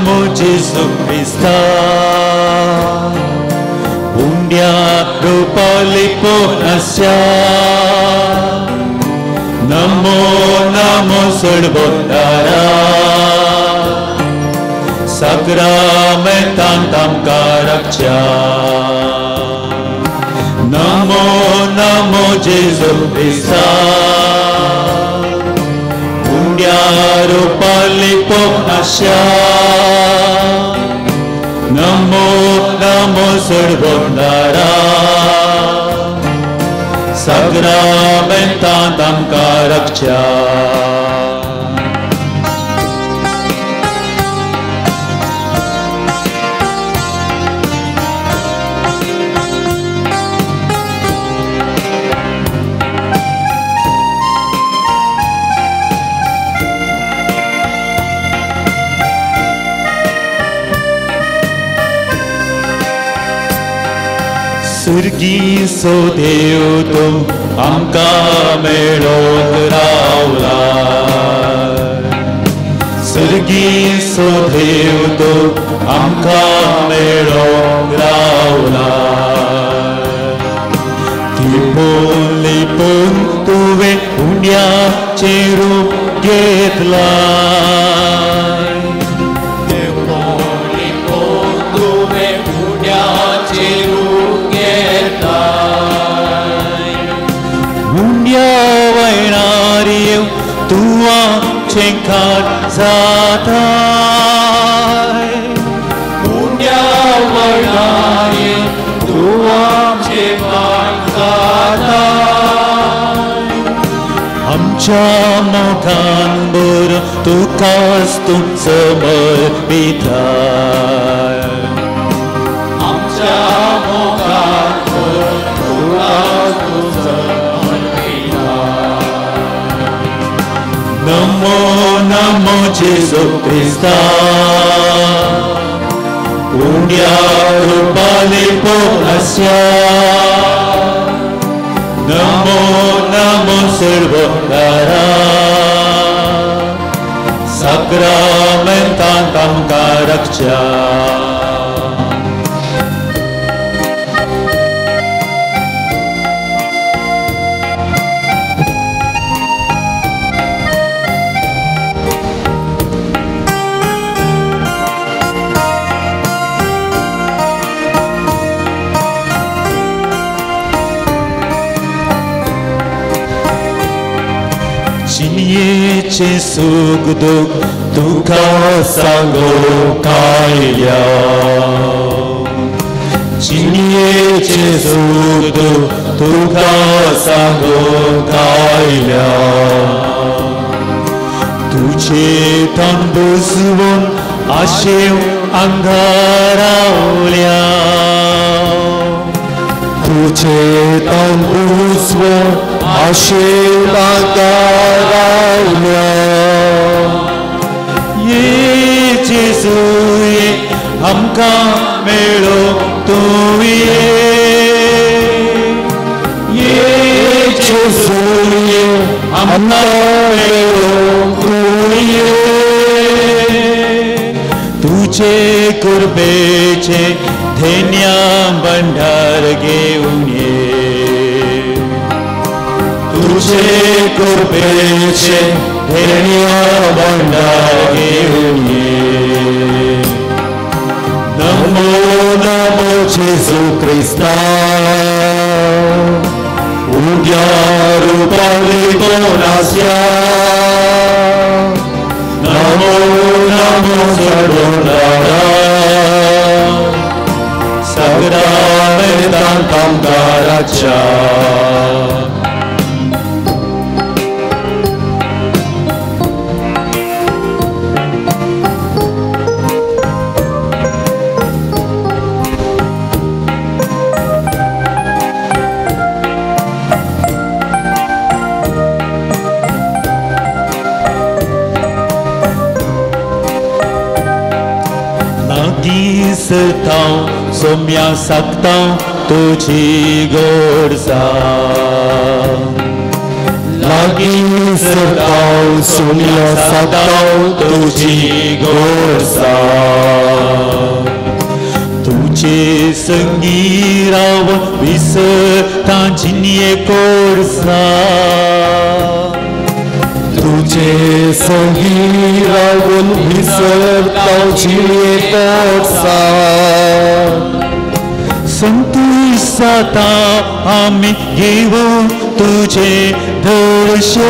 नमो जेजू क्रिस्ता उंड्या रुपाली पोनास्या नमो नमो सडबोंदारा साक्रामेंतान तामकां राखच्या नमो नमो जेजू क्रिस्ता उंड्या रुपाली पोनास्या नमो नमो सडबोंदारा साक्रामेंतान तामकां राखच्या. सुर्गी सो देव तूं आमकां मेळोंक रावला सुर्गी सो देव तूं आमकां मेळोंक रावला लिपून लिपून तुवें उंड्याचें रूप घेतलां तूं आमचें खाट जाताय उंड्या वळणार तूं आमचें खाट जाताय आमच्या मोगान भर तुकाच तूं समर्पिताय आमच्या मोगान भर तुकाच तूं समर्पिताय. नमो नमो जेजू क्रिस्ता उंड्या रुपाली पोनास्या नमो नमो सर्वोदारा साक्रामेंतान तामकां राखच्या. जिणयेचें सूख दूख तुका सांगूंक आयल्या जिणयेचें सूख दूख तुका सांगूंक आयल्या तुजें तन बुजवून आशेव अंगारावल्या तुझे तन बुजवून आशेव अंगारावल्या ये जेजू ये आमकां मेळो तूं ये ये जेजू ये आमकां मेळो तूं ये तुजे कुर्बेचें धेन्या भंडार घेवन ये तुजे कुर्बेचें धेन्या भंडार घेवन ये. नमो नमो जेजू क्रिस्ता उंड्या रुपाली पोनास्या नमो नमो सडोनारा साक्रामेंतान तामकां राखच्या. लागीं सोम्या सागता तुजी गोडसा लागीं विसरताव सोम्या साताव तुजी गोडसा तुझे संगी रावन विसरता जिनये कोडसा तुझे संगी रावन विसरताव जिनये कोडसा संतुसाता आमी घेवूं तुझे दर्शन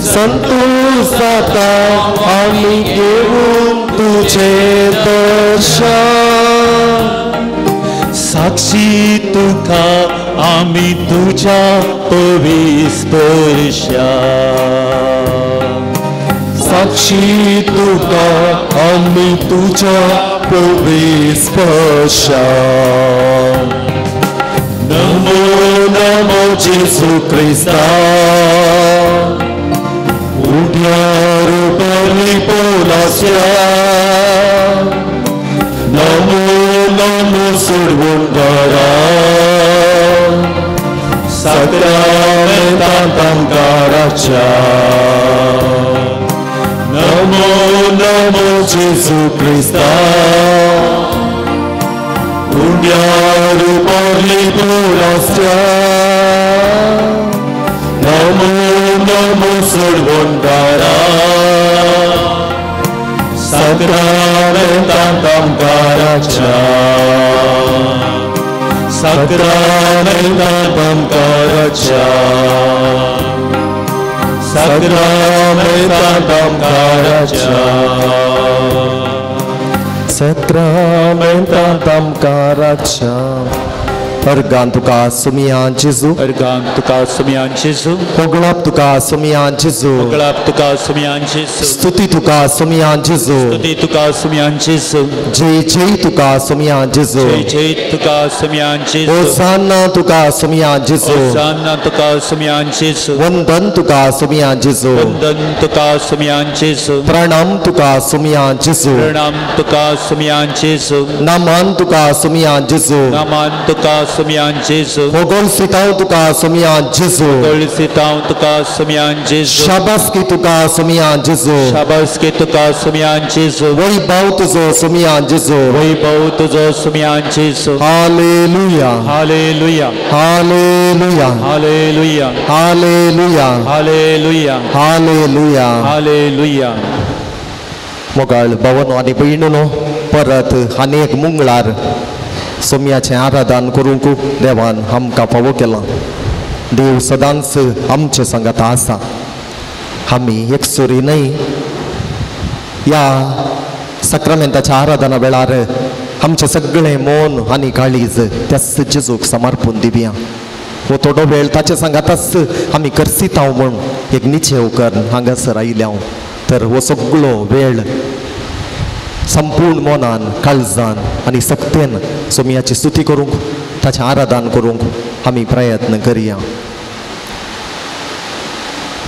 संतुसाता आमी घेवूं तुझे दर्शन साक्षी तुका आमी तुझ्या पविस्पर्शा साक्षी तुका आमी तुझ्या पविस्पर्शा नमो नमो जेसू क्रिस्ता उठ्यार परिपोलास्या नमो नमो सोडवणदारा साक्रामेंतांत आमकाराच्या नमो नमो जेसू क्रिस्ता उंड्यार परिपोलास्या नमो नमो सोडवणदारा साक्रामेंतांत आमकाराच्या साक्रामेंतांत आमकाराच्या साक्रामेंतांत आमकाराच्या साक्रामेंतांत आमकाराच्या. अर्गान तुका सुमिया जेजू अर्गान तुका सुमिया जेजू होगळाप तुका सुमिया जेजू होगळाप तुका सुमिया जेजू स्तुती तुका सुमिया जेजू स्तुती तुका सुमिया जेजू जय जय तुका सुमिया जेजू जय जय तुका सुमिया जेजू होसाना तुका सुमिया जेजू होसाना तुका सुमिया जेजू वंदन तुका सुमिया जेजू वंदन तुका सुमिया जेजू प्रणाम तुका सुमिया जेजू प्रणाम तुका सुमिया जेजू नमन तुका सुमिया जेजू नमन तुका सुमिया जेजू होगोलसिताव तुका सुमिया जेजू होगोलसिताव तुका सुमिया जेजू शाबासकी तुका सुमिया जेजू शाबासकी तुका सुमिया जेजू वैभव तुझो सुमिया जेजू वैभव तुझो सुमिया जेजू. Hallelujah hallelujah hallelujah hallelujah hallelujah hallelujah hallelujah hallelujah. मोगाळ भवनो आनी भयणीनो परत आनी एक मंगळार सोम्याचें आराधन करूंक देवान आमकां फावो केलां. देव सदांच आमचे सांगाता आसा. आमी एकसुरी न्हय. ह्या साक्रामेंताच्या आराधना वेळार आमचें सगळें मन आनी काळीज त्याच जेजूक समर्पून दिवया. हो थोडो वेळ ताचे सांगाताच आमी करसिताव म्हूण एक निचेव करून हांगासर आयल्या तर हो सगळो वेळ संपूर्ण मनान काळजान आनी सक्तेन सोम्याची स्तुती करूंक ताचें आराधन करूंक आमी प्रयत्न करया.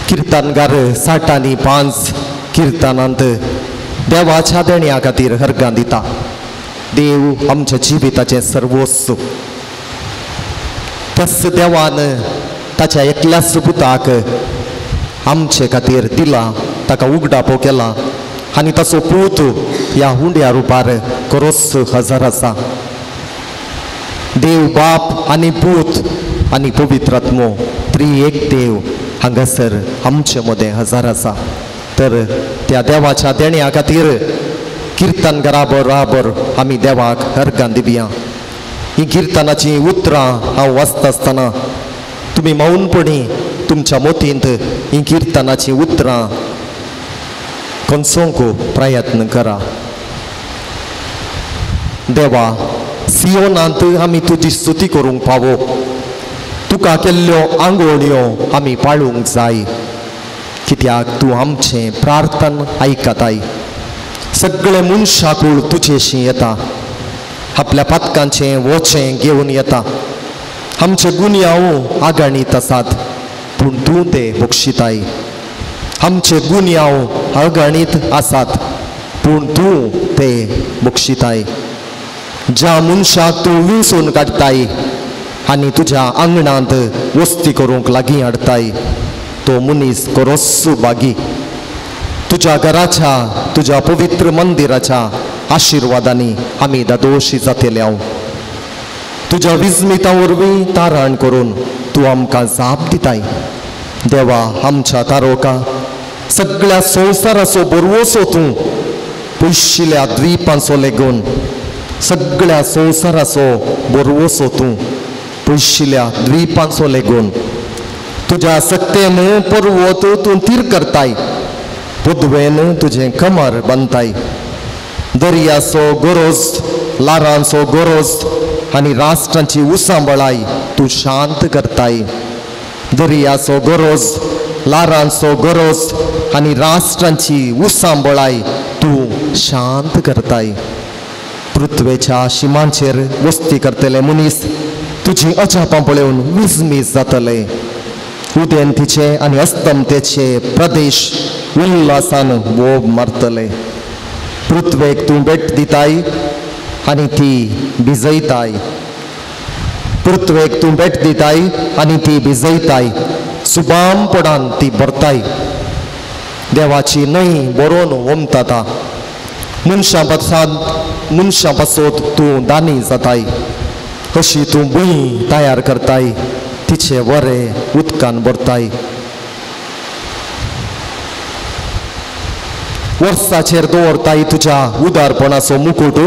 किर्तनगार 65 किर्तनांत देवाच्या देण्या खातीर हरगां दिता. देव आमच्या जिविताचें सर्वस्व. त्याच देवान ताच्या एकल्याच पुताक आमचे खातीर दिला, ताका उगडापो केला आनी ताचो पूत ह्या हुंड्या रुपार खरोच हजर आसा. देव बाप आनी पूत आनी पवित्र आत्मो त्रि एक देव हांगासर आमचे मदें हजर आसा. तर त्या देवाच्या देण्या खातीर किर्तनकारा बराबर आमी देवाक हरगां दिवया. ही किर्तनाचीं उतरां हांव वाचता आसतना तुमी मौनपणी तुमच्या मोतींत ही किर्तनाचीं उतरां कोनसोंक प्रयत्न करा. देवा सियोनांत आमी तुजी स्तुती करूंक पावो. तुका केल्ल्यो आंगोळ्यो आमी पाळूंक जाय कित्याक तूं आमचें प्रार्थन आयकताय. सगळे मनशाकूळ तुजेशी येता, आपल्या पातकांचें वोचें घेवन येता. आमचे गुन्यांव आगाणीत आसात पूण तूं ते बक्षिताय. आमचे गुन्यांव अगणीत आसात पूण तूं ते बक्षिताय. ज्या मनशाक तूं विसून काडटाय आनी तुज्या आंगणांत वस्ती करूंक लागीं हाडटाय तो मनीस करोस बागी. तुज्या घराच्या तुज्या पवित्र मंदिराच्या आशिर्वादांनी आमी दादोशी जातले हांव. तुज्या विस्मिता वरवीं तारण करून तूं आमकां जाप दिताय. देवा आमच्या तारोका सगळ्या संवसाराचो बरवसो तूं पयशिल्ल्या द्वीपांचो लेगून सगळ्या संवसाराचो बरवसो तूं पयशिल्ल्या द्वीपांचो लेगून तुज्या सत्तेन पर्वत तूं थीर करताय पदवेन तुजें कमर बांदताय. दर्याचो गरज लारांचो गरज आनी राष्ट्रांची उसांबळाय तूं शांत करताय. दर्याचो गरज लारांचो गरज आनी राष्ट्रांची उसांबळाय तूं शांत करताय. पृथ्वेच्या शिमांचेर वस्ती करतले मनीस तुजी अजापां पळोवन विस्मीत जातले. उदेंतीचे आनी अस्तमतेचे प्रदेश उल्हासान बोब मारतले. पृथ्वेक तूं भेट दिताय आनी ती भिजयताय. पृथ्वेक तूं भेट दिताय आनी ती भिजयताय. सुबामपणान ती भरताय. देवाची न्हंय बरोवन ओमताता. मनशां मनशां पासत तूं दानी जाताय. अशी तूं भूंय तयार करताय तिचे वरे उदकान भरताय. वर्साचेर दवरताय तुज्या उदारपणाचो मुकूट.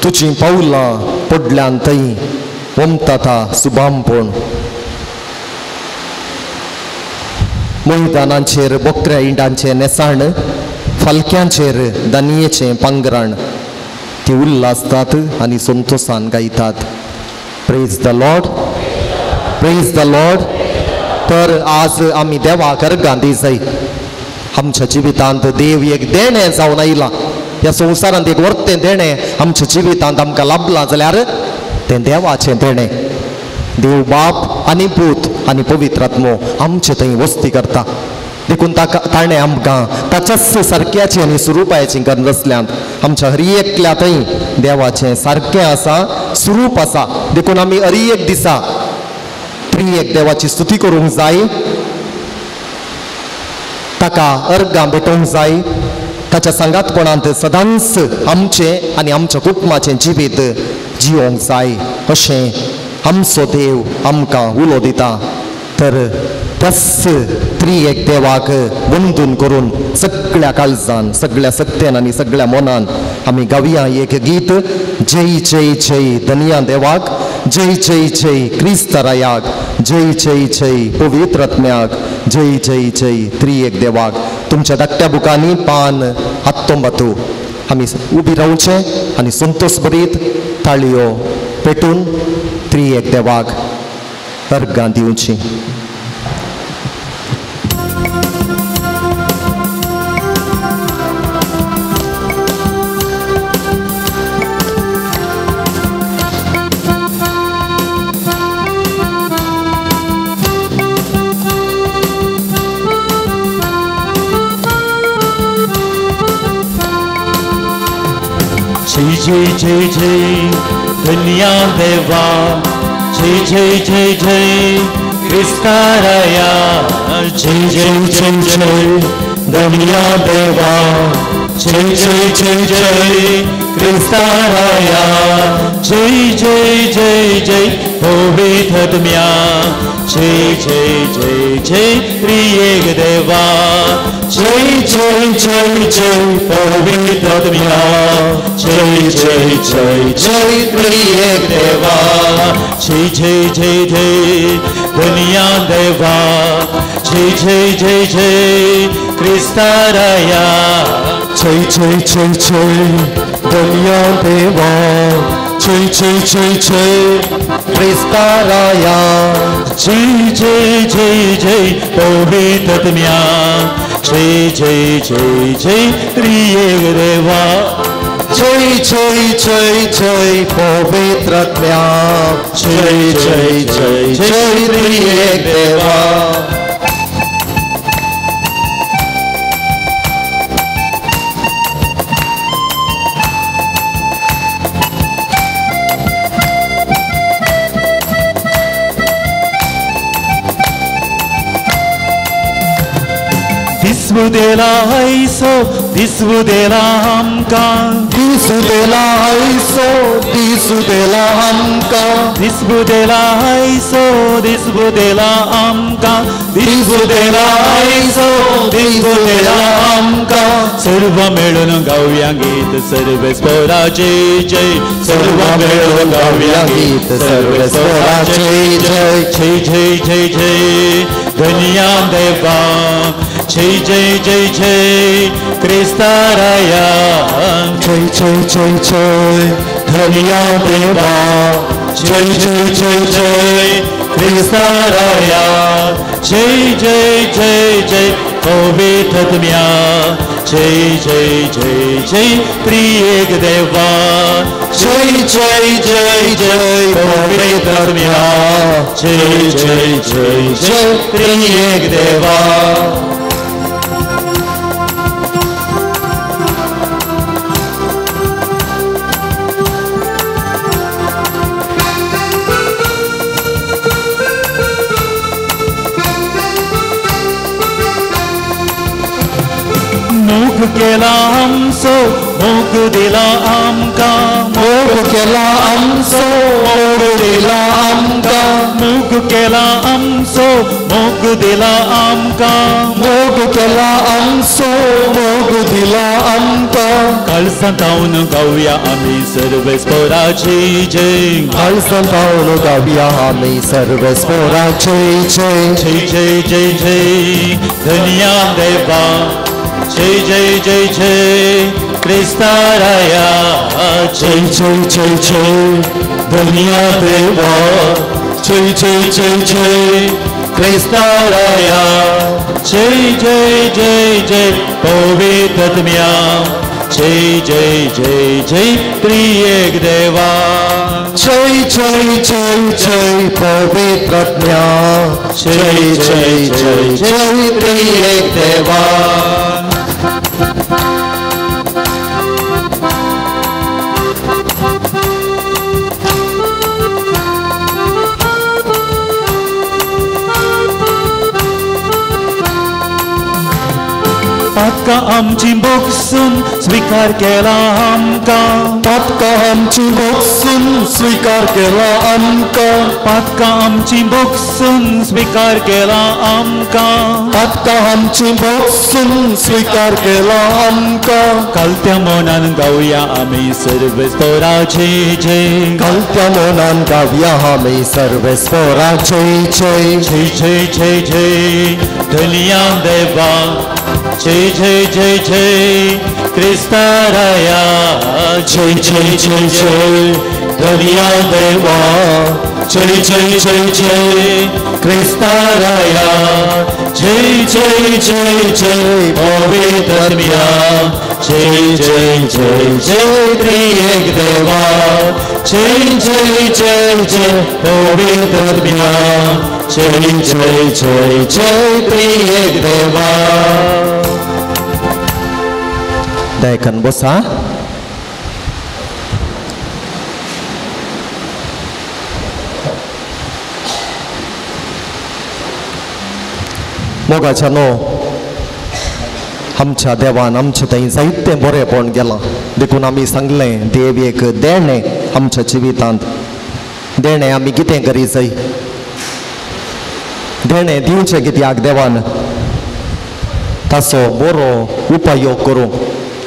तुजीं पावलां पडल्यान थंय ओमताता सुबामपण. मैदानांचेर बोकऱ्या इंडांचें नेसाण फालक्यांचेर दानयेचें पांगराण. ती उल्हासतात आनी संतोसान गायतात. Praise the Lord, praise the Lord. तर आज आमी देवाक अर्गां दी जाय. आमच्या जिवितांत देव एक देणें जावन आयलां. ह्या संवसारांत एक वर्तें देणें आमच्या जिवितांत आमकां लाभलां जाल्यार तें देवाचें देणें. देव बाप आनी पूत आनी पवित्र आत्मो आमचे थंय वस्ती करता. देखून ताका ताणें आमकां ताच्याच सारक्याची आनी स्वरुपाची गरज आसल्यान आमच्या हर एकल्या थंय देवाचें सारकें आसा स्वरूप आसा. देखून आमी हर एक दिसा त्रिएक देवाची स्तुती करूंक जाय, ताका अर्गां भेटोवंक जाय. ताच्या सांगातपणांत सदांच आमचें आनी आमच्या कुटुंबाचें जिवीत जिवोंक जाय अशें आमचो देव आमकां उलो दिता. तर त्याच त्रिएक देवाक वंदून करून सगळ्या काळजान सगळ्या सत्यान आनी सगळ्या मनान आमी गावया एक गीत. जय जय जय धनिया देवाक, जय जय जय क्रिस्तरायाक, जय जय जय पवित्र आत्म्याक, जय जय जय त्रिएक देवाक. तुमच्या धाकट्या बुकांनी पान 19 आमी उबी रावचें आनी संतोष भरीत ताळयो पेटून त्रिएक देवाक अर्गां दिवची. जय जय जय जय धन्या देवा, जय जय जय जय क्रिस्ताराया, जय जय जय जय धन्या देवा, जय जय जय जय क्रिस्ताराया, जय जय जय जय पवित्र, जय जय जय जय त्रिएक देवा, जय जय जय जय पवित्र, जय जय जय जय त्रिएक देवा, जय जय जय जय धनिया देवा, जय जय जय जय क्रिस्ताराया, जय जय जय जय धनिया देवा, जय जय जय जय क्रिस्ताराया, जय जय जय जय पवित्र, जय जय जय जय त्रिएक देवा, जय जय जय जय पवित्र, जय जय जय जय त्रिएक देवा. दिसू देला ऐसो दिसू देला आमकां दिसू देला ऐसो दिसू देला आमकां दिसू देला ऐसो दिसू देला आमकां दिसू देला ऐसो दिसू देला आमकां सर्व मेळून गावया गीत सर्वेस्पोराचे जय सर्व मेळून गावया गीत सर्वेस्पोराचे जय जय जय जय जय धन्या देवा जय जय जय जय क्रिस्ताराया जय जय जय जय धन्या देवा जय जय जय जय क्रिस्ताराया जय जय जय जय पवित्रत्म्या जय जय जय जय त्रिएक देवा जय जय जय जय पवित्रत्म्या जय जय जय जय त्रिएक देवा। मोग केला आमचो मोग दिला आमकां मोग केला आमचो मोग दिला आमकां मोग केला आमचो मोग दिला आमकां मोग केला आमचो मोग दिला आमकां काळसां तावन गावया आमी सर्वेस्पोराचे जय काळसां तावन गावया आमी सर्वेस्पोराचे जय जय जय जय जय धन्या देवा जय जय जय जय क्रिस्ताराया जय जय जय जय धन्या देवा जय जय जय जय क्रिस्ताराया जय जय जय जय पवित्रत्म्या जय जय जय जय त्रिएक देवा जय जय जय जय पवित्रत्म्या जय जय जय जय त्रिएक देवा। पातकां आमची भोगसून स्वीकार केला आमकां पातकां आमची भोगसून स्वीकार केला आमकां पातकां आमची भोगसून स्वीकार केला आमकां पातकां आमची भोगसून स्वीकार केला आमकां कालत्या मनान गावया आमी सर्वेस्पोराचे जय कालत्या मनान गावया आमी सर्वेस्पोराचे जय जय जय जय जय धन्या देवा जय जय जय जय क्रिस्ताराया जय जय जय जय धन्या देवा जय जय जय जय क्रिस्ताराया जय जय जय जय पवित्रत्म्या जय जय जय जय त्रिएक देवा जय जय जय जय पवित्रत्म्या जय जय जय जय त्रिएक देवा। दयाकन बसा। मोगाच्यानो आमच्या देवान आमचे थंय जायतें बरेंपण गेलां देखून आमी सांगलें देव एक देणें आमच्या जिवितांत देणें आमी कितें करी जाय देणें दिवचें कित्याक देवान ताचो बरो उपयोग करूं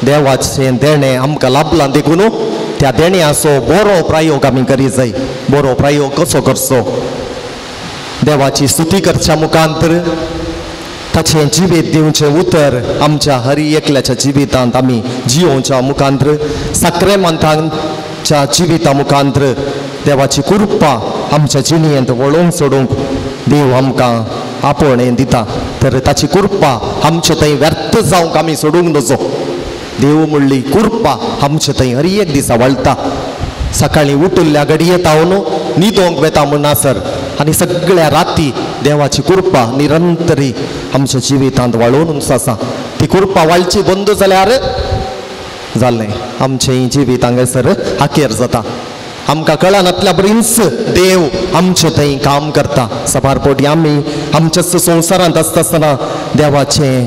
देवाचें देणें आमकां लाभलां देखून त्या देण्याचो बरो प्रयोग आमी करी जाय। बरो प्रयोग कसो करचो देवाची स्तुती करच्या मुखांतर ताचें जिवीत दिवचें उतर आमच्या हरी एकल्याच्या जिवितांत आमी जियोवच्या मुखांतर साक्रेमांतांच्या जिविता मुखांतर देवाची कृपा आमच्या जिणेंत वळोवंक सोडूंक देव आमकां आपोवणें दिता तर ताची कृपा आमचे थंय व्यर्थ जावंक आमी सोडूंक नजो। देव म्हणली कृपा आमचे थंय हर एक दिसा वळटा सकाळीं उठिल्ल्या घडये तावन न्हिदोंक वेता म्हणसर आनी सगळ्या राती देवाची कृपा निरंतरी आमच्या जिवितांत वाळोवन आसा। ती कृपा वाळची बंद जाल्यार जालें आमचें जिवीत हांगासर हाकेर जाता। आमकां कळनातल्या बरीच देव आमचे थंय काम करता। सबार पोटी आमी आमच्या संवसारांत आसता आसतना देवाचें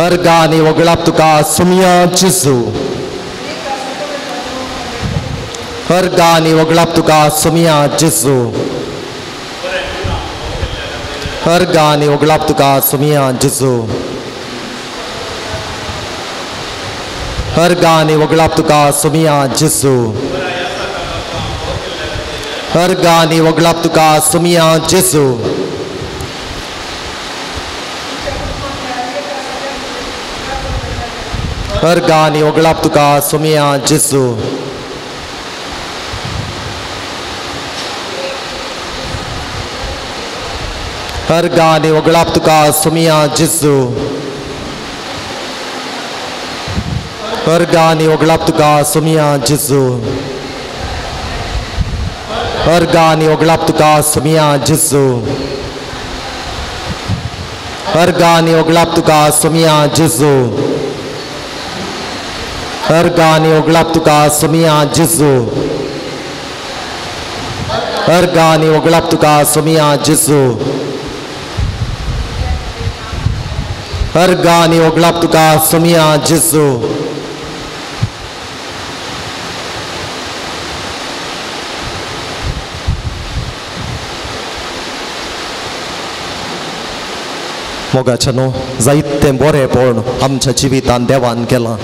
अर्गा आनी वगळाप तुका सुमिया जेजू. अर्गा आनी वगळाप तुका सुमिया जेजू. अर्गा आनी वगळाप तुका सुमिया जेजू. अर्गा आनी वगळाप तुका सुमिया जेजू. अर्गा आनी वगळाप तुका सुमिया जेजू. अर्गा आनी वगळाप तुका सुमिया जेजू. अर्गा आनी वगळाप तुका सुमिया जेजू. अर्गा आनी वगळाप तुका सुमिया जेजू. अर्गा आनी वगळाप तुका सुमिया जेजू. अर्गा आनी वगळाप तुका सुमिया जेजू. अर्गा आनी वगळाप तुका सुमिया जेजू. अर्गा आनी वगळाप तुका सुमिया जेजू. अर्गा आनी वगळाप तुका सुमिया जेजू. मोगाच्या न्हू जायतें बरेंपण आमच्या जिवितान देवान केलां,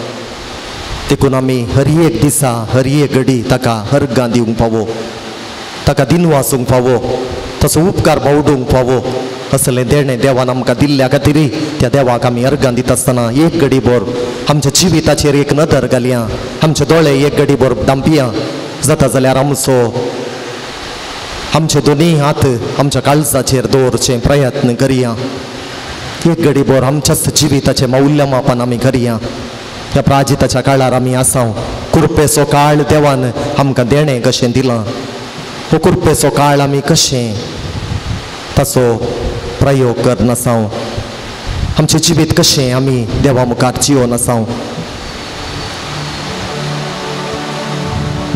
देखून आमी हर एक दिसा हर एक घडी ताका हरगां दिवंक फावो, ताका दिनवासूंक फावो, तसो उपकार बावडूंक फावो. असलें देणें देवान आमकां दिल्ल्या खातीर त्या देवाक आमी अर्गां दिता आसतना एक घडी भर आमच्या जिविताचेर एक नदर घालया, आमचे दोळे एक घडी भर धांपया. जाता जाल्यार आमचो आमचे दोनूय हात आमच्या काळजाचेर दवरचे प्रयत्न करया. एक घडी भर आमच्याच जिविताचें मौल्यमापन आमी करया. ह्या प्राजिताच्या काळार आमी आसाव. कुरपेचो काळ देवान आमकां देणें कशें दिलां, हो कुरपेचो काळ आमी कशें ताचो प्रयोग करनासाव, आमचें जिवीत कशें आमी देवा मुखार जियोन आसाव.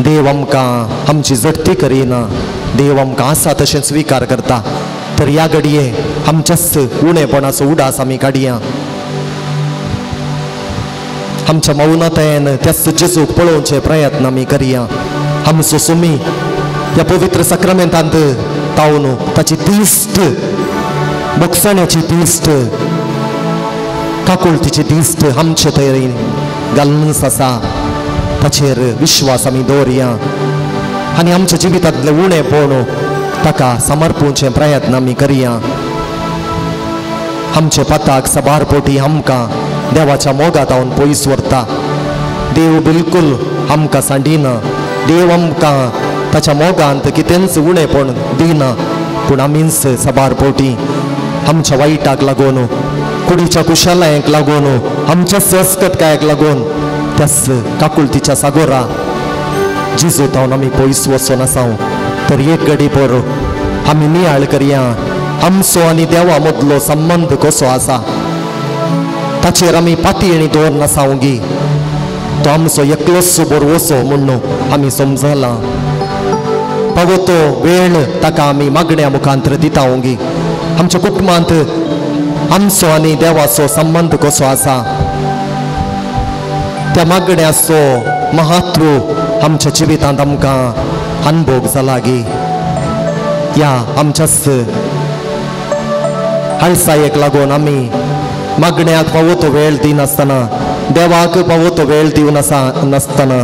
देव आमकां आमची जडती करिना, देव आमकां आसा तशें स्विकार करता. तर ह्या घडये आमच्याच उणेपणाचो उडास आमी काडया. आमच्या मौनतायेन त्याच जेजूक पळोवचे प्रयत्न आमी करया. आमचो सुमी ह्या पवित्र साक्रामेंतांत तावन ताची दिश्ट, भोगसण्याची दिश्ट, काकुळतीची दिश्ट आमचे तरेन घालूनच आसा. ताचेर विश्वास आमी दवरया आनी आमच्या जिवितांतलें उणेपण ताका समर्पूचे प्रयत्न आमी करया. आमचे पताक साबार पोटी आमकां देवाच्या मोगांत पयस व्हरता. देव बिलकुल आमकां सांडिना, देव आमकां ताच्या मोगांत कितेंच उणेपण दिना, पूण आमीच साबार पोटी आमच्या वायटाक लागून, कुडीच्या कुशलायेक लागून, आमच्या संस्कृतकायेक लागून त्याच काकुळतीच्या सागोरा जिजू तावन आमी पयस वचोन आसाव. तर एक घडी भर आमी नियाळ करया आमचो आनी देवा मदलो संबंद कसो आसा, ताचेर आमी पातयेणी दवरना सावंगी. तो आमचो एकलोच बरवसो म्हूण आमी समजला. पावो तो वेळ ताका आमी मागण्या मुखांतर दिता वंगी. आमच्या कुटुंबांत आमचो आनी देवाचो संबंद कसो आसा, त्या मागण्याचो महत्व आमच्या जिवितांत आमकां अनभोग जाला गी. ह्या आमच्याच आळसायेक लागून आमी मागण्याक फावो तो वेळ दिनासतना, देवाक फावो तो वेळ दिवन नासतना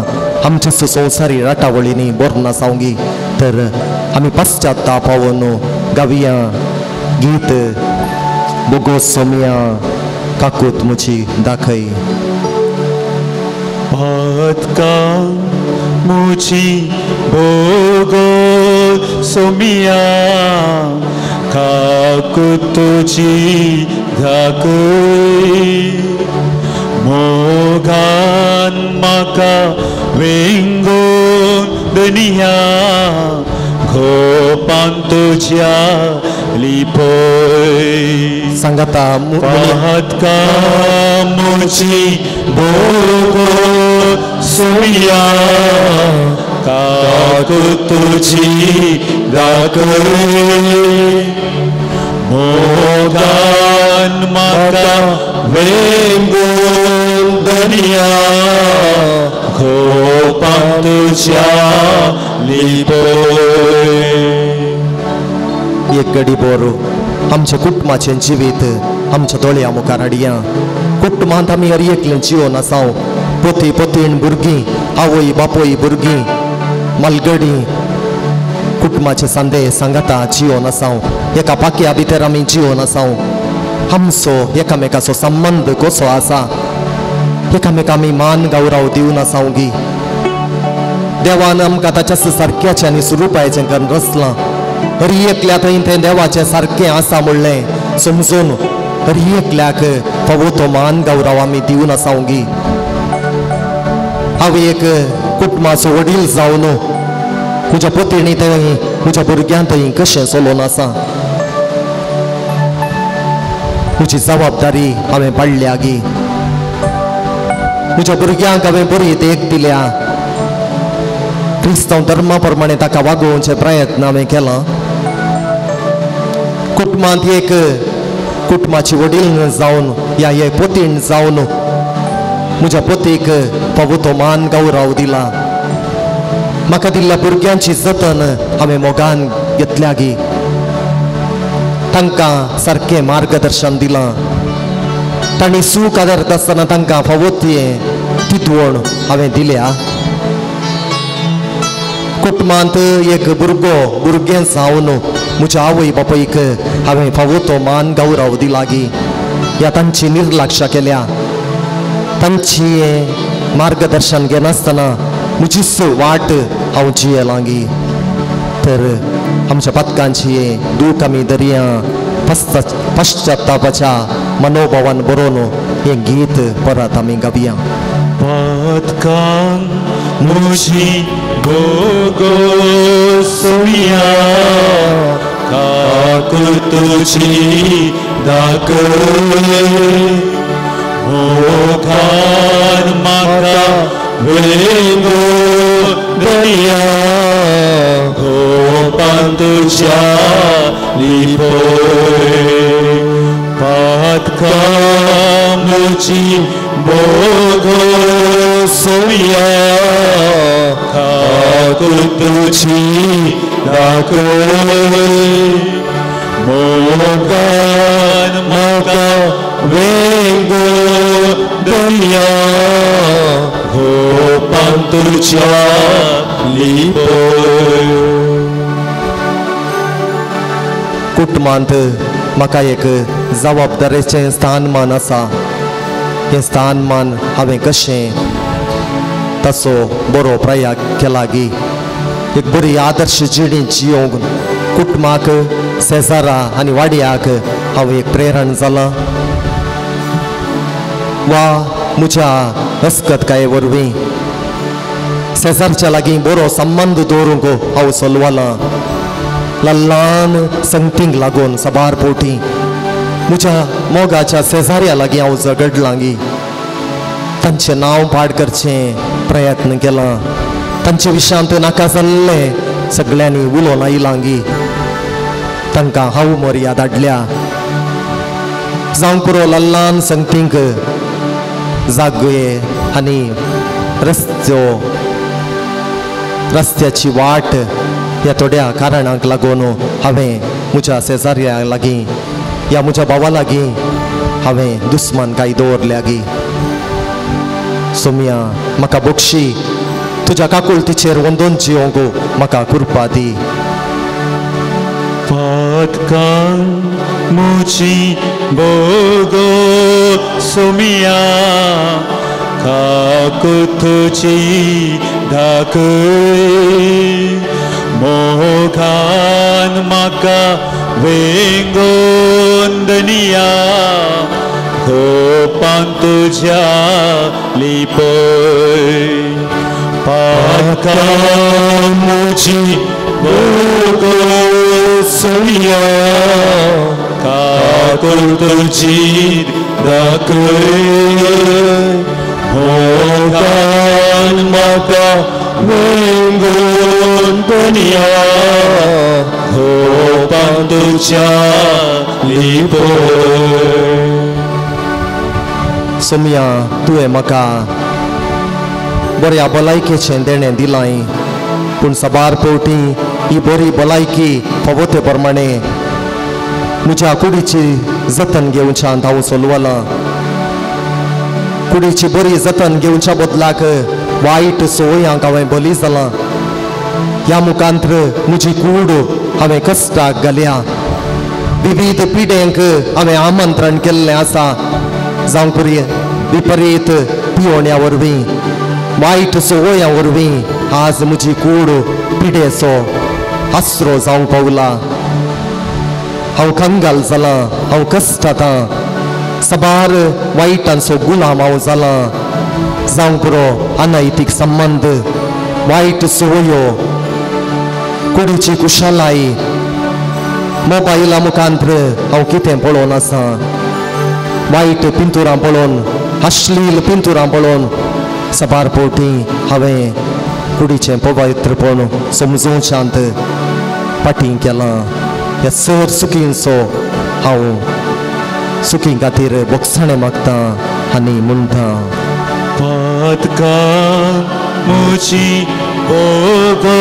आमच्या संवसारी राटावळींनी बरो नासावंगी. तर आमी पश्चाताप पावोन गावया गीत बोगो सोमिया काकूत मुची दाखय. पातका मुची बोगो सोमिया काकूत तुजी दाखय, मोगान म्हाका वेंगोवन दुनिया गोपान तुज्या लिपय. सांगाता पातका मुची बोगो सोमिया काकूत तुजी दाखय, मोगान म्हाका वेंगोवन तुज्या लिपय. एक गडी बोर आमच्या कुटुंबाचें जिवीत आमच्या दोळ्या मुखार हाडया. कुटुंबांत आमी हर एकलें जिवन आसाव, पोती पोतीण भुरगीं, आवय बापूय भुरगीं, मालगडी, कुटुंबाचे सांदे सांगाता जिवन आसाव. एका पाक्या भितर आमी जिवन आसाव. आमचो एकामेकाचो संबंद कसो आसा, एकामेका आमी मान गौरव दिवन आसाव गी. देवान आमकां ताच्या सारक्याचें आनी स्वरुपाचें करून रचलां. हर एकल्या थंय तें देवाचें सारकें आसा म्हणलें समजून हर एकल्याक फावो तो मान गौरव आमी दिवन आसाव गी. हांव एक कुटुंबाचो वडील जावन म्हज्या पोतीणी थंय म्हज्या भुरग्यां थंय कशें चलोवन आसा, म्हजी जबाबदारी हांवें पाडल्या गी. म्हज्या भुरग्यांक हांवें बरी देख दिल्या, क्रिस्तांव धर्मा प्रमाणे ताका वागोवचे प्रयत्न हांवें केला. कुटुंबांत एक कुटुंबाची वडील जावन या एक पोतीण जावन म्हज्या पोतीक फावो तो मान गौरव दिला. म्हाका दिल्ल्या भुरग्यांची जतन हांवें मोगान घेतल्या गी. तांकां सारकें मार्गदर्शन दिलां. तांणी सूख आदारता आसतना तांकां फावो ती तितवण हांवें दिल्या. कुटुंबांत एक भुरगो भुरगें जावन म्हज्या आवय बापायक हांवें फावो तो मान गौरव दिला गी. या तांची निर्लक्षा केल्या, तांची मार्गदर्शन घेनासतना म्हजीच वाट हांव जियेलां गी. तर आमच्या पातकांची दूख आमी दर्या पश्चातापाच्या मनोभावान बरोवन हें गीत परत आमी गावया. पातकां म्हजी भोगोसुया काकूट तुजी दाखय, मोगान म्हाका वेंगो दर्या गोपान तुज्या लिपय. पातकां म्हजी भोगोसुया काकूट तुजी दाखय, मोगान म्हाका वेंगो दर्या गोपान तुज्या लिपय. कुटुंबांत म्हाका एक जबाबदारेचें स्थानमान आसा. हें स्थानमान हांवें कशें ताचो बरो प्रयाग केला गी. एक बरी आदर्श जिणी जियोंक कुटुंबाक, शेजारा आनी वाड्याक हांव एक प्रेरण जालां. वा म्हज्या अस्कतकाये वरवीं शेजारच्या लागीं बरो संबंद दवरूंक हांव चलवालां. ल्हान संगतींक लागून साबार पोटी म्हज्या मोगाच्या शेजाऱ्या लागीं हांव झगडलां गी. तांचें नांव पाड करचें प्रयत्न केला. तांचे विशयांत नाका जाल्लें सगळ्यांनी उलोवन आयलां गी. तांकां हांव मर्याद हाडल्या. जावंक पुरो ल्हान संगतींक जागे आनी रस्त्यो रस्त्याची वाट ह्या थोड्या कारणांक लागून हांवें म्हज्या शेजाऱ्या लागीं या म्हज्या भावा लागीं हांवें दुस्मान काय दवरल्या गी. सोम्या म्हाका बक्षी, तुज्या काकुळतीचेर वंदोन जियोंक म्हाका कृपा दी. पातकां म्हजी भोगोसुया काकूट तुजी दाखय, मोगान म्हाका वेंगोन दनिया गोपान तुज्या लिपय. पातकां म्हजी भोगोसुया काकूट तुजी दाखय, मोगान म्हाका वेंगोन दनिया गोपान तुज्या लिपय. सोम्या तुवें म्हाका बऱ्या भलायकेचें देणें दिलां, पूण साबार फावटी ही बरी भलायकी फावो ते प्रमाणे म्हज्या कुडीची जतन घेवच्यान हांव चलवलां. कुडीची बरी जतन घेवच्या बदलाक वायट संवयांक हांवें बली जालां. ह्या मुखांत्र म्हजी कूड हांवें कश्टाक घाल्या. विविध पिड्यांक हांवें आमंत्रण केल्लें आसा, जावं पुरी विपरीत पियोण्या वरवीं, वायट संवयां वरवीं आज म्हजी कूड पिडेचो आसरो जावंक पावला. हांव कंगाल जालां, हांव कश्टातां, साबार वायटांचो गुलाम हांव जालां. जावंक पुरो अनैतीक संबंद, वायट संवयो, कुडीची कुशलाय, मोबायला मुखांत्र हांव कितें पळोवन आसा, वायट पिंतुरां पळोवन, अश्लील पिंतुरां पळोवन साबार फावटी हांवें कुडीचें पवित्रपण समजोवच्यांत फाटीं केलां. ह्या सर चुकींचो हांव चुकी खातीर बोगसाणें मागतां आनी म्हणटां, पातकां म्हजी ओगो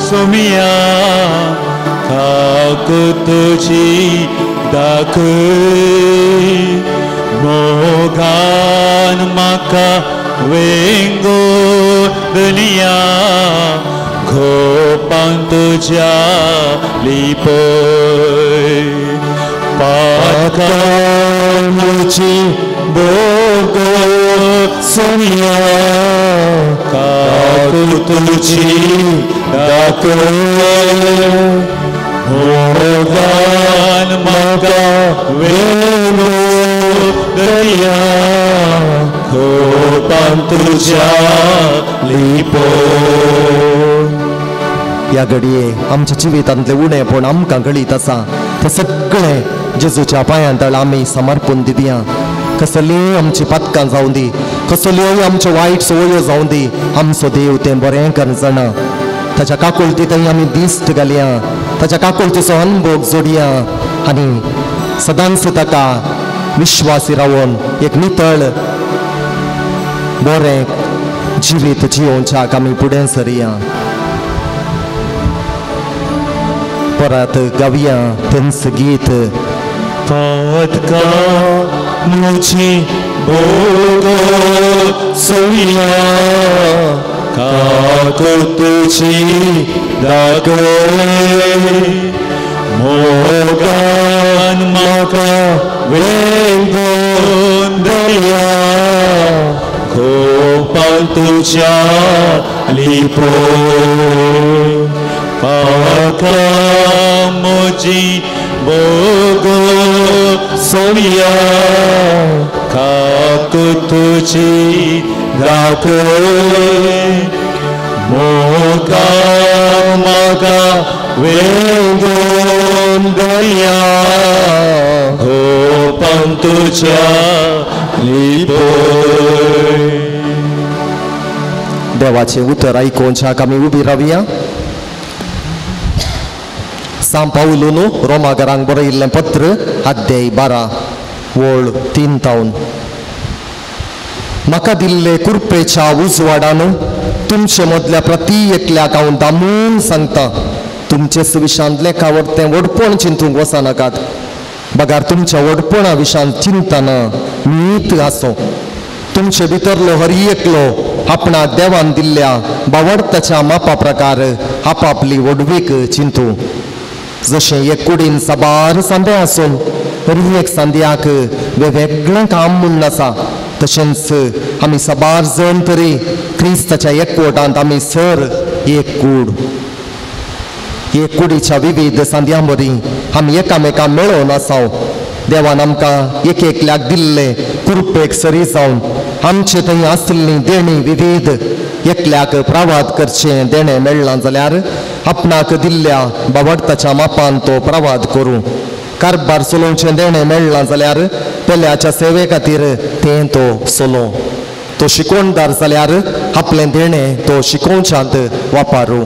सोमिया काक तुजी दाखय, मोगान म्हाका वेंगो दुनिया घोपान तुज्या लिपय. पातकां म्हजी बोगो सोमिया काक तुजी दाखय, मोगान म्हाका वेंगो दर्या खोपान तुज्या लिपय. ह्या घडये आमच्या जिवितांतलें उणेपण आमकां कळीत आसा, तें सगळें जेजूच्या पांयां तळ आमी समर्पून दिवया. कसलीय आमची पातकां जावं दी, कसल्योय आमच्यो वायट संवयो जावं दी, आमचो देव तें बरें कर जाणा. ताच्या काकुळटी थंय आमी दिश्ट घालया, ताच्या काकुळटीचो अनभोग जोडया आनी सदांच ताका विश्वासी रावन एक नितळ बरें जिवीत जियोवच्याक आमी फुडें सरया. परत गावया तेंच गीत. पातकां म्हजी बोगो सोमिया काक तुजी दाखय, मोगान म्हाका वेंगोवन दर्या खोपान तुज्या लिपय. पातकां म्हजी बोगो सोमिया काक तुजी दाखय, मोगान म्हाका वेंगोवन दर्या खोपान तुज्या लिपय. देवाचें उतर आयकुवच्याक आमी उबी रावया. सांव पावलून रोमागरांक बरयिल्लें पत्र अध्याय 12 वळ 3 तावन. म्हाका दिल्ले कुरपेच्या उजवाडान तुमचे मदल्या प्रती एकल्याक हांव दामून सांगता, तुमचे विशांत लेखावर तें व्हडपण चिंतूंक वचनाकात, बगार तुमच्या व्हडपणा विशांत चिंतना नीत आसो. तुमचे भितरलो हर एकलो आपणाक देवान दिल्ल्या बावडताच्या मापा प्रकार आपापली व्हडवीक चिंतू. जशें एक कुडीन साबार सांदे आसून हर एक सांद्याक वेगवेगळें काम म्हूण आसा, तशेंच आमी साबार जण तरी क्रिस्ताच्या एकवटांत आमी सर एक कूड. एक कुडीच्या विविध सांद्यां वरी आमी एकामेकां मेळोवन आसाव. देवान आमकां एक एकल्याक दिल्ले कुरपेक सरी जावन आमचे थंय आशिल्ली देणी विविध एकल्याक प्रवाद करचें देणें मेळ्ळां जाल्यार आपणाक दिल्ल्या बावडताच्या मापान तो प्रवाद करूं. कारभार चलोवचें देणें मेळ्ळां जाल्यार पेल्याच्या सेवे खातीर तें तो चलो. तो शिकोवणदार जाल्यार आपलें देणें तो शिकोवच्यांत वापरूं.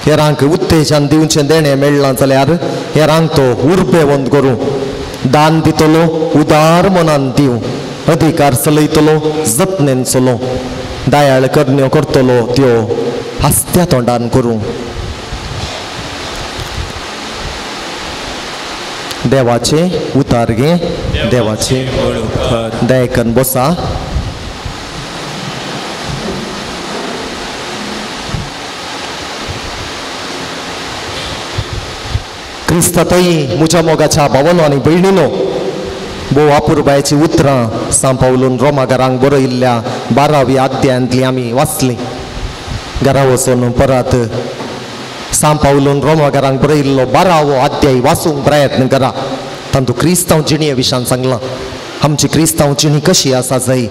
हेरांक उत्तेजन दिवचें देणें मेळ्ळां जाल्यार हेरांक तो उर्बेवंत करूं. दान दितलो उदार मनान दिवं, अधिकार चलयतलो जतनेन चलो. दयाळ करण्यो करतलो त्यो हासत्या तोंडान करूं. देवाचे उतार घे, देवाचे दयकन बसा. क्रिस्तातई म्हज्या मोगाच्या भावानो आनी भयणीनो, भोव अपुरबायेची उतरां सांव पावलून रोमागारांक बरयिल्ल्या 12व्या अध्यायांतली आमी वाचली. घरा वचून परत सांव पावलून रोमागारांक बरयिल्लो 12वो अध्याय वाचूंक प्रयत्न करा. तातूंत क्रिस्तांव जिणे विशान सांगलां, आमची क्रिस्तांव जिणी कशी आसा जाय,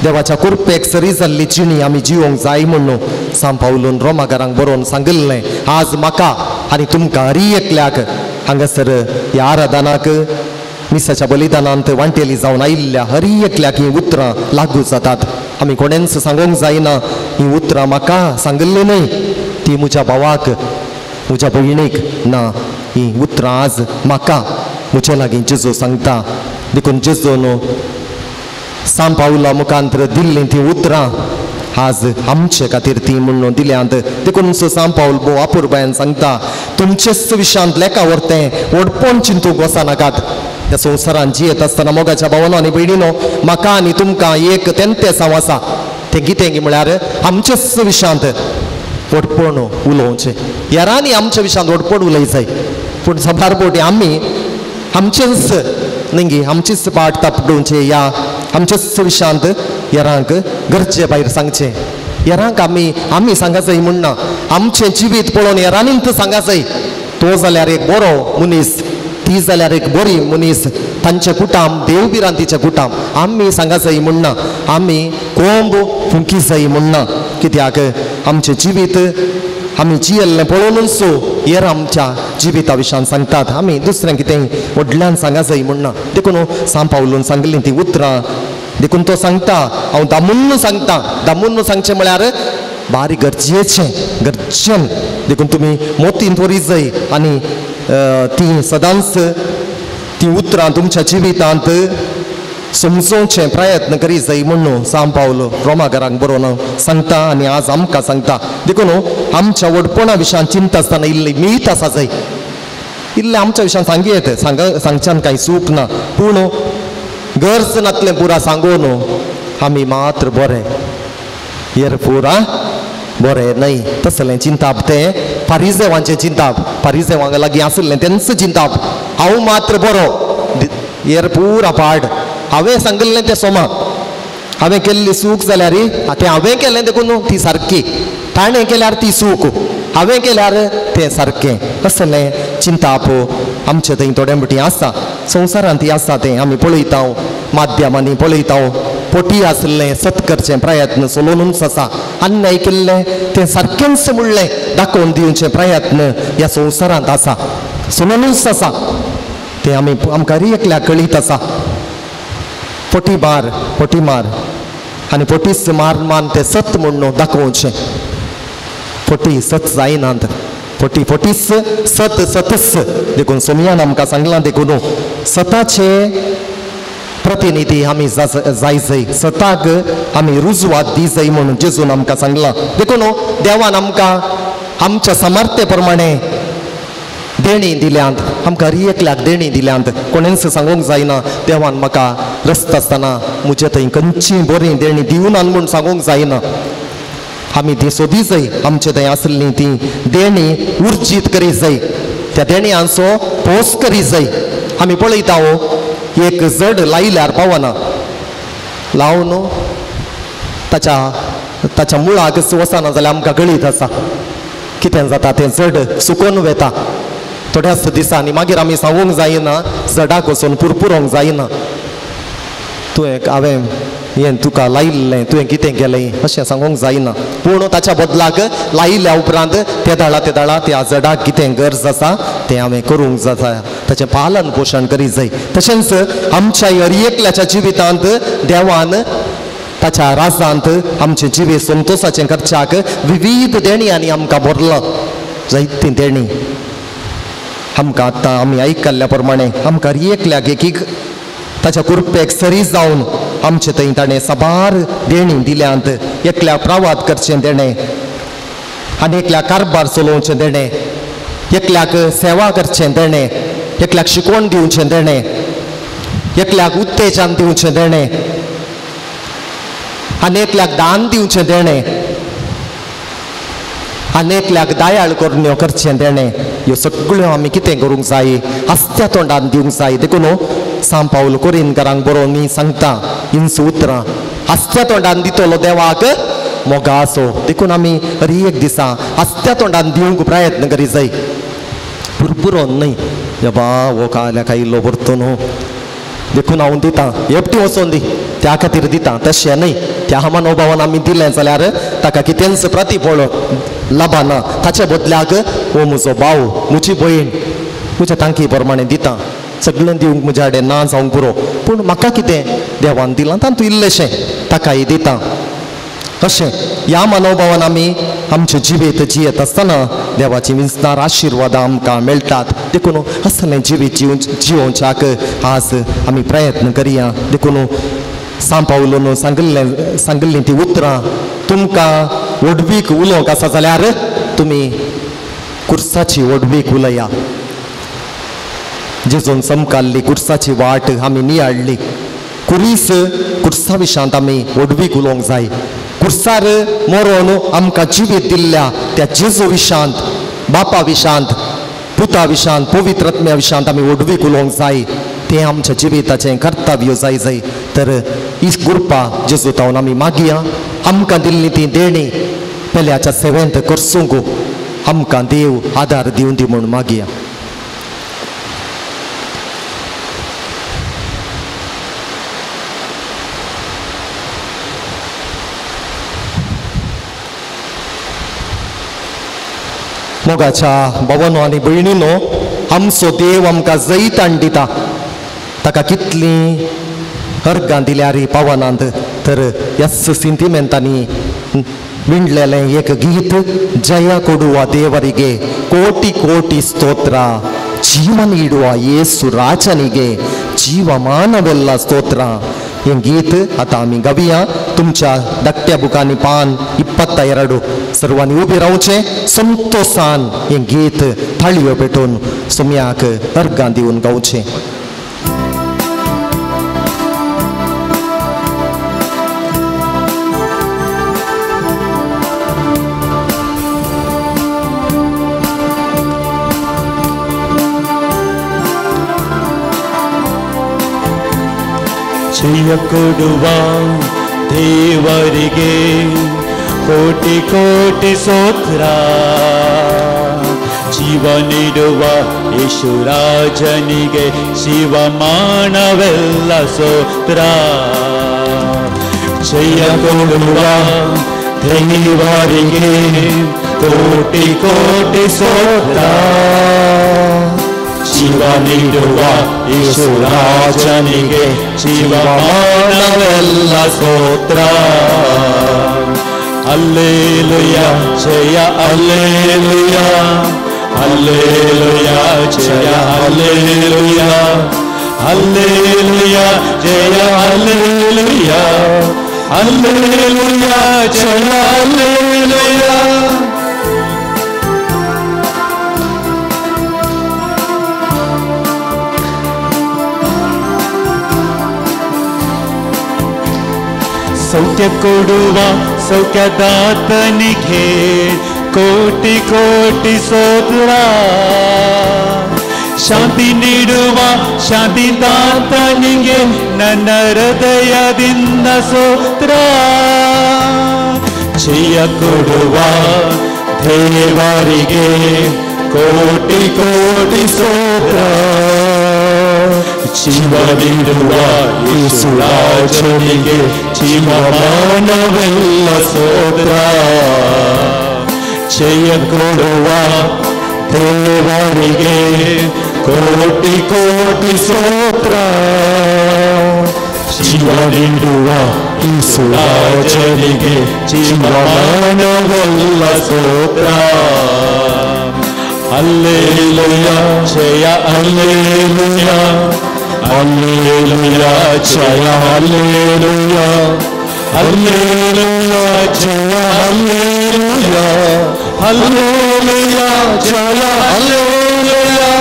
देवाच्या कृपेक सरी जाल्ली जिणी आमी जिवंक जाय म्हणून सांव पावलून रोमागारांक बरोवन सांगिल्लें. आज म्हाका आनी तुमकां हरी एकल्याक हांगासर ह्या आराधनाक मिसाच्या बलिदानांत वांटेली जावन आयिल्ल्या हरी एकल्याक हीं उतरां लागू जातात. आमी कोणेंच सांगूंक जायना हीं उतरां म्हाका सांगिल्लीं न्हय, ती म्हज्या भावाक म्हज्या भयणीक ना. हीं उतरां आज म्हाका म्हजे लागीं जेजू सांगता. देखून जेजून सांव पावला मुखांतर दिल्लीं तीं उतरां आज आमचे खातीर ती म्हणून दिल्यांत. देखून सांव पावल भोव अपुरबायेन सांगता, तुमचेच विशयांत लेखा व्हरतें व्हडपण चिंतूंक वचनाकात. त्या संवसारान जियेत आसतना मोगाच्या भावानो आनी भयणीनो, म्हाका आनी तुमकां एक तेंतेसांव आसा, तें कितें म्हळ्यार आमचेच विशयांत व्हडपण उलोवचें. हेरांनी आमच्या विशयांत व्हडपण उलय जाय, पूण साबार फावटी आमी आमचेच न्ही आमचीच पाट तापडोवचें या आमचेच विशयांत हेरांक गरजे भायर सांगचें. हेरांक आमी आमी सांगा जाय म्हण ना, आमचें जिवीत पळोवन हेरांनीच सांगा जाय. तो जाल्यार एक बरो मनीस, ती जाल्यार एक बरी मनीस, तांचें कुटाम देवभिरांतीचें कुटाम आमी सांगा जाय म्हण ना, आमी कोंब फुंकी जाय म्हण ना. कित्याक आमचें जिवीत आमी जियेल्लें पळोवनूच हेर आमच्या जिविता विशयान सांगतात, आमी दुसऱ्यांक कितें व्हडल्यान सांगा जाय म्हण ना. देखून सांव पावलून सांगिल्लीं तीं उतरां, देखून तो सांगता, हांव दामून सांगता. दामून सांगचें म्हळ्यार बारीक गरजेचें गरजेन. देखून तुमी मोतीन वरी जाय आनी ती सदांच ती उतरां तुमच्या जिवितांत समजोवचें प्रयत्न करी जाय म्हणून सांव पावल रोमागारांक बरोवन सांगता आनी आज आमकां सांगता. देखून आमच्या व्हडपणा विशयान चिंता आसतना इल्ली मीत आसा जाय, इल्लें आमच्या विशयान सांगी येता, सांगच्यान कांय चूक ना, पूण गरज नातलें पुरा सांगून आमी मात्र बरें, हेर पुरा बरें न्हय. तसलें चिंताप तें फारिजेवांचें चिंताप, फारिजेवांक लागीं आशिल्लें तेंच चिंताप, हांव मात्र बरो, हेर पुरा पाड, हांवें सांगिल्लें तें सोमा, हांवें केल्ली चूक जाल्यार तें हांवें केलें देखून ती सारकी, ताणें केल्यार ती चूक, हांवें केल्यार तें सारकें. असलें चिंताप आमचे थंय थोडे फावटी आसा, संवसारांत ती आसा, तें आमी पळयता, माध्यमांनी पळयता. पोटी आशिल्लें सत करचें प्रयत्न चलोवनूच आसा, अन्याय केल्लें तें सारकेंच म्हणलें दाखोवन दिवचें प्रयत्न ह्या संवसारांत आसा, चलोवनूच आसा, तें आमी आमकां एकल्याक कळीत आसा. पोटी मार, पोटी मार आनी पोटीच मार मान तें सत म्हणून दाखोवचें. पोटी सत जायनात, पोटी पोटीच सत सतच. देखून सोमयान आमकां सांगलां, देखून सताचे प्रतिनिधी आमी जाय जाय, सताक आमी रुजवात दी जाय म्हणून जेजून आमकां सांगलां. देखून देवान आमकां आमच्या सामर्थ्य प्रमाणे देणी दिल्यांत, आमकां एकल्याक देणी दिल्यांत. कोणेंच सांगूंक जायना देवान म्हाका रस्ता आसतना म्हजे थंय खंयची बरी देणी दिवनान म्हूण सांगूंक जायना. आमी ती सोदी जाय, आमचे थंय आशिल्ली ती देणी उर्जीत करी जाय, त्या देणयांचो पोस करी जाय. आमी पळयता हो एक जड लायल्यार पावना, लावन ताच्या ताच्या मुळाक वचना जाल्यार आमकां गळीत आसा कितें जाता, तें जड सुकोवन वेता थोड्याच दिसांनी. मागीर आमी सांगूंक जायना, जडाक वचून पुरपुरोंक जायना, तुवें हांवें हें तुका लायिल्लें तुवें कितें केलें अशें सांगूंक जायना. पूण ताच्या बदलाक लायिल्ल्या उपरांत ते दाळा ते दाळा त्या जडाक कितें गरज आसा तें हांवें करूंक जाता, ताचें पालन पोशण करीत जाय. तशेंच आमच्या हर एकल्याच्या जिवितांत देवान ताच्या राजांत आमचें जिवीत संतोसाचें करच्याक विविध देणयांनी आमकां भरलां, जायतीं देणी आमकां. आतां आमी आयकल्ल्या प्रमाणे आमकां एकल्याक एक एक ताच्या कृपेक सरी जावन आमचे थंय ताणें साबार देणी दिल्यांत. एकल्या प्रवाद करचें देणें आनी एकल्या कारभार चलोवचें देणें, एकल्याक सेवा करचें देणें, एकल्याक शिकवण दिवचें देणें, एकल्याक उत्तेजन दिवचें देणें आनी एकल्याक दान दिवचें देणें आनी एकल्याक दयाळ करण्यो करचें देणें. ह्यो सगळ्यो आमी कितें करूंक जाय? हांसत्या तोंडान दिवंक जाय. देखून सांव पावल कोरिनकारांक बरोवन मी सांगता हिंच उतरां, हांसत्या तोंडान दितलो देवाक मोगासो. देखून आमी हर एक दिसा हांसत्या तोंडान दिवंक प्रयत्न करी जाय, पुरपुरोन न्हय बाबा हो काल्या खायिल्लो परतो न्हू देखून हांव दितां, एकटी वचोन दी त्या खातीर दितां, तशें न्हय. त्या मनोभावान आमी दिलें जाल्यार ताका कितेंच प्रतिफळ लाभना. ताचे बदल्याक हो म्हजो भाव, म्हजी भयण म्हज्या तांकी प्रमाणे दितां, सगळें दिवंक म्हज्या कडेन ना जावंक पुरो, पूण म्हाका कितें देवान दिलां तातूंत इल्लेशें ताकाय दितां. अशें ह्या मनोभावान आमी आमचें जिवीत जियेत आसतना देवाची विंचणार आशिर्वादां आमकां मेळटात. देखून असलें जिवीत जिवोवच्याक आज आमी प्रयत्न करया. देखून सांव पावलून सांगिल्लीं ती उतरां, तुमकां व्हडवीक उलोवंक आसा जाल्यार तुमी कुर्साची व्हडवीक उलया. जेजून समकाल्ली कुर्साची वाट आमी नियाळ्ळी. कुरीस कुर्सा विशांत आमी व्हडवीक उलोवंक जाय. कुर्सार मरोन आमकां जिवीत दिल्ल्या त्या जेजू विशांत, बापा विशांत, पुता विशांत, पवित्र आत्म्या विशांत आमी व्हडवीक उलोवंक जाय. तें आमच्या जिविताचें कर्तव्य जाय जाय. तर ही कृपा जेजू तावन आमी मागया. आमकां दिल्ली ती देणी पेल्याच्या सेवेंत करसूंक आमकां देव आदार दिवन दी म्हूण मागया. मोगाच्या भावानो आनी भयणीनो, आमचो देव आमकां जैत हाडून दिता. ताका कितलीं अर्गां दिल्यार पावनात. तर ह्याच सिंतिमेंतांनी विणलेलें एक गीत, जया कोडुवा देवರಿಗೆ ಕೋಟಿ ಕೋಟಿ ಸ್ತೋತ್ರ, ಜೀವ ನೀಡುವ ಯೇಸು ರಾಜನಿಗೆ ಜೀವಮಾನವೆಲ್ಲ ಸ್ತೋತ್ರ. हें गीत आतां आमी गावया. तुमच्या धाकट्या बुकांनी पान 22 सर्वांनी उबी रावचें, संतोसान हें गीत थाळयो पेटोवन सोम्याक अर्गां दिवन गावचें. ಜಯ ಕೊಡುವ ದೇವರಿಗೆ ಕೋಟಿ ಕೋಟಿ ಸ್ತೋತ್ರ, ಜೀವ ನೀಡುವ ಯೇಸುರಾಜನಿಗೆ ಶಿವಮಾನವೆಲ್ಲ ಸ್ತೋತ್ರ. ಜಯ ಕೊಡುವ ದೇವರಿಗೆ ಕೋಟಿ ಕೋಟಿ ಸ್ತೋತ್ರ, ಜೀವ ನೀಡುವ ಯೇಸುರಾಜನಿಗೆ ಜೀವಮಾನವೆಲ್ಲ ಸ್ತೋತ್ರ. ಅಲ್ಲೇಲುಯ ಜಯ ಅಲ್ಲೇಲುಯ, ಅಲ್ಲೇಲುಯ ಜಯ ಅಲ್ಲೇಲುಯ, ಅಲ್ಲೇಲುಯ ಜಯ ಅಲ್ಲೇಲುಯ, ಅಲ್ಲೇಲುಯ ಜಯ ಅಲ್ಲೇಲುಯ. ಸೌಖ್ಯ ಕೊಡುವ ಸೌಖ್ಯದಾತನಿಗೆ ಕೋಟಿ ಕೋಟಿ ಸ್ತೋತ್ರ, ಶಾಂತಿ ನೀಡುವ ಶಾಂತಿದಾತನಿಗೆ ನನ್ನ ಹೃದಯದಿಂದ ಸ್ತೋತ್ರ. ಜಯ ಕೊಡುವ ದೇವರಿಗೆ ಕೋಟಿ ಕೋಟಿ ಸ್ತೋತ್ರ, ಜೀವ ನೀಡುವ ಯೇಸುರಾಜನಿಗೆ ಜೀವಮಾನವೆಲ್ಲ ಸ್ತೋತ್ರ. ಜಯ ಕೊಡುವ ದೇವರಿಗೆ ಕೋಟಿ ಕೋಟಿ ಸ್ತೋತ್ರ, ಜೀವ ನೀಡುವ ಯೇಸುರಾಜನಿಗೆ ಜೀವಮಾನವೆಲ್ಲ ಸ್ತೋತ್ರ. ಅಲ್ಲೇಲುಯ ಜಯ ಅಲ್ಲೇಲುಯ, ಅಲ್ಲೇಲುಯ ಜಯ ಅಲ್ಲೇಲುಯ, ಅಲ್ಲೇಲುಯ हल्लेलुया जय हल्लेलुया हल्लेलुया जय हल्लेलुया.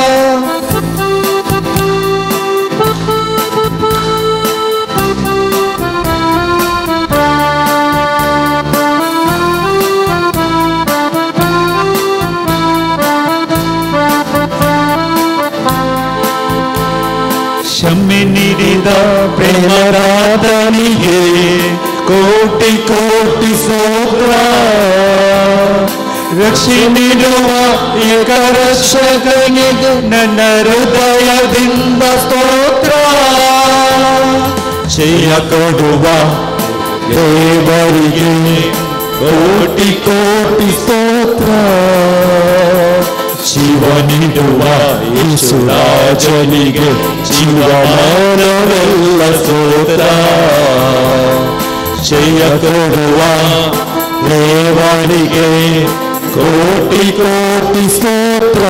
ಕ್ಷಮೆ ನೀಡಿದ ಪ್ರೇಮರಾಧನಿಗೆ ಕೋಟಿ ಕೋಟಿ ಸ್ತೋತ್ರ. ರಕ್ಷೆ ನೀಡುವ ಏಕರಕ್ಷಕನಿಗೆ ನನ್ನ ಹೃದಯದಿಂದ ಸ್ತೋತ್ರ. ಜಯ ಕೊಡುವ ದೇವರಿಗೆ ಕೋಟಿ ಕೋಟಿ ಸ್ತೋತ್ರ. ಜೀವ ನೀಡುವ ಯೇಸುರಾಜನಿಗೆ ಜೀವಮಾನವೆಲ್ಲ ಸ್ತೋತ್ರ. ಜಯ ಕೊಡುವ ದೇವರಿಗೆ ಕೋಟಿ ಕೋಟಿ ಸ್ತೋತ್ರ.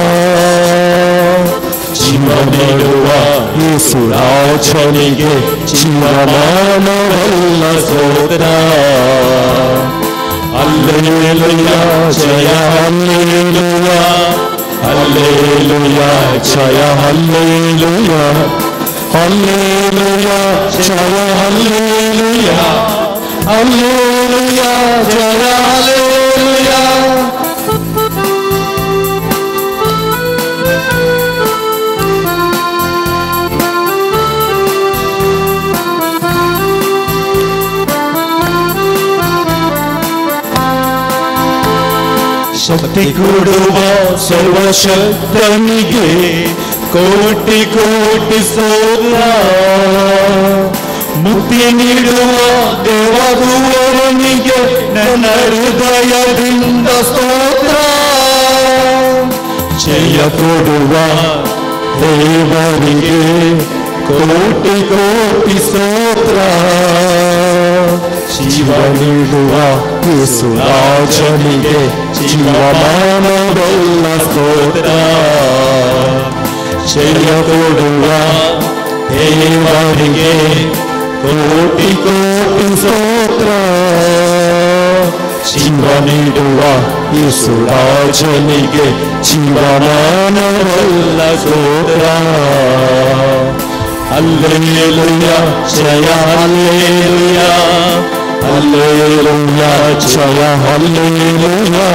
ಜೀವ ನೀಡುವ ಯೇಸುರಾಜನಿಗೆ ಜೀವಮಾನವೆಲ್ಲ ಸ್ತೋತ್ರ. ಹಲ್ಲೆಲೂಯಾ ಜಯ ಹಲ್ಲೆಲೂಯಾ ಹಲ್ಲೆಲೂಯಾ ಜಯ ಹಲ್ಲೆಲೂಯಾ ಹಲ್ಲೆಲೂಯಾ ಜಯ ಹಲ್ಲೆಲೂಯಾ ಹಲ್ಲೆಲೂಯಾ ಜಯ ಹಲ್ಲೆಲೂಯಾ. ಶಕ್ತಿ ಕೊಡುವ ಸರ್ವಶಕ್ತನಿಗೆ ಕೋಟಿ ಕೋಟಿ ಸ್ತೋತ್ರ. ಮುಕ್ತಿ ನೀಡುವ ದೇವದೂತನಿಗೆ ನನ್ನ ಹೃದಯದಿಂದ ಸ್ತೋತ್ರ. ಜಯ ಕೊಡುವ ದೇವರಿಗೆ ಕೋಟಿ ಕೋಟಿ ಸ್ತೋತ್ರ. ಜೀವ ನೀಡುವ ಯೇಸುರಾಜನಿಗೆ ಜೀವಮಾನವೆಲ್ಲ ಸ್ತೋತ್ರ. ಜಯ ಕೊಡುವ ದೇವರಿಗೆ ಕೋಟಿ ಕೋಟಿ ಸ್ತೋತ್ರ. ಜೀವ ನೀಡುವ ಯೇಸುರಾಜನಿಗೆ ಜೀವಮಾನವೆಲ್ಲ ಸ್ತೋತ್ರ. ಹಲ್ಲೆಲೂಯಾ ಜಯ ಹಲ್ಲೆಲೂಯಾ ಹಲ್ಲೆಲೂಯಾ ಜಯ ಹಲ್ಲೆಲೂಯಾ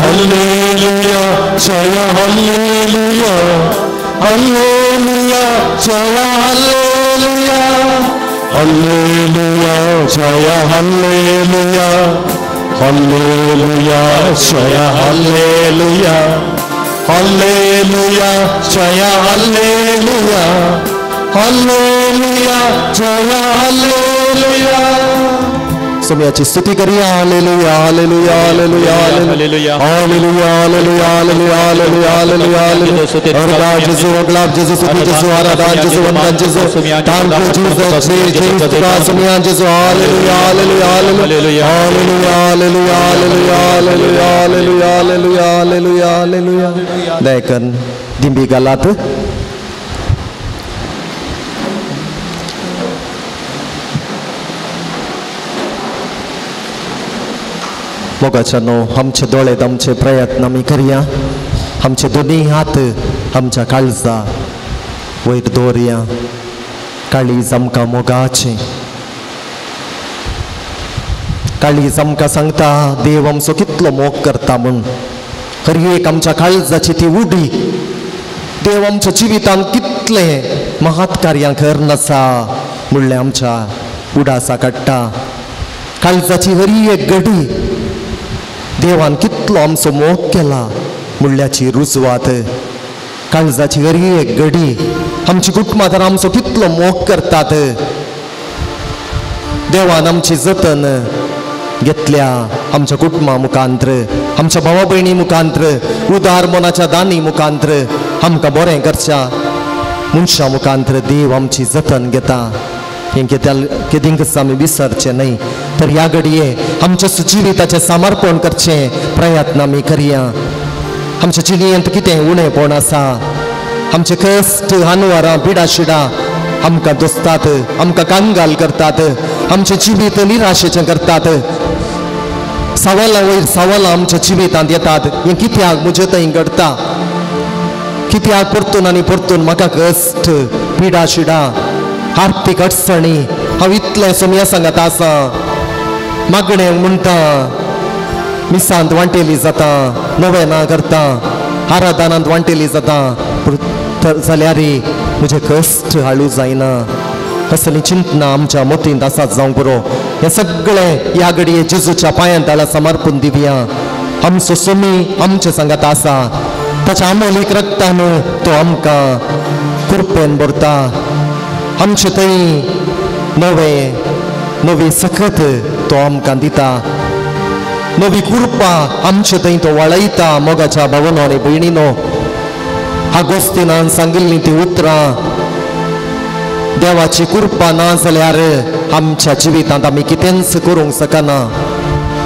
ಹಲ್ಲೆಲೂಯಾ ಜಯ ಹಲ್ಲೆಲೂಯಾ ಹಲ್ಲೆಲೂಯಾ ಜಯ ಹಲ್ಲೆಲೂಯಾ ಹಲ್ಲೆಲೂಯಾ ಜಯ ಹಲ್ಲೆಲೂಯಾ ಹಲ್ಲೆಲೂಯಾ ಜಯ ಹಲ್ಲೆಲೂಯಾ ಹಲ್ಲೆಲೂಯಾ ಜಯ ಹಲ್ಲೆಲೂಯಾ ಹಲ್ಲೆಲೂಯಾ ಜಯ ಹಲ್ಲೆಲೂಯಾ. सोम्याची स्तुती करूया. Hallelujah hallelujah hallelujah hallelujah hallelujah hallelujah hallelujah hallelujah hallelujah hallelujah. अरदास जेसू अगलाब जेसू स्तुति जेसू आराधना जेसू वंदन जेसू thank you Jesus Jesus Saumya जेसू hallelujah hallelujah hallelujah hallelujah hallelujah hallelujah hallelujah hallelujah hallelujah hallelujah. दयकन दिंबी गालात मोगाच्यानो आमचे दोळे आमचे प्रयत्न आमी करया, आमचे दोनूय हात आमच्या काळजा वयर दवरया. काळीज आमकां मोगाचें, काळीज आमकां सांगता देव आमचो कितलो मोग करता म्हूण. हर एक आमच्या काळजाची ती उडी देव आमच्या जिवितांत कितलें महत् कार्यां करून आसा म्हणलें आमच्या उडासा काडटा. काळजाची हरी एक घडी देवान कितलो आमचो मोग केला म्हणल्याची रुजवात. काळजाची हरी एक घडी आमची कुटुंबां तर आमचो कितलो मोग करतात. देवान आमची जतन घेतल्या आमच्या कुटुंबा मुखांत्र, आमच्या भावा भयणी मुखांत्र, उदार मनाच्या दानी मुखांत्र, आमकां बरें करच्या मनशां मुखांत्र देव आमची जतन घेता. हें केदींकच आमी विसरचें न्हय. तर ह्या घडये आमच्या जिविताचें समर्पण करचें प्रयत्न आमी करया. आमच्या जिणेंत कितें उणेपण आसा, आमचे कश्ट हानवारां पिडाशिडां आमकां दोसतात, आमकां कांगाल करतात, आमचें जिवीत निराशेचें करतात. सवालां वयर सवालां आमच्या जिवितांत येतात. हें कित्याक म्हजे थंय घडटा? कित्याक परतून आनी परतून म्हाका कश्ट, पिडा शिडा, आर्थीक अडचणी? हांव इतलें सोमया सांगत आसा, मागणें म्हणटा, मिसांत वांटेली जाता, नवेनां करता, आराधनांत वांटेली जाता, जाल्यार म्हजें कश्ट हाळू जायना. असली चिंतना आमच्या मतींत आसात जावंक पुरो. हें सगळें ह्या घडये जेजूच्या पांयांत ताळा समर्पून दिवया. आमचो सोमी आमचे सांगात आसा. ताच्या आमोलीक रक्तान तो आमकां कुरपेन भरता. आमचे थंय नवे नवी सकत तो आमकां दिता, नवी कृपा आमचे थंय तो वळयता. मोगाच्या भावनो आनी भयणीनो, आगोस्तिनान सांगिल्लीं ती उतरां, देवाची कृपा ना जाल्यार आमच्या जिवितांत आमी कितेंच करूंक शकना.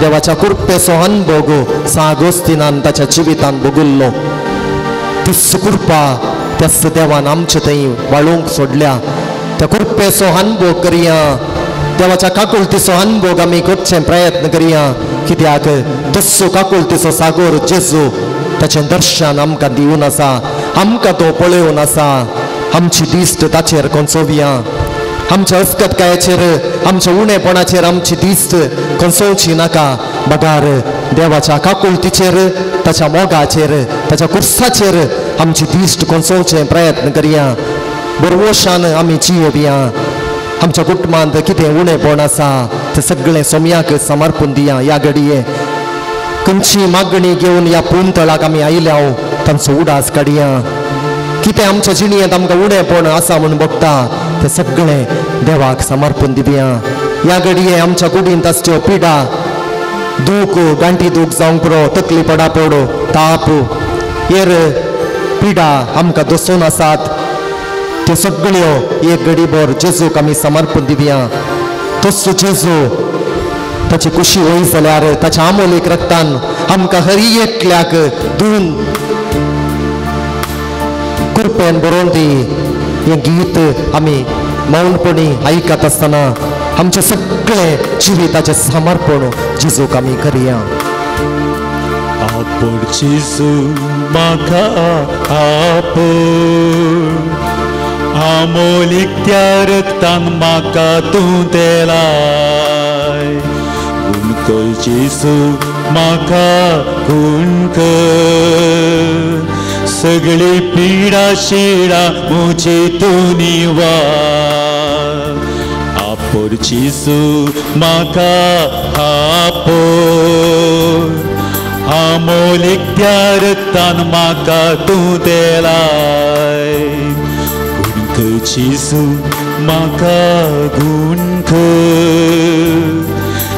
देवाच्या कृपेचो अनभोग सागोस्तिनान ताच्या जिवितांत भोगिल्लो. तीच कृपा त्याच देवान आमचे थंय वाळूंक सोडल्या. त्या कृपेचो अनभोग करया, देवाच्या काकुळतीचो अनभोग आमी करचे प्रयत्न करया. कित्याक तस्सो काकुळतीचो सागोर जेजू ताचें दर्शन आमकां दिवन आसा, आमकां तो पळोवन आसा. आमची दिश्ट ताचेर कोंसोवया. आमच्या अस्कतकायेचेर, आमच्या उणेपणाचेर आमची दिश्ट कोंसोवची नाका, बगार देवाच्या काकुळतीचेर, ताच्या मोगाचेर, ताच्या कुर्साचेर आमची दिश्ट कोंसोवचे प्रयत्न करया. बरवशान आमी जियेवया. आमच्या कुटुंबांत कितें उणेपण आसा तें सगळें सोमयाक समर्पून दिया. ह्या घडये खंयची मागणी घेवन ह्या पुंतळाक आमी आयल्या तांचो उडास काडया. कितें आमच्या जिणेंत आमकां उणेपण आसा म्हूण बघता तें सगळें देवाक समर्पून दिवया. ह्या घडये आमच्या कुडींत आसच्यो पिडा, दूख, गांठी दूख जावंक पुरो, तकली पडापड, ताप, हेर पिडा आमकां दसून आसात त्यो सगळ्यो एक घडीभर जेजूक आमी समर्पून दिवया. तसो जेजू ताची कुशी वय जाल्यार ताच्या आमोलीक रक्तान आमकां हरी एकल्याक धुवन कृपेन बरोवन दी. हें गीत आमी मौनपणी आयकत आसतना आमचें सगळें जिविताचें समर्पण जेजूक आमी करया. आपूण जेजू म्हाका आपूण, आमोलीक त्या रक्तान म्हाका तूं तेलाय. गुणकर जेजू म्हाका गुणकर, सगळी पिडा शिडा म्हजी तूं निवार. आपूण जेजू म्हाका आपूण, आमोलीक त्या रक्तान म्हाका तूं तेलाय. गुणकर जेजू म्हाका गुणकर,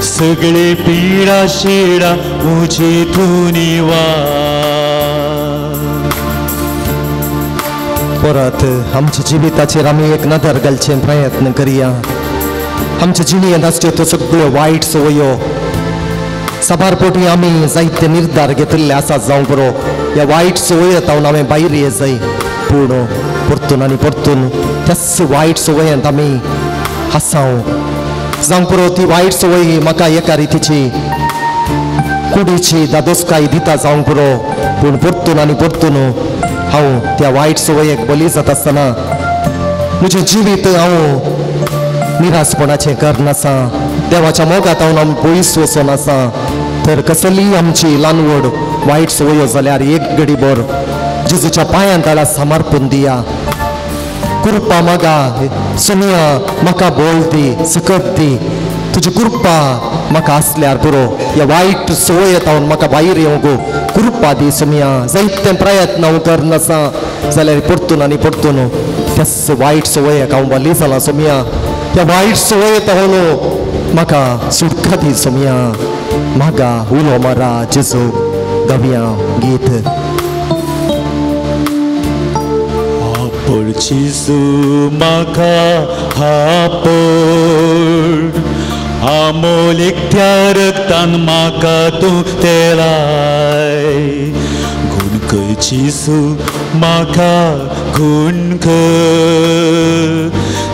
सगळी पिडा शिडा म्हजी तूं निवार. परत आमच्या जिविताचेर आमी एक नदर घालचे प्रयत्न करया. आमच्या जिणेंत आसच्यो त्यो सगळ्यो वायट संवयो साबार पोटी आमी जायते निर्धार घेतिल्ले आसात जावंक पुरो. ह्या वायट संवयेंत हांव हांवें भायर ये जाय, पूण परतून आनी परतून त्याच वायट संवयेंत आमी आसाव जावंक पुरो. ती वायट संवय म्हाका एका रितीची कुडीची दादोसकाय दिता जावंक पुरो, पूण परतून आनी परतून हांव त्या वायट संवयेक बली जाता आसतना म्हजें जिवीत हांव निराशपणाचें करनासा. देवाच्या मोगात हांव आमी पयस वचोन आसा. तर कसलीय आमची ल्हान व्हड वायट संवयो जाल्यार एक घडीभर जेजूच्या पांयांत ताळा समर्पून दिया. कृपा मागा सोनिया, म्हाका बोल दी, सकत दी, तुजी कृपा म्हाका आसल्यार पुरो. ह्या वायट संवयेंत हांव म्हाका भायर येवंक कृपा दी सोमिया. जायते प्रयत्न हांव करनासा जाल्यार परतून आनी परतून त्याच वायट संवयेक हांव बली जालां सोमिया. त्या वायट संवयेंत हांव म्हाका सुटका दी सोमिया. म्हाका उलो मारा जेजू. गावया गीत. आपूण जेजू म्हाका आपूण, आमोलीक त्या रक्तान म्हाका तूं तेलाय. गुणकर जेजू म्हाका गुणकर,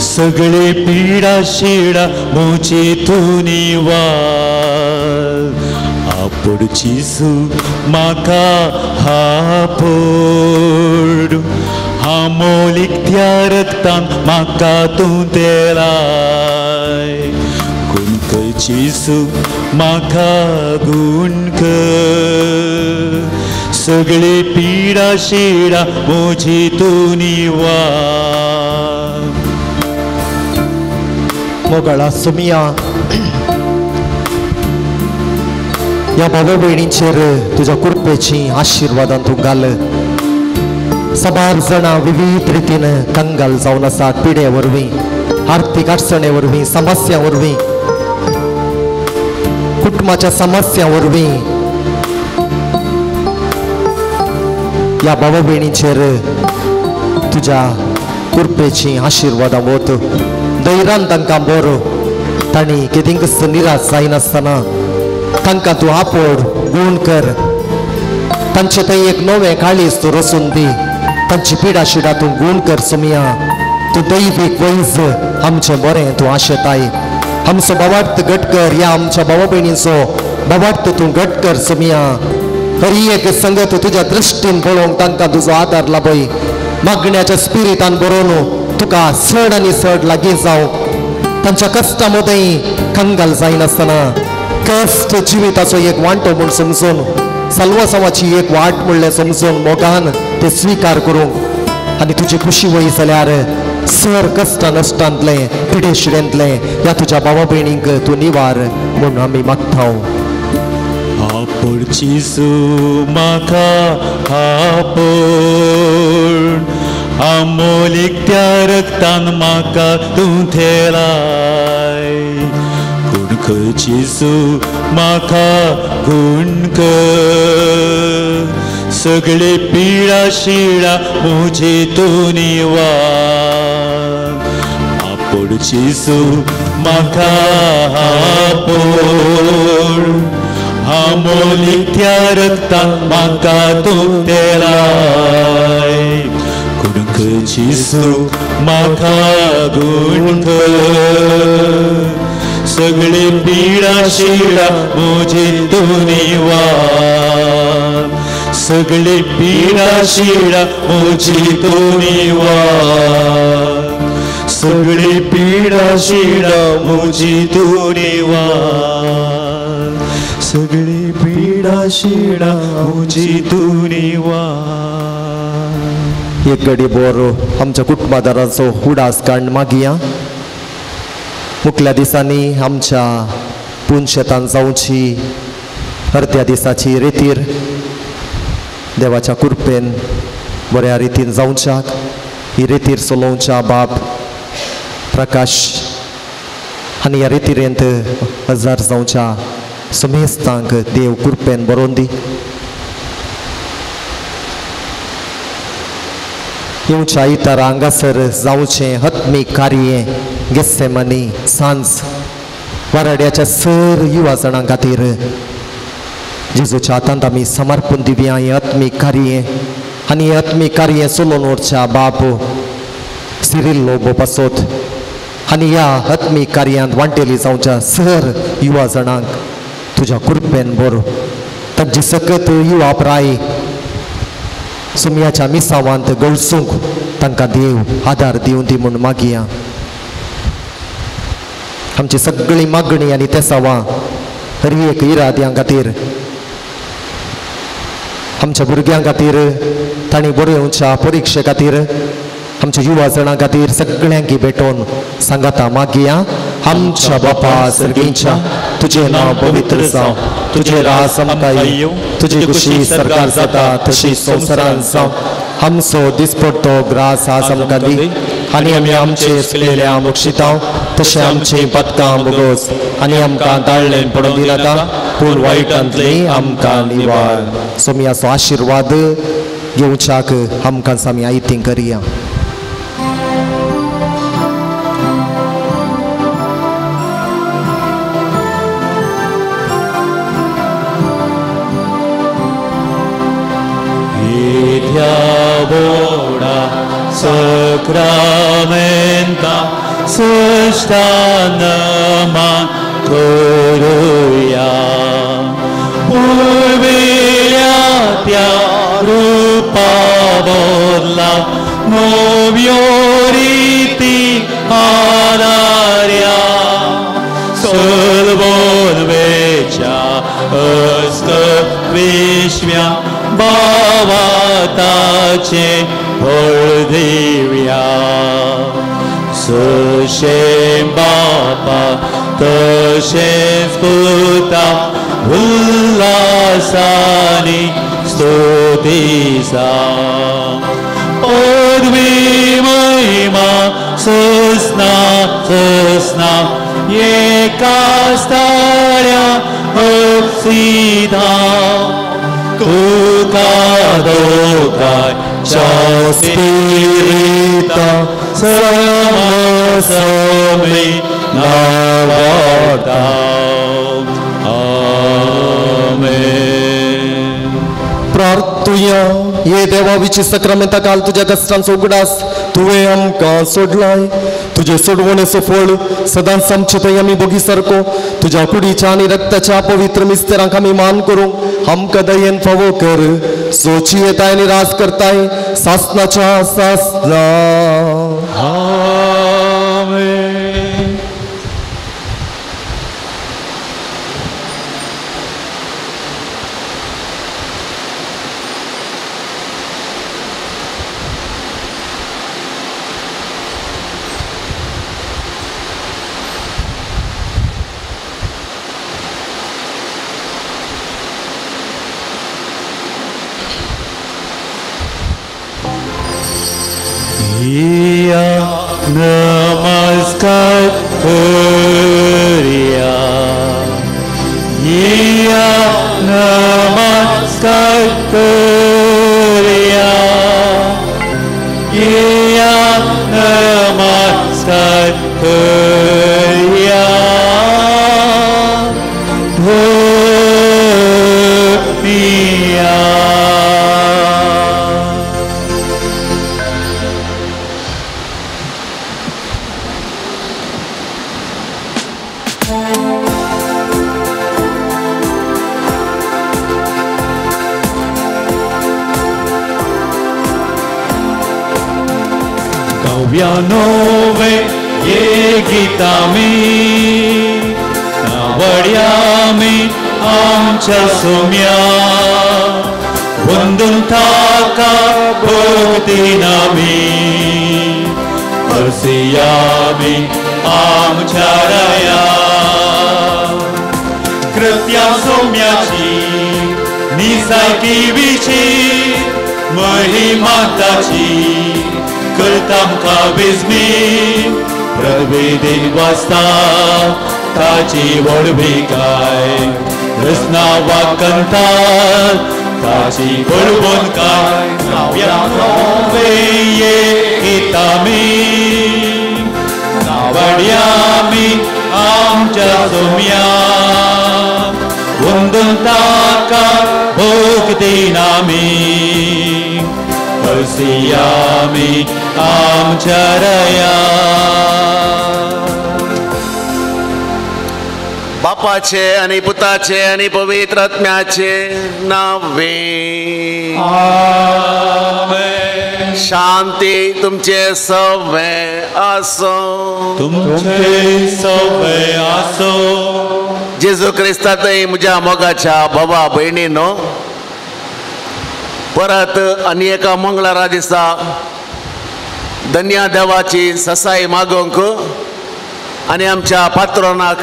सगळी पिडा शिडा म्हजी तूं निवार. आपोड जेजू म्हाका आपोड आमोलीक त्या रक्तान म्हाका तूं तेलाय गुण कर जेजू म्हाका गुण कर सगळी पिडा शिडा म्हजी तूं निवार. मोगाळा सुमिया ह्या बाबा भयणींचेर तुज्या कृपेची आशिर्वादान तूं घाल. साबार जाणां विविध रितीन कंगाल जावन आसात पिडे वरवीं, आर्थीक अडचणे वरवीं, समस्या वरवीं, कुटुंबाच्या समस्या वरवीं. ह्या बाबा भयणींचेर तुज्या कृपेची आशिर्वादां वत धैर्यान तांकां बरो तांणी कितेंच निराश जायनासतना तांकां तूं आपोड गुण कर. तांचे थंय एक नवें काळीज तूं रसून दी. तांची पिडा शिडा तूं गुण कर सोमिया. तूं दैवीक वैज आमचें बरें तूं आशेताय. आमचो बाबार्थ घट कर. ह्या आमच्या बाबा भयणींचो बाबार्थ तूं घट कर सोमिया. हरी एक संगत तुज्या दृश्टीन पळोवंक तांकां तुजो आदार लाभय. मागण्याच्या स्पिरितान बरोवन तुका चड आनी चड लागीं जावंक तांच्या कश्टा मदीं कंगाल जायनासतना कश्ट जिविताचो एक वांटो म्हूण समजून सल्वसांवाची एक वाट म्हणलें समजून मोगान ते स्विकार करूंक आनी तुजी खुशी वय जाल्यार सर कश्टा नश्टांतलें पिडे शिडेंतलें ह्या तुज्या बाबा भयणींक तूं निवार म्हूण आमी मागता. आपोड जेजू म्हाका आपोड आमोलीक त्या रक्तान म्हाका तूं थेलाय गुण कर जेजू म्हाका गुण कर सगळी पिडा शिडा म्हजी तूं निवार. आपोड जेजू म्हाका आपोड आमोलीक त्या रक्तान म्हाका तूं तेलाय गुण कर जेजू म्हाका गुण कर सगळी पिडा शिडा म्हजी तूं निवार सगळी पिडा शिडा म्हजी तूं निवार सगळी पिडा शिडा म्हजी तूं निवार सगळी पिडा शिडा म्हजी तूं निवार. एक गडी बोर आमच्या कुटुंबादारांचो उडास काडून मागया. मुखल्या दिसांनी आमच्या पुनशेतान जावची अर्द्या दिसाची रेतीर देवाच्या कृपेन बऱ्या रितीन जावच्याक ही रेतीर चलोवच्या बाप प्रकाश आनी ह्या रेतिरेंत हजार जावच्या समेस्तांक देव कृपेन बरोवन दी. येवच्या आयतारा हांगासर जावचें आत्मीक कार्य गेस्सेमनी सांज वाराड्याच्या सर युवा जाणां खातीर जेजूच्या हातांत आमी समर्पण दिवया हें आत्मीक कार्य आनी हें आत्मीक कार्य चलोवन व्हरच्या बाप सिरील लोबो पासत आनी ह्या आत्मीक कार्यांत वांटेली जावच्या सर युवा जाणांक तुज्या कृपेन बरो तांची सकत युवा प्राय सुमयाच्या मिसावांत गळसूंक तांकां देव आदार दिवं दी म्हूण मागया. आमची सगळी मागणी आनी तेसावां हर एक इराद्यां खातीर आमच्या भुरग्यां खातीर तांणी बरोवच्या परिक्षे खातीर आमच्या युवा जाणां खातीर सगळ्यांकी भेटोवन सांगाता मागया. आमच्या बापा सर्गींच्या तुझे नांव पवित्र जावं, तुझे राज आमकां येवं, तुजी खुशी सरकार जाता तशी संवसारांत जावं. आमचो दिसपडतो ग्रास आज आमकां दी आनी आमी आमचे चुकलेल्या बक्षितांव तशें आमचीं पदकां बोगोस आनी आमकां दाळ्ळें पडून दिनाका पूण वायटांतली आमकां निवार. सोमयाचो आशिर्वाद घेवच्याक आमकां आमी आयतीं करया. Diavola sacramenta sustanama koruya पुर्विल्या त्या रुपा बदला नव्यो रिती आदार्या सलबोलवेच्या अस्त विश्व्या भावाताचे फळ दिव्या जशें बापा तशेंच पुता उल्हासानी स्तुतीसा पदवी महिमा ससना ससना एका स्थाळ्या अपसिधा तुका दोगांच्या स्पिरिता समसमी नावाता. आमेन. प्रार्थुया. ये देवा विची सक्रामेंता काल तुज्या कश्टांचो उगडास तुवें आमकां सोडलाय. तुजे सोडवणेचो फळ सदांच आमचे थंय आमी भोगी सारको तुज्या कुडीच्या आनी रक्ताच्या पवित्र मिस्तरांक आमी मान करूंक आमकां दयेन फावो कर. सोची येताय आनी राज करताय सासनाच्या सासना. आमेन. नमस्कार करिया, या नमस्कार करिया, या नमस्कार करिया. धनिया. नोवे ये गीतामी नावड्यामी आमच्या सोम्या वंदून ताका भक्ती नामी हरसियामी आमच्या राया. कृत्या सोम्याची निसायकी विची महिमा ताची करता विस्मी प्रवेदीन वाचता ताची व्हडविकाय रचना वाकंतात ताची बळवण काय. नाव्या नोवे ये गीतामी नावड्यामी आमच्या सोम्या वंदन ताका भक्ती नामी हरसियामी आमच्या रया. बापाचे आणि पुताचे आणि पवित्र आत्म्याचे नावे. आमेन. शांती तुमचे सवे आसो. तुमचे सवे आसो. जेजू क्रिस्तातय म्हज्या मोगाच्या बाबा भयणीनो, परत आनी एका मंगळारा दिसा धन्या देवाची ससाई मागोवंक आनी आमच्या पात्रोनाक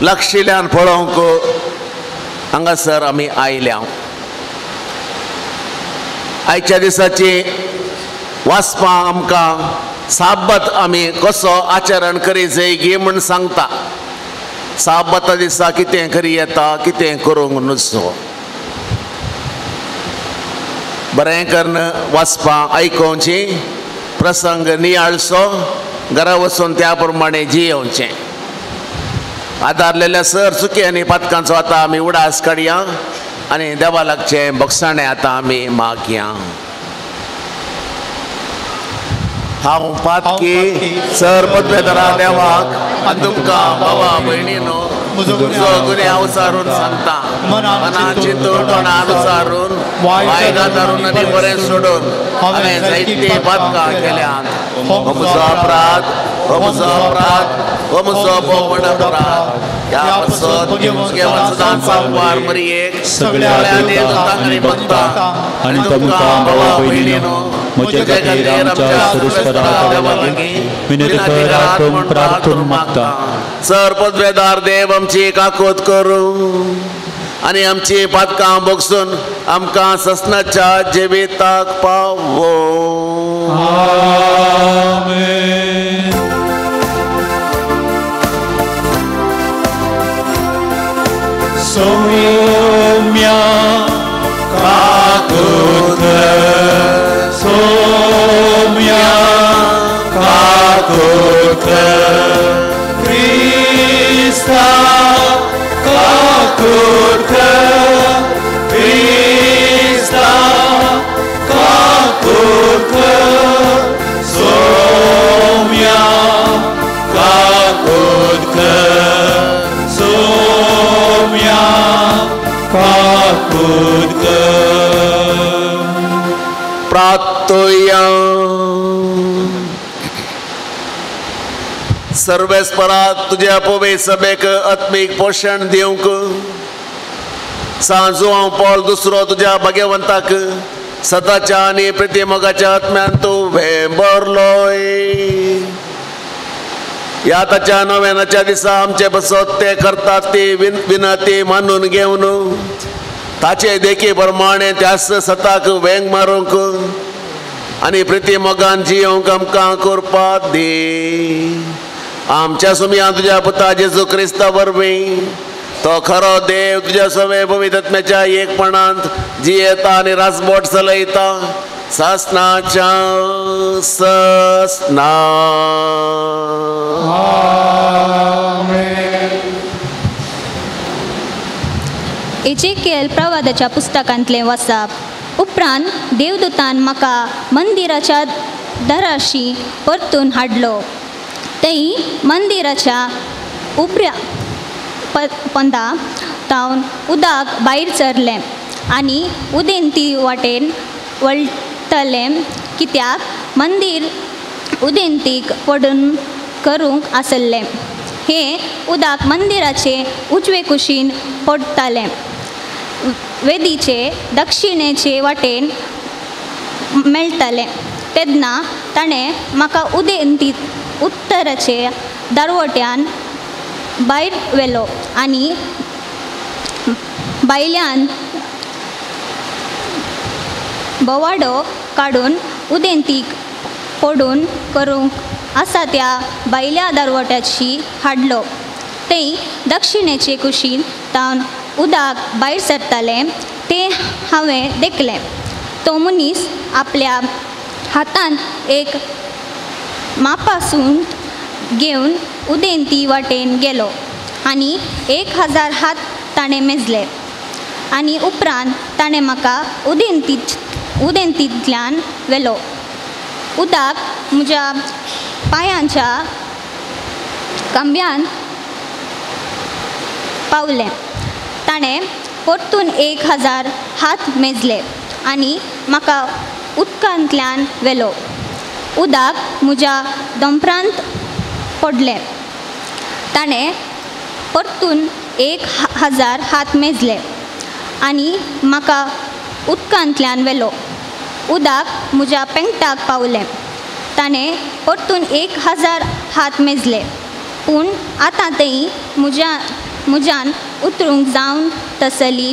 लागशिल्ल्यान पळोवंक हांगासर आमी आयल्या. आयच्या दिसाची वाचपां आमकां साब्बत आमी कसो आचरण करी जाय गी म्हूण सांगता. साब्बता दिसा कितें करी येता कितें करूंक नुजो. बरें करून वाचपां आयकोवचीं, प्रसंग नियाळचो, घरा वचून त्या प्रमाणे जियेवचें. आदारलेल्या सर चुकी आनी पातकांचो आतां आमी उडास काडया आनी देवा लागचें बक्षाणें आतां आमी मागया. हांव पातकी सर पदवेदारा देवाक आनी तुमकां बाबा भयणीनो म्हजो गुन्यांव उचारून सांगता मनान चिंतून तोंडान उचारून वायट धरून आनी बरें सोडून हांवें जायतीं पातकां केल्यांत. हो म्हजो अपराध, हो म्हजो अपराध, हो म्हजो भोव अपराध. ह्या पासत सदांच सावकार मरियेक सगळ्या देवदूतांक आनी भक्तांक आनी तुमकां भावा भयणीनो म्हजे खातीर आमच्या सर्वेस्परा देवा लागीं विनंती करात म्हूण प्रार्थना मागता. सर पदवेदार देव आमची काकूत करूं आनी आमची पातकां भोगसून आमकां ससनाच्या जिविताक पावो. आमेन. सोम्या काकूत कर, सोम्या काकूत कर, क्रिस्ता काकूत कर, क्रिस्ता काकूत कर, सोम्या काकूत कर, सोम्या काकूत कर. प्रार्थोया. सर्वेस्परा तुज्या पवे सभेक आत्मीक पोशण दिवंक सांजू हांव पॉल दुसरो तुज्या भाग्यवंताक सदाच्या आनी प्रितीमोगाच्या आत्म्यान तूं भेंबरलोय. ह्या ताच्या नव्यानाच्या दिसा आमचे बसत ते करतात ती विनंती मानून घेवन ताचे देखी प्रमाणे त्याच सताक वेंग मारूंक आनी प्रितीमोगान जियोंक आमकां करपाक दी. आमच्या सुमया तुज्या पुता जेजू क्रिस्ता वरवीं तो खरो देव तुज्या सवे पवित्रत्म्याच्या एकपणांत जियेता आनी राजबोट चलयता सासनाच्या ससना. एजेकियल प्रवादाच्या पुस्तकांतलें वाचप. उपरांत देवदूतान म्हाका मंदिराच्या दाराशी परतून हाडलो. थंय मंदिराच्या उपऱ्या पंदा तावन उदक भायर सरलें आनी उदेंती वाटेन वळटलें कित्याक मंदीर उदेंतीक पडून करूंक आसलें. हें उदक मंदिराचे उजवे कुशीन पडटालें, वेदीचे दक्षिणेचे वाटेन मेळटालें. तेन्ना ताणें म्हाका उदेंती उत्तराचे दारवट्यान भायर व्हेलो आनी भायल्यान बोवाडो काडून उदेंतीक पडून करूंक आसा त्या भायल्या दारवट्याची हाडलो. थंय दक्षिणेचे कुशीन तावन उदक भायर सरतालें तें हांवें देखलें. तो मनीस आपल्या हातांत एक मापासून घेवन उदेंती वाटेन गेलो आनी 1000 हात ताणें मेजले आनी उपरांत ताणें म्हाका उदेंतींतल्यान व्हेलो. उदक म्हज्या पांयांच्या खांब्यान पावलें. ताणें परतून 1000 हात मेजले आनी म्हाका उदकांतल्यान व्हेलो. उदक म्हज्या दोंपरांत पडलें. ताणें परतून 1000 हात मेजले आनी म्हाका उदकांतल्यान व्हेलो. उदक म्हज्या पेंगटाक पावलें. ताणें परतून 1000 हात मेजले, पूण आतां थंय म्हज्यान उतरूंक जावन तसली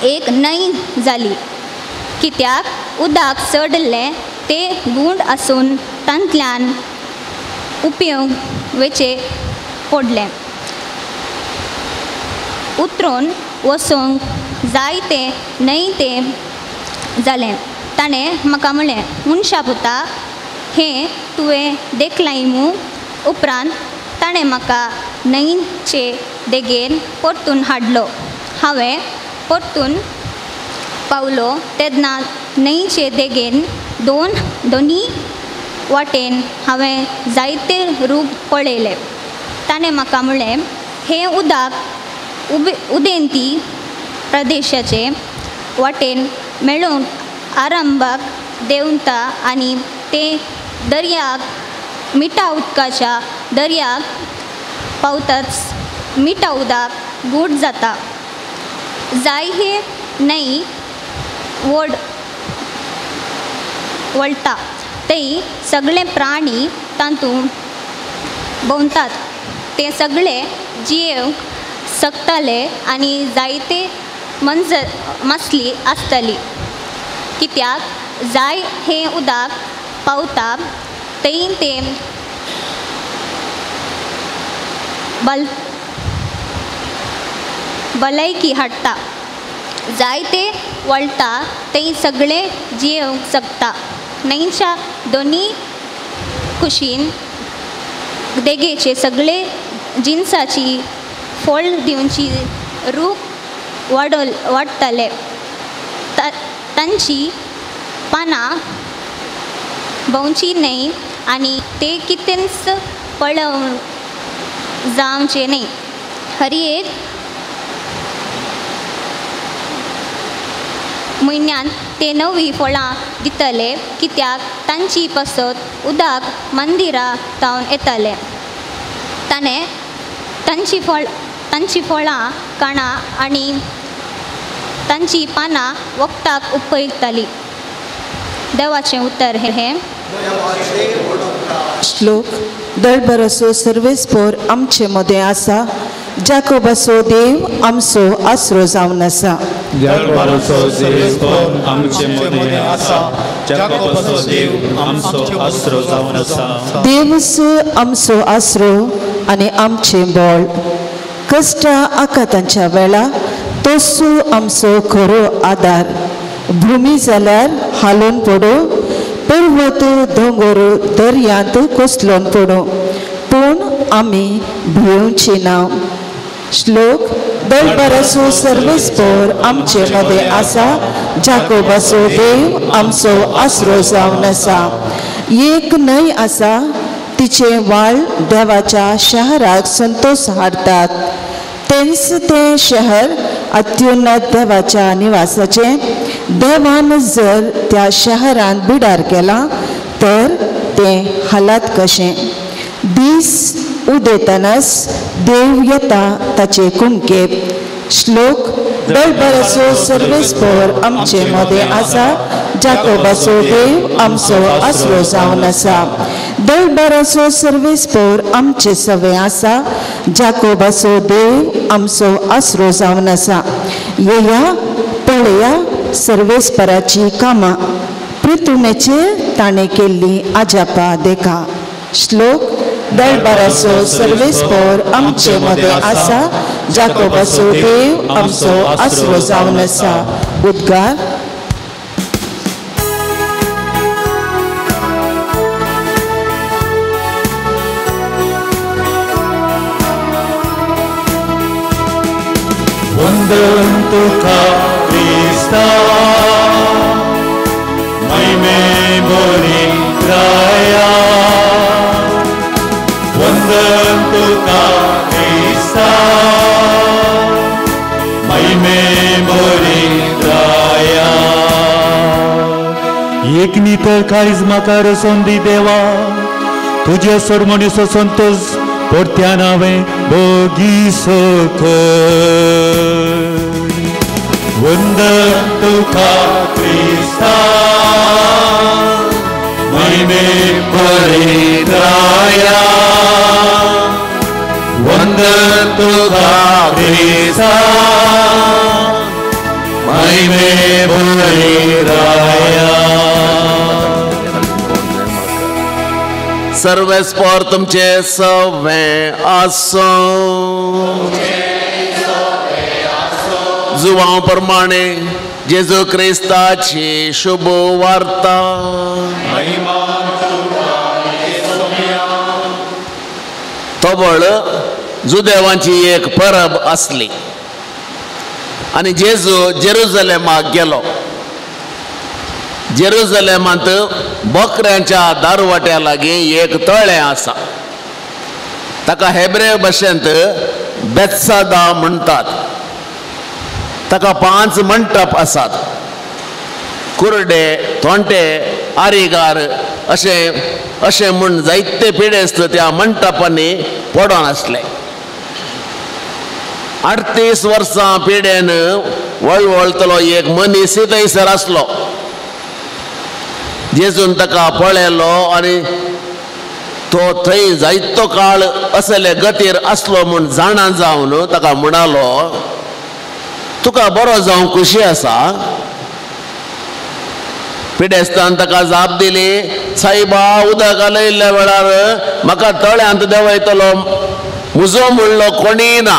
एक न्हंय जाली, कित्याक उदक चडलें तें गूंड आसून तांतल्यान उपयोग वेचें पडलें. उतरून वचूंक जाय तें न्हय तें जालें. ताणें म्हाका म्हणलें, मनशा पुता, हें तुवें देखलाय मूं? उपरांत ताणें म्हाका न्हंयचे देगेर परतून हाडलो. हांवें परतून पावलो तेन्ना न्हंयचे देगेन दोनी वाटेन हांवें जायते रूख पळयले. ताणें म्हाका म्हणलें, हें उदक उदेंती प्रदेशाचे वाटेन मेळूंक आरंभाक देंवता आनी तें दर्याक मिठा उदकाच्या दर्याक पावताच मिठा उदक गूट जाता. जाय हे न्हंय वड वळटा थंय सगळे प्राणी तातूंत भोंवतात. ते सगळे जियेवंक शकताले आनी जायते मासली आसताली. कित्याक जाय हें उदक पावता थंय ते भलायकी हाडटा. जायते वळटा थंय सगळे जियेवंक शकता. न्हंयच्या दोनी कुशीन देगेचे सगळे जिनसाची फळ दिवची रूख वाडटले. तांची पानां भोंवची न्हय आनी ते कितेंच पळोवंक जावचें न्हय. हर एक म्हयन्यांत ते नवीं फळां दितले कित्याक तांची पसत उदक मंदिरां तावन येतलें. ताणें तांची फळां काणां आनी तांची पानां वखदाक उपयोगतालीं. देवाचें उतर हें. श्लोक. दळभराचो सर्वेस्पोर आमचे मदें आसा, जाकोबाचो देव आमचो आसरो जावन आसा. दळभराचो सर्वेस्पोर आमचे मदें आसा, जाकोबाचो देव आमचो आसरो जावन आसा. देवच आमचो आसरो आनी आमचें बळ. कश्टा आकातांच्या वेळा तोसू आमचो खरो आदार. भुमी जाल्यार हालोवन पडूं, पर्वत दोंगर दर्यांत कोसलोन पडूं, पूण आमी भियेवची ना. श्लोक. दळभराचो सर्वेस्पोर आमचे मदें आसा, जाकोबाचो देव आमचो आसरो जावन आसा. एक न्हंय आसा, तिचे वाळ देवाच्या शहराक संतोष हाडटात. तेंच तें शहर अत्युन्नत देवाच्या निवासाचें. देवान जर त्या शहरांत बिडार केला तर तें हालात कशें. दीस उदेतनाच देव येता ताचे कुमकेप. श्लोक. दळभराचो सर्वेस्पोर आमचे मदें आसा, जाकोबाचो देव आमचो आसरो जावन आसा. दळभराचो सर्वेस्पोर आमचे सवे आसा, जाकोबाचो देव आमचो आसरो जावन आसा. येया पळया सर्वेस्पराची कामां, पृथुमेचेर ताणें केल्ली आजापा देखा. श्लोक. दळभराचो सर्वेस्पोर आमचे मदें आसा, जाकोबाचो देव आमचो आसरो जावन आसा. उद्गार. वंदन तुका क्रिस्ता, महिमे बोली राया. वंदन तुका क्रिस्ता, महिमे बोली राया. एक नितळ काळीज म्हाका रसोवन दी देवा, तुजे सोडमणीचो संतोष परत्यान हांवें भोगी सकय. वंदन तुका क्रिस्ता, महिमे परित्राया. वंदन तुका क्रिस्ता, महिमे परित्राया. सर्वेस्पोर तुमचे सवे आसूं. जुवां प्रमाणे जेजू क्रिस्ताची शुभ वार्ता. तोबळ जुदेवांची एक परब आसली आनी जेजू जेरुजलेमाक गेलो. जेरुजलेमांत बकऱ्यांच्या दारवाट्या लागीं एक तळें आसा, ताका हेब्रे भाशेंत बेत्सादा म्हणटात. ताका 5 मंटप आसात. कुरडे, थोंटे, आरीगार अशें अशें म्हूण जायते पिडेस्त त्या मंटपांनी पडोन आसले. 38 वर्सां पिडेन वळवळतलो एक मनीस थंयसर आसलो. जेजून ताका पळयलो आनी तो थंय जायतो काळ असले गतीर आसलो म्हूण जाणा जावन ताका म्हणालो, तुका बरो जावंक खुशी आसा? पिडेस्तान ताका जाप दिली, सायबा, उदक घालयल्ल्या वेळार म्हाका तळ्यांत देंवयतलो म्हजो म्हणलो कोणीय ना.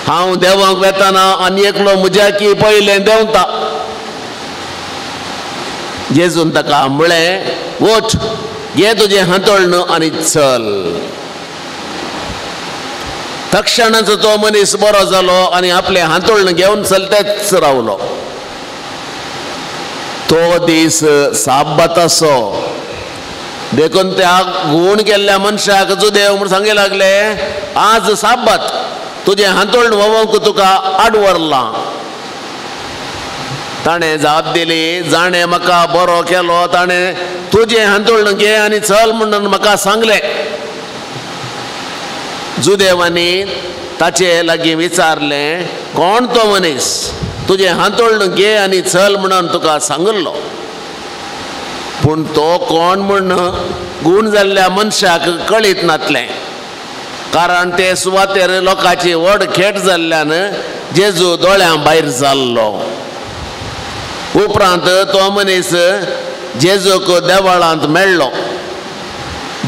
हांव देवंक वेतना आनी एकलो म्हज्या की पयलें देंवता. जेजून ताका म्हळें, वच, घे तुजें हांतोळण आनी चल. तक्षणाचो तो मनीस बरो जालो आनी आपलें हांतोळण घेवन चलतेच रावलो. तो दीस साब्बाताचो देखून त्या गूण केल्ल्या मनशाक जुदेव म्हूण सांगे लागले, आज साब्बात, तुजें हांतोळण व्होवंक तुका आडवरलां. ताणें जाप दिली, जाणें म्हाका बरो केलो ताणें तुजें हांतोळण घे आनी चल म्हणून म्हाका सांगलें. जुदेवांनी ताचे लागीं विचारलें, कोण तो मनीस तुजें हांतोळण घे आनी चल म्हणून तुका सांगिल्लो? पूण तो कोण म्हूण गूण जाल्ल्या मनशाक कळीत नातलें, कारण ते सुवातेर लोकांची व्हड खेट जाल्ल्यान जेजू दोळ्यां भायर जाल्लो. उपरांत तो मनीस जेजूक देवळांत मेळ्ळो.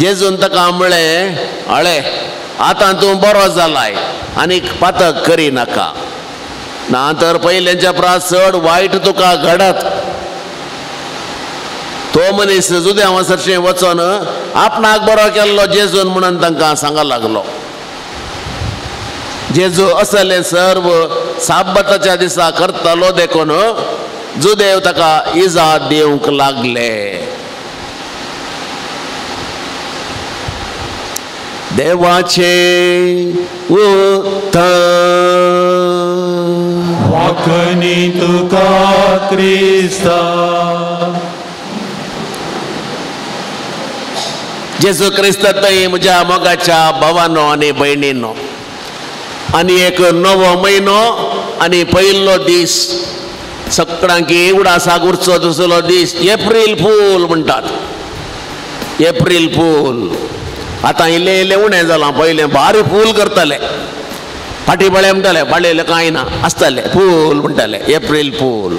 जेजून ताका म्हळें, अळे, आतां तूं बरो जालाय आनी पातक करी नाका, ना तर पयलेंच्या प्रास चड वायट तुका घडत. तो मनीस जुदेवा सरशीं वचोन आपणाक बरो केल्लो जेजून म्हणून तांकां सांगा लागलो. जेजू असले सर्व साब्बाताच्या दिसा करतालो देखून जुदेव ताका इजा दिवंक लागले. देवाचें उतर. वाखणी तुका क्रिस्ता. जेजू क्रिस्त थंय म्हज्या मोगाच्या भावानो आनी भयणीनो, आनी एक नवो म्हयनो आनी पयलो दीस सगळ्यांकी उडासाक उरचो दुसरो दीस एप्रील फूल म्हणटात. एप्रील फूल आतां इल्लें इल्लें उणें जालां. पयलें भारी फूल करताले, फाटी बळे म्हणटाले, बाळेले कांय ना आसताले, फूल म्हणटाले, एप्रील फूल.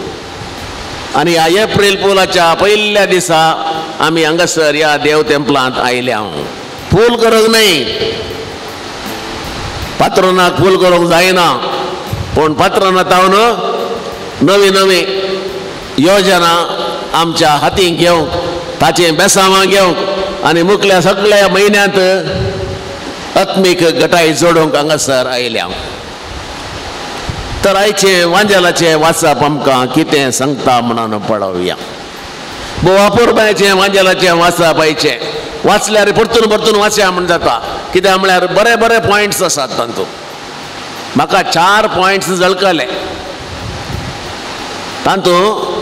आनी ह्या एप्रील फुलाच्या पयल्या दिसा आमी हांगासर ह्या देव तेंपलांत आयल्या. फूल करूंक न्हय, पात्रोनाक फूल करूंक जायना, पूण पात्रोना तावन नवी नवी योजना आमच्या हातीं घेवंक, ताचें बेसांवां घेवंक आनी मुखल्या सगळ्या म्हयन्यांत आत्मीक गटाय जोडूंक हांगासर आयल्या. तर आयचें वांजेलाचें वाचप आमकां कितें सांगता म्हणून पळोवया. अपुरबायेचें वांजेलाचें वाचप आयचें वाचल्यार परतून परतून वाचया म्हूण जाता. कित्याक म्हळ्यार बरे बरे पॉयंट्स आसात तातूंत. म्हाका 4 पॉयंट्स झळकले तातूंत.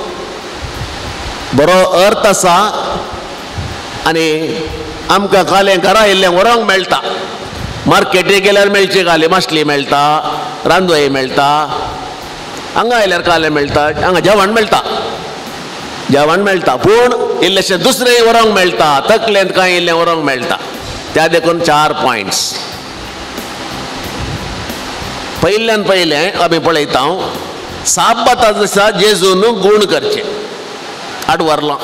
बरो अर्थ आसा आनी आमकां कालें घरा इल्लें व्हरोंक मेळटा. मार्केटीक गेल्यार मेळची काले, मासली मेळटा, रांदोय मेळटा, हांगा आयल्यार काले मेळटा, हांगा जेवण मेळटा, जेवण मेळटा, पूण इल्लेशें दुसरें व्हरोंक मेळटा, तकलेंत कांय इल्लें व्हरोंक मेळटा. त्या देखून 4 पॉयंट्स. पयल्यान पयलें आमी पळयता, साब्बाता दिसा जेजून गूण करचें आडवरलां.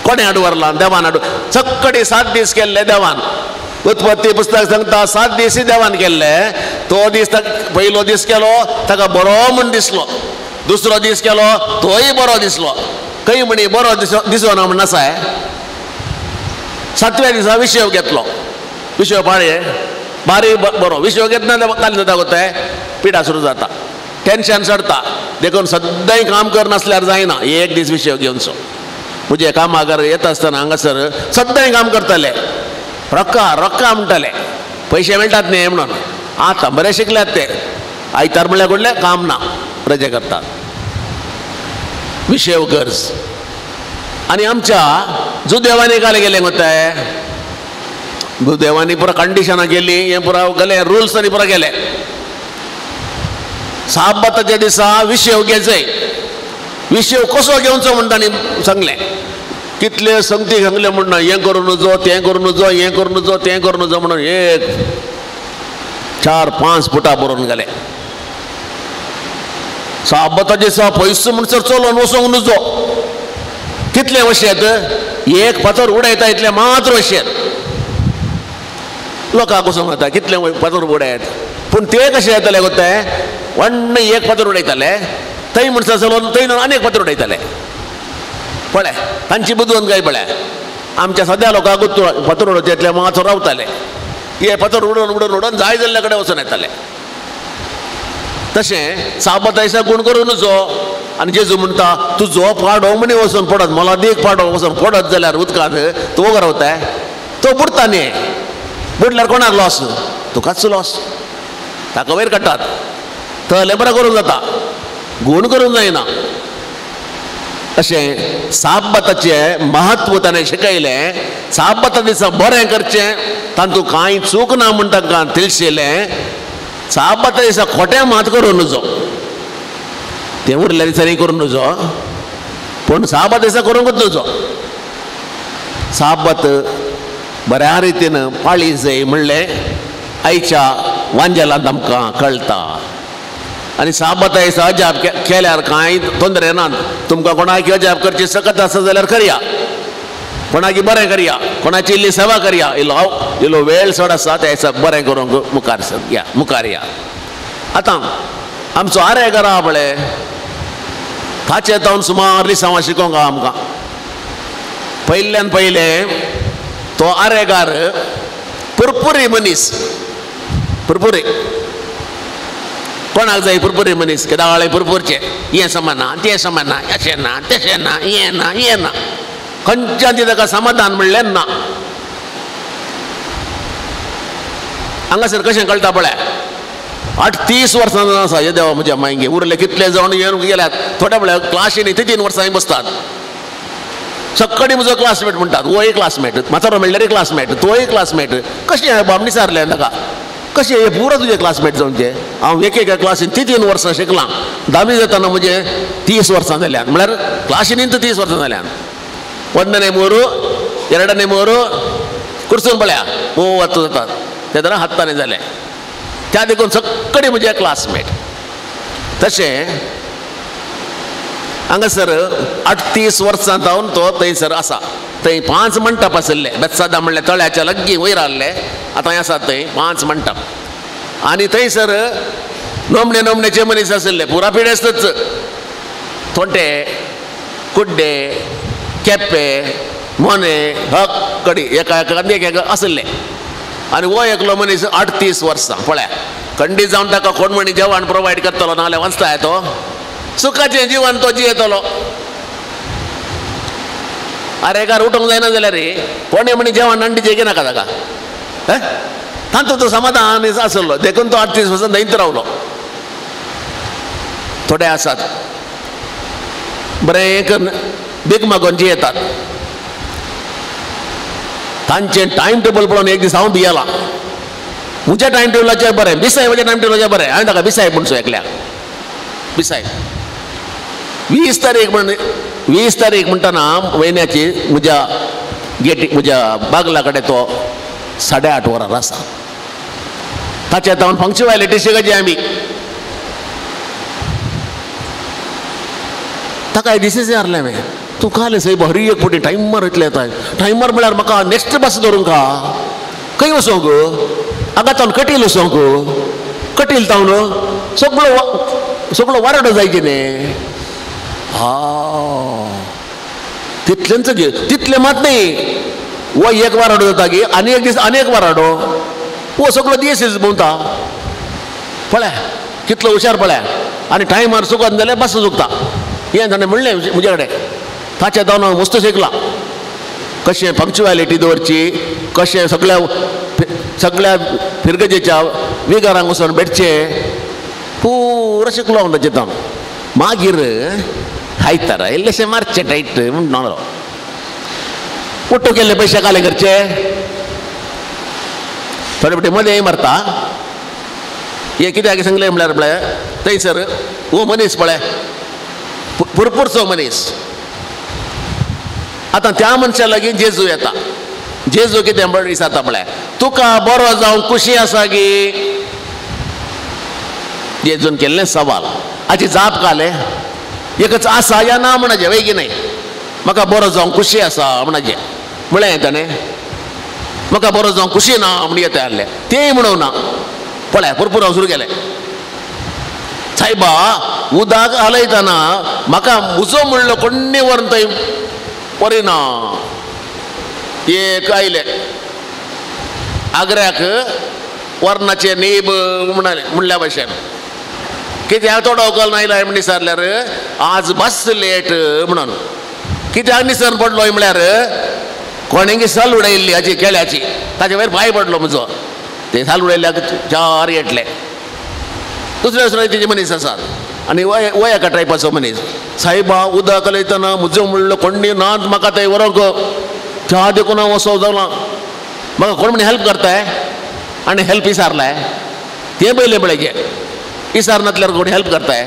कोणें आडवरलां? देवान आड. सक्कडी 7 दीस केल्ले देवान. उत्पत्ती पुस्तक सांगता 7 दीस देवान केल्ले. तो दीस पयलो दीस केलो ताका बरो म्हूण दिसलो, दुसरो दीस केलो तोय बरो दिसलो. खंय म्हणी बरो दिसो ना म्हण आसाय. 7व्या दिसा विशेव घेतलो, विशेव पाळये बारी बरो विशेव घेतना काल जाता कोताय पिडा सुरू जाता, टेन्शन चडता. देखून सद्दांय काम करनासल्यार जायना, एक दीस विशेव घेवचो. म्हजे कामागर येता आसतना हांगासर सद्दांय काम करताले, रोका रोका म्हणटाले. पयशे मेळटात न्ही म्हणून. आतां बरें शिकल्यात ते, आयतार म्हणल्यार कडलें काम ना, रजा करतात. विशेव गरज. आनी आमच्या जुदेवांनी काल गेले गोताय, जुदेवांनी पुरा कंडिशनां गेली, हें पुरा गेले रुल्स आनी पुरा गेले. साबाताच्या दिसा विशेव घेयचो, विशेव कसो घेवचो म्हूण तांणी सांगलें. कितले संगती सांगले म्हूण ना, हें करूं नजो, तें करूं नजो, हें करूं नजो, तें करूं नजो म्हणून एक 4-5 फुटां बरोवन गेले. साबाताच्या दिसा पयसो म्हणसर चलोवन वचोंक नजो. कितले वशेत, एक फातर उडयता इतले मात्र वशेत. लोकांक वचोंक जाता कितले फातर उडयत, पूण ते कशे येतले गोते, व्हडले एक फातर उडयताले, थंय म्हणसर चलोवन थंय आनी एक फातर उडयताले. पळय तांची बुदवंत काय पळय. आमच्या सद्या लोकांक फातर उडोवचे इतले मात्र रावताले, हे फातर उडोवन उडोवन उडोवन जाय जाल्ल्या कडेन वचून येताले. तशें साबाता दिसा गुण करूं नजो. आनी जेजू म्हणटा तुजो पाडो म्हणी वचून पडत, मला देख पाडो वचून पडत जाल्यार उदकांत तूं वोगो रावताय, तो बुडटा न्ही. बुडल्यार कोणाक लॉस? तुकाच लॉस. ताका वयर काडटात. तले बरें करूंक जाता, गुण करूंक जायना. अशें साबाताचें महत्व ताणें शिकयलें. साबाता दिसा बरें करचें, तातूंत कांय चूक ना म्हूण तांकां तिळशेलें. साबाता दिसा खोटें मात करूं नजो, तें उरल्या दिसांनी करूं नजो, पूण साबात दिसा करूंकच नजो. साबात बऱ्या रितीन पाळी जाय म्हणलें आयच्या वांजेलांत आमकां कळटा. आनी साबाता दिसा अजाप केल्यार कांय तोंदरे नात. तुमकां कोणाक अजाप करची सकत आसा जाल्यार करया, कोणाकी बरें करया, कोणाची इल्ली सेवा करया. इल्लो इल्लो वेळ चड आसा त्या दिसा बरें करूंक मुखार या, मुखार या. आतां आमचो आरेकार आहा पळय, ताचे जावन सुमार लिसांवां शिकोवंक आहा आमकां. पयल्यान पयलें तो आरेकार पुरपुरी मनीस, पुरपुरी. कोणाक जाय पुरपुरी मनीस? केदाळे पुरपुरचे, हें समाना तें समाना, अशें ना तशें ना, हें ना हें ना, खंयच्यान ती ताका समाधान म्हणलें ना. हांगासर कशें कळटा पळय, 38 वर्सां आसा हे देवा म्हज्या मायगे उरले कितले जावन येवन गेल्यात. थोडे पळय क्लासीनी 3 वर्सां बसतात. सक्कडी म्हजो क्लासमेट म्हणटात, हो क्लासमेट, म्हातारो म्हणल्यार क्लासमेट, तोय क्लासमेट. कशें हांवें बामणी सारलें ताका, कशें हे पुरो तुजे क्लासमेट जावचे. हांव एक एका क्लासीन 3 वर्सां शिकलां. धावी जातना म्हजें 30 वर्सां जाल्यान, म्हळ्यार क्लासीनी 30 वर्सां जाल्यान. 1ನೇ 3 2ನೇ 3 कुर्सून पळया 30 जातात, ते तर 10 जालें. त्या देखून सगळे म्हजे क्लासमेट. तशें हांगासर 38 वर्सां जावन तो थंयसर आसा. थंय 5 मंटप आशिल्ले, बेत्सादा म्हणल्यार तळ्याच्या लागीं वयर आहले, आतां आसा थंय 5 मंटप. आनी थंयसर नोमणे नोमणेचे मनीस आशिल्ले, पुरा पिडेस्तच, थोंटे, कुड्डे, केप्पे, मोने, हक कडी एका एका एक आशिल्ले. आनी हो एकलो मनीस 38 वर्सां पळया खंडीत जावन ताका कोण म्हणी जेवण प्रोवायड करतलो, नाजाल्यार वाचता तो सुखाचें जिवन तो जियेतलो. आरे एकार उठूंक जायना जाल्यार रे कोणें म्हणी जेवण नंडीचें घेनाका ताका, तातूंत तो समाधान आसलो, देखून तो 38 वर्सां थंयच रावलो. थोडे आसात बरें करून भीक मागून जियेतात. तांचें टायम टेबल पळोवन एक दीस हांव भियेलां. म्हज्या टायम टेबलाचेर बरें, बिसाय म्हज्या टायम टेबलाचेर बरें, हांवें ताका बिसाय म्हणचो एकल्याक, बिसाय 20 तारीख म्हण, 20 तारीख म्हणटना म्हयन्याची म्हज्या गेटी म्हज्या बागला कडेन तो 8:30 वरार आसा. ताच्या जावन पंक्चुएलिटी शिकची आमी. ताका दिसेच हारलें हांवें, तूं काल साहेब हरी एक फावटी टायमार इतलें येता. टायमार म्हळ्यार म्हाका नेक्स्ट बस धरूंक खंय वचोंक, हांगा तावन कटील वचोंक, कटील तावन सगळो सगळो वारडो जायचे न्ही. हा तितलेंच घे, तितलें मात न्ही, वो एक वाराडो जाता गी आनी एक दीस आनी एक वाराडो, वो सगळो दीस भोंवता. पळय कितलो हुशार पळय. आनी टायमार चुकत जाल्यार बस चुकता. हें ताणें म्हणलें म्हजे कडेन. ताच्या जावन हांव मस्त शिकलां कशें पंक्चुएलिटी दवरची, कशें सगळ्या सगळ्या फिरगजेच्या विगारांक वचून भेटचें पुरो शिकलो हांव ताचें हांव. मागीर आयतारा इल्लेशें मारचें टायट म्हणलो उट्टू केल्ले पयशे काले करचे थोडे फावटी मदें मारता. हे कित्याक सांगलें म्हणल्यार पळय थंयसर हो मनीस पळय पुरपुरचो मनीस. आतां त्या मनशा लागीं जेजू येता. जेजू कितें विचारता पळय, तुका बरो जावंक खुशी आसा गी? जेजून केल्लें सवाल हाची जाप काले एकच आसा या ना म्हणचें वय की न्हय. म्हाका बरो जावंक खुशी आसा म्हणचें म्हळें ताणें. म्हाका बरो जावंक खुशी ना म्हण येता आहलें तेंय म्हणूंक ना. पळय पुरपूर हांव सुरू केलें सायबा उदक हालयतना म्हाका म्हजो म्हणलो कोण्णी व्हरून थंय व्हरिना. एक आयलें आग्र्याक वर्णाचें नेब म्हणालें म्हणल्या भशेन कित्याक थोडो वकल आयला म्हण विचारल्यार आज बस लेट म्हणून. कित्याक निसर पडलो म्हळ्यार कोणेंगी साल उडयल्ली हाची केळ्याची ताचे वयर पांय पडलो म्हजो. ते साल उडयल्ल्याक चार येतले. दुसरे दुसरे तेजे मनीस आसात आनी वय वय एका टायपाचो मनीस. सायबा उदक उलयतना म्हजो म्हणलो कोण्णी नाच म्हाका थंय व्हरोंक च्या देखून हांव असो जालां म्हाका कोण म्हण हेल्प करताय आनी हेल्प विचारलाय तें पयलें पळयचें. विचारनातल्यार कोण हेल्प करताय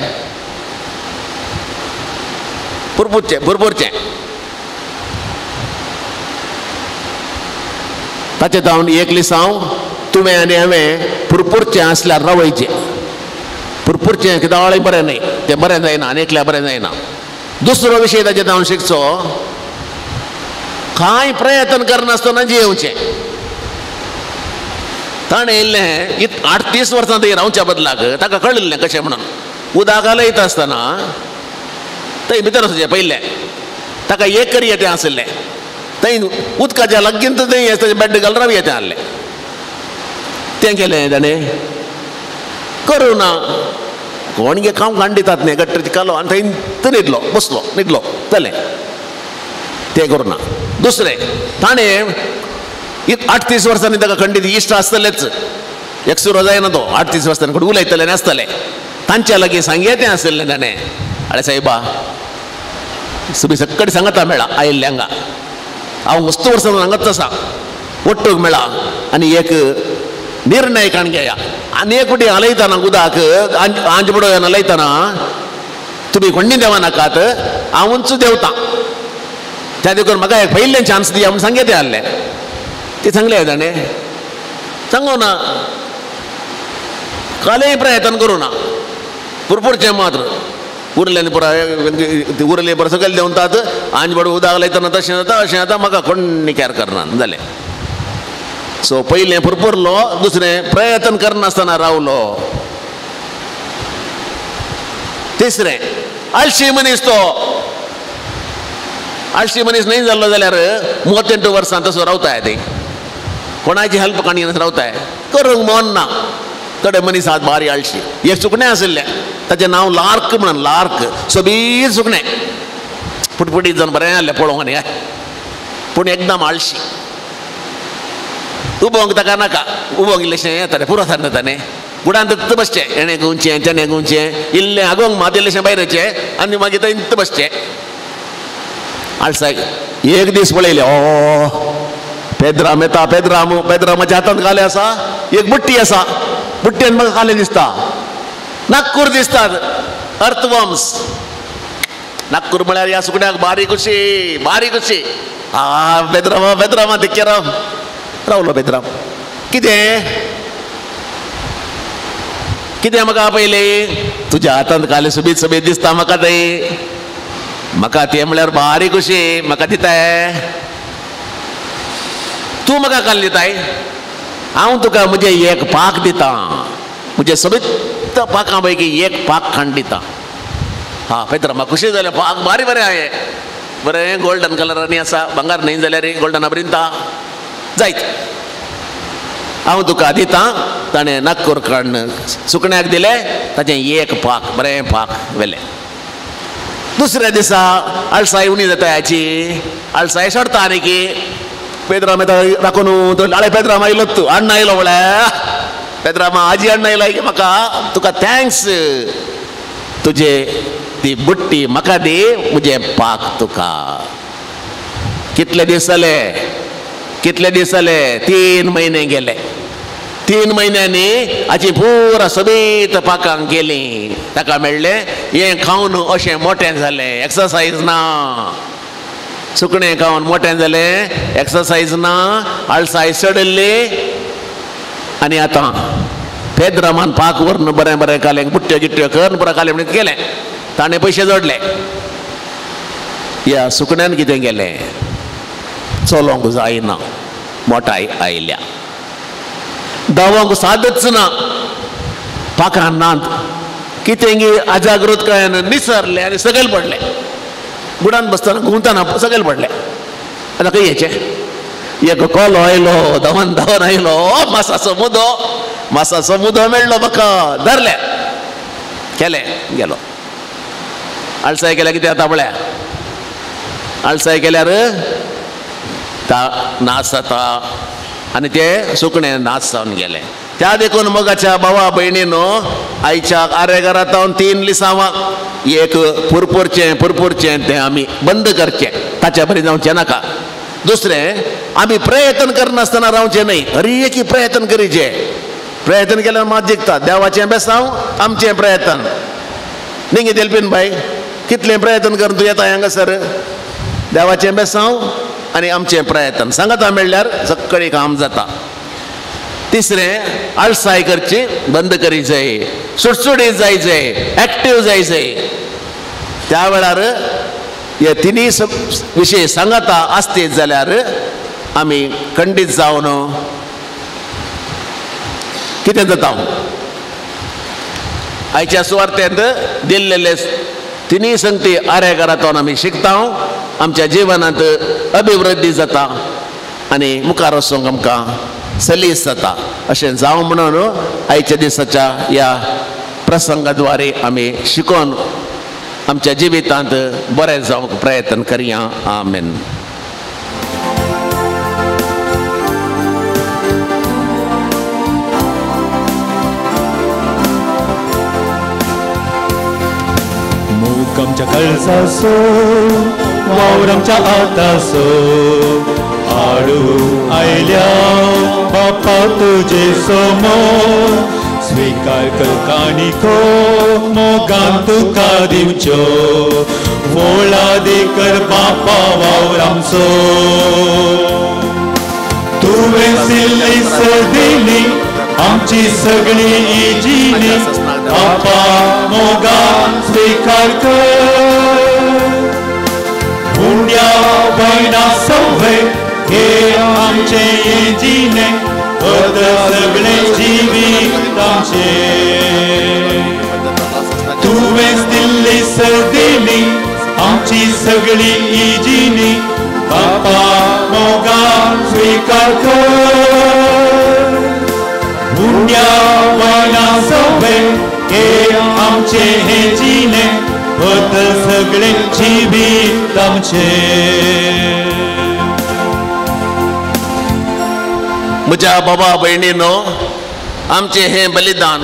पुरपुरचें पुरपुरचें. ताचें जावन एक लिसांव तुवें आनी हांवें पुरपुरचें आसल्यार रावयचें. पुरपुरचें कित्याक बरें न्हय तें बरें जायना आनी एकल्या बरें जायना. दुसरो विशय ताचें जावन शिकचो कांय प्रयत्न करनासतना जियेवचें. ताणें येयल्लें 38 वर्सां थंय रावच्या बदलाक ताका कळिल्लें कशें म्हणून उदक घालयता आसतना थंय भितर वचचें पयलें ताका एक करी येतें आशिल्लें थंय उदकाच्या लागींच थंय ताचें बेड घालून राव येतें आहलें. तें केलें ताणें करूं ना कोण गे खावंक काण दितात न्ही गट्टर कालो आनी थंय न्हिदलो बसलो न्हिदलो जालें तें करूं ना. दुसरें ताणें 38 वर्सांनी ताका खंडीत इश्ट आसतलेच एकसुरो जायना तो 38 वर्सांनी कोण उलयतले आनी आसतले तांच्या लागीं सांगये तें आशिल्लें ताणें. आरे सायबा सुबी सकट सांगता मेळा आयिल्लें हांगा हांव वस्तू वर्सां हांगाच आसा ಒಟ್ಟುಗ್ ಮೇಳ आनी एक निर्णय काणघेया आनी एक फावटी हालयतना उदक आंज बुडोवन हालयतना तुमी कोण्णी देवा नाकात हांवूच देवता त्या देखून म्हाका एक पयलें चान्स दिया म्हूण सांगें तें आहलें तें सांगलें ताणें सांगू ना कालेय प्रयत्न करूं ना पुरपुरचें मात्र उरलें पुराय उरलें बरें सकयल देंवतात आंज बडो उदक लायतना तशें जाता अशें जाता म्हाका कोण्णी कॅर करना जालें. सो पयलें पुरपुरलो दुसरें प्रयत्न करनासतना रावलो तिसरें आळशी मनीस तो आळशी मनीस न्हय जाल्लो जाल्यार 38 वर्सां तसो रावताय ते कोणाची हेल्प काणी रावताय करूंक मन ना. थोडे मनीस आहात भारी आळशी. एक सुकणें आशिल्लें ताचें नांव लार्क म्हणून लार्क सोबीत सुकणें पुटपुटीत जावन बरें आहलें पळोवंक न्ही पूण एकदम आळशी उबोंक ताका नाका उबोंक इल्लेशें येतालें पुरो जाता ताणें गुडांत बसचें हेणें गुंवचें तेणें गुंवचें इल्लें आगोंक मात इल्लेशें भायर वयचें आनी मागीर थंय बसचें. आळसाय एक दीस पळयलें ओ पेद्राम येता पेद्राम पेद्रामाच्या हातांत कालें आसा एक बुट्टी आसा बुट्टेन म्हाका कालें दिसता नागपूर दिसतात अर्थवम्स नागपूर म्हळ्यार ह्या सुकण्याक बारीक खुशी बारीक खुशी आ पेद्रामा पेद्रामा तिक्के राव रावलो पेद्राम कितें कितें म्हाका पयलें तुज्या हातांत कालें सोबीत सोबीत दिसता म्हाका थंय म्हाका तें म्हळ्यार बारीक खुशी म्हाका दिताय तूं म्हाका काल दिताय हांव तुका म्हजें एक पाक दिता म्हजें सोबीत पाकां पैकी एक पाक खाण दिता. हा पेद्राम म्हाका खुशी जालें पाक बारी बरें आहे बरें गोल्डन कलरांनी आसा भांगर न्हय जाल्यार गोल्डन बरिंता जायत हांव तुका दिता. ताणें नागपूर काडून सुकण्याक दिलें ताचें एक पाक बरें पाक व्हेलें. दुसऱ्या दिसा आळसाय उणी जाता हाची आळसाय सोडता आनी की पेद्राम येता राखून आळे पेद्राम आयलो तूं अण्णा आयलो म्हळ्यार पेद्रामा आजी अण्णा आयला की म्हाका तुका thanks तुजे ती बुट्टी म्हाका दी म्हजें पाक तुका. कितले दीस जाले कितले दीस जाले 3 म्हयने गेले. 3 म्हयन्यांनी आजी पुरा सोबीत पाकांक गेली. ताका मेळ्ळें हें खावन अशें मोटें जालें एक्सरसायज ना. सुकणें खावन मोटें जालें एक्सरसायज ना आळसाय चडिल्ली. आनी आतां पेद्रामान पाक व्हरून बरें बरें खालें बुट्ट्यो गिट्ट्यो करून पुरा खालें म्हणून गेलें. ताणें पयशे जोडले. ह्या सुकण्यान कितें गेलें चलोवंक जायना मोटाय आयल्या धांवंक सादच ना पाकां नात कितें अजागृतकायेन निसरलें आनी सकयल पडलें. बुडान बसतना घुंवतना सकयल पडलें. आतां खंय येचें एक कोलो आयलो धांवन धांवन आयलो मासाचो मुदो मासाचो मुदो मेळ्ळो म्हाका धरलें केलें गेलो. आळसाय केल्यार कितें जाता पळया आळसाय केल्यार नाच जाता आनी ते सुकणें नाच जावन गेलें. त्या देखून मोगाच्या भावा भयणीनो आयच्या आरेघरांत 3 लिसांवां एक पुरपुरचें पुरपुरचें तें आमी बंद करचें ताच्या बरी जावचें नाका. दुसरें आमी प्रयत्न करनासतना रावचें न्हय हर एक प्रयत्न करीचे. प्रयत्न केल्यार मात जिखता देवाचें बेसांव आमचें प्रयत्न न्ही देलपीन बाय कितलें प्रयत्न करून तूं येता हांगासर देवाचें बेसांव आनी आमचें प्रयत्न सांगाता मेळ्ळ्यार सगळें काम जाता. तिसरें आळसाय करची बंद करी जाय सुटसुटीत जाय जाय एक्टीव जाय जाय. त्या वेळार हे तिनूय विशय सांगाता आसतीत जाल्यार आमी खंडीत जावन कितें जाता आयच्या सुवार्तेंत दिल्लेले तिनूय संगती आरेघरांतून आमी शिकता आमच्या जिवनांत अभिवृद्धी जाता आनी मुखार वचूंक आमकां सलीस जाता. अशें जावं म्हणून आयच्या दिसाच्या ह्या प्रसंगाद्वारे आमी शिकोवन आमच्या जिवितांत बरें जावंक प्रयत्न करया. आमेन. मोग आमच्या कळसासो वावर आमच्या आतासो हाडू आयल्या बापा तुजे समोर स्वीकार कर काणिको मोगान तुका दिवच्यो वोळादी कर बापा वावर आमचो. तुवें दिल्ली सदिली आमची सगळी जिणी बापा मोगान स्वीकार कर. उंड्या वयना सवे हे आमचे जिणे पद सगळे जिवीत आमचे. तुवें दिल्ली सदिली आमची सगळी जिणी बापा मोगान स्वीकार कर. उंड्या वयना सवे हे आमचे हे जिणे पद सगळे जिवीत आमचे. म्हज्या बाबा भयणीनो आमचें हें बलिदान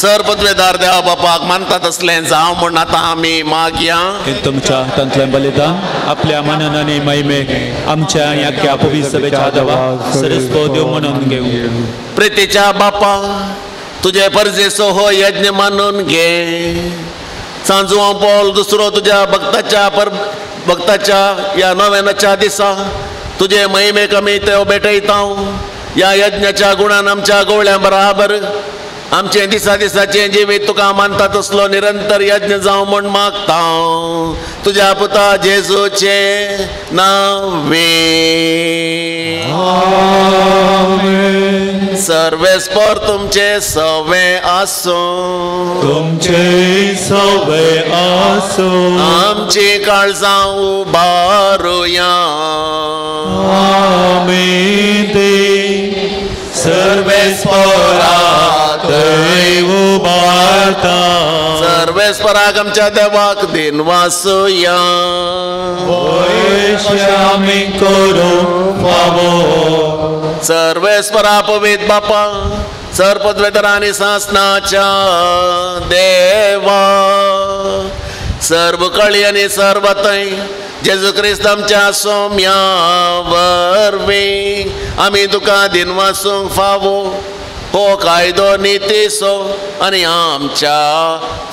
सर पदवेदार देवा बापाक मानतात तसलें जावं म्हूण आतां आमी मागया. तुमच्या हातांतलें बलिदान आपल्या मनान आनी महिमे आमच्या ह्या पवित्र सभेच्या देवा सरस्वत देव म्हणून घेवं. प्रितीच्या बापा तुजे परजेचो हो यज्ञ मानून घे. सांजवां पॉल दुसरो तुज्या भक्ताच्या पर भक्ताच्या ह्या नव्यानाच्या दिसा तुजे महिमेक आमी त्यो भेटयता. ह्या यज्ञाच्या गुणान आमच्या गोवळ्या बराबर आमचें दिसा दिसाचें जिवीत तुका मानता तसलो निरंतर यज्ञ जावं म्हूण मागता तुज्या पुता जेजूचे नांवे. सर्वेस्पर तुमचे सवे आसूं तुमचे सवे आसूं. आमची काळजां उबारुया. आमी ती सर्वेस्परा थंय उबारता. सर्वेस्परा सर्वेस्पराक आमच्या देवाक दिनवासुया. सर्वेस्परा पवित्र बापा, सर्वपदवेतर आनी सासनाच्या देवा, सर्व कळी आनी सर्वतय जेजू क्रिस्त आमच्या सोम्या वरवीं आमी तुका दिनवासूंक फावो हो कायदो नितीचो आनी आमच्या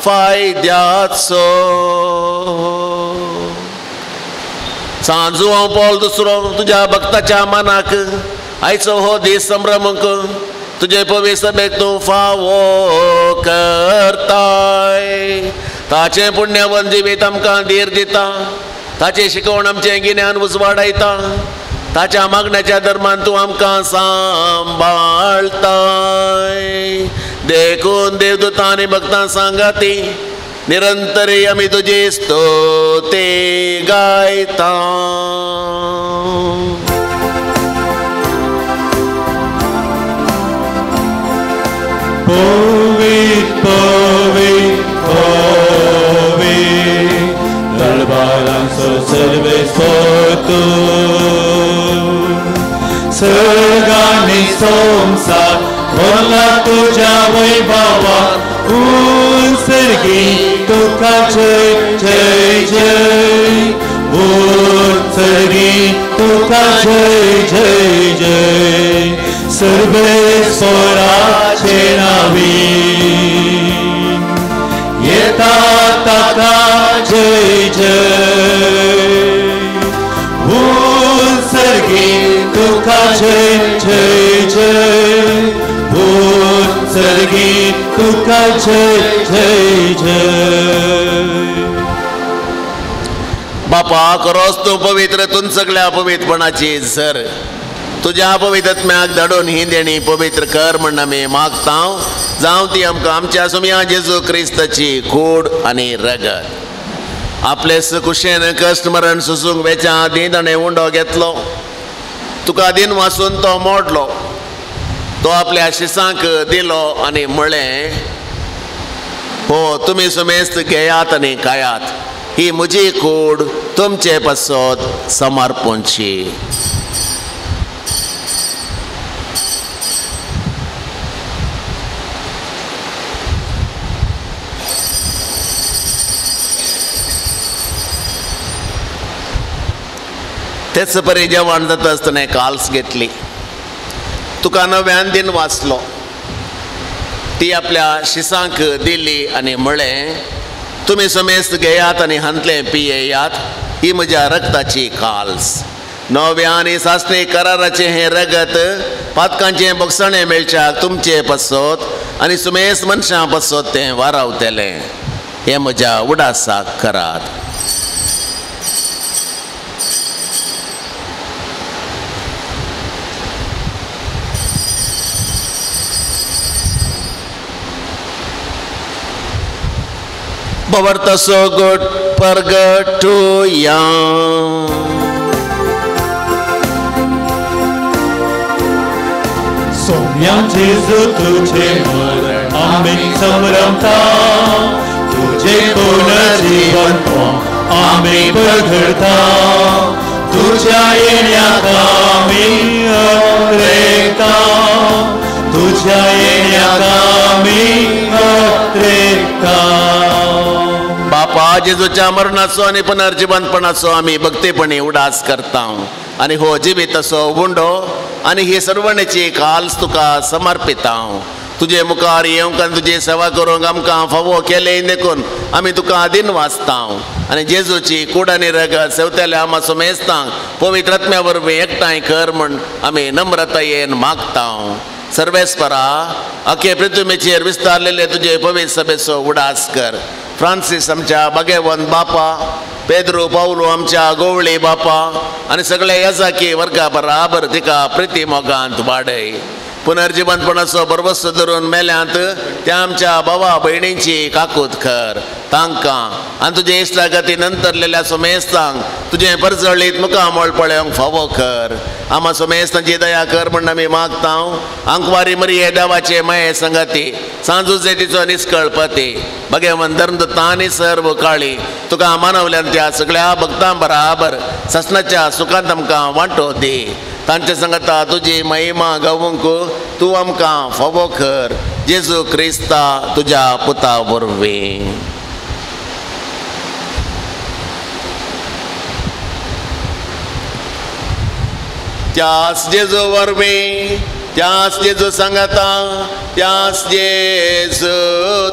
फायद्याचो. सांजू हांव पॉल दुसरो तुज्या भक्ताच्या मनाक आयचो हो दीस संभ्रमूंक तुजे पवित्र सभेक तूं फावो करताय. ताचें पुण्यवंत जिवीत आमकां धीर दिता, ताचें शिकवण आमचें गिन्यान उजवाडायता, ताच्या मागण्याच्या धर्मान तूं आमकां सांबाळताय. देखून देवदूतां आनी भक्तां सांगाती निरंतरी आमी तुजी स्तुती गायता. पवित्र पवित्र पवित्र दरबारांचो सर्वेस्पर तूं, सर्ग आनी संवसार भरला तुज्या वैभवान, उत्सर्गी तुका जय जय जय, उत्सर्गी तुका जय जय जय, सर्वेस्पराचे नांवी येता ताका जय जय, उत्सर्गी तुका जय जय जय, उत्सर्गी तुका जय जय जय. बापा करोस तूं पवित्र तूं सगळ्या पवित्रपणाची सर तुज्या पवित्रत्म्याक धाडून ही देणी पवित्र कर म्हण आमी मागता. जावं ती आमकां आमच्या सुमया जेजू क्रिस्ताची कूड आनी रगत. आपले कुशेन कश्ट मरण सोसूंक वेच्या आदीं ताणें उंडो घेतलो, तुका दिन वासून तो मोडलो, तो आपल्या शिसांक दिलो आनी म्हळें, हो तुमी सुमेस्त घेयात आनी खायात, ही म्हजी कूड तुमचे पासत समर्पणची. तेच परी जेवण जाता आसतना काल्स घेतली, तुका नव्यान दिन वाचलो, ती आपल्या शिसांक दिली आनी म्हळें, तुमी समेस्त घेयात आनी हांतलें पियेयात, ही म्हज्या रक्ताची काल्स, नव्या आनी सासणी कराराचें हें रगत पातकांचें बोगसणें मेळच्याक तुमचे पासत आनी सुमेस्त मनशां पासत तें वारावतलें. हें म्हज्या उडासाक करात. भवर्तसो गोट परगटुया. सोम्या जेजू तुझे मरण आमी संभ्रमता, तुझे पुनर्जीवन आमी प्रगटता, तुझ्या येण्याक आमी अत्रेकता, तुझ्या येण्याक आमी अत्रेकता. बापा जेजूच्या मरणाचो आनी पुनर्जिवंतपणाचो आमी भक्तीपणी उडास करता आनी हो जिवीत असो उंडो आनी ही सर्वणेची काल्स तुका समर्पिता. तुजे मुखार येवंक आनी तुजी सेवा करूंक आमकां फावो केलें देखून आमी तुका दिन वाचता आनी जेजूची कूड आनी रगत सेवतेल्या आमा सुमेस्तांक पवित्र आत्म्या वरवीं एकठांय कर म्हूण आमी नम्रतायेन मागता. सर्वेस्परा अखे पृथ्वीचेर विस्तारलेले तुजे पवित्र सभेचो उडास कर. फ्रांसीस आमच्या बागेवंत बापा, पेद्रू पावलो आमच्या गोवळी बापा आनी सगळे येजाकी वर्गा बराबर तिका प्रिती मोगांत वाडय. पुनर्जिवंतपणाचो बरबसो धरून मेल्यांत त्या आमच्या भावा भयणींची काकूत कर तांकां आनी तुजे इश्टागती नंतरलेल्या सोमेस्तांक तुजें परजळीत मुखामळ पळोवंक फावो कर. आमा सोमेस्तांची दया कर म्हण आमी मागता. आंकवारी मरिये देवाचे माये संगती सांजूचे तिचो निस्कळपती भगवंत धर्मदत्ता आनी सर्व काळी तुका मानवल्यान त्या सगळ्या भक्तां बराबर ससनाच्या सुखांत आमकां वांटो दी. तांचे संगता तुजी महिमा गावंक तूं आमकां फावो कर जेजू क्रिस्ता तुज्या पुता वरवीं. त्यास जेजू वरवीं, त्यास जेजू सांगता, त्यास जेजू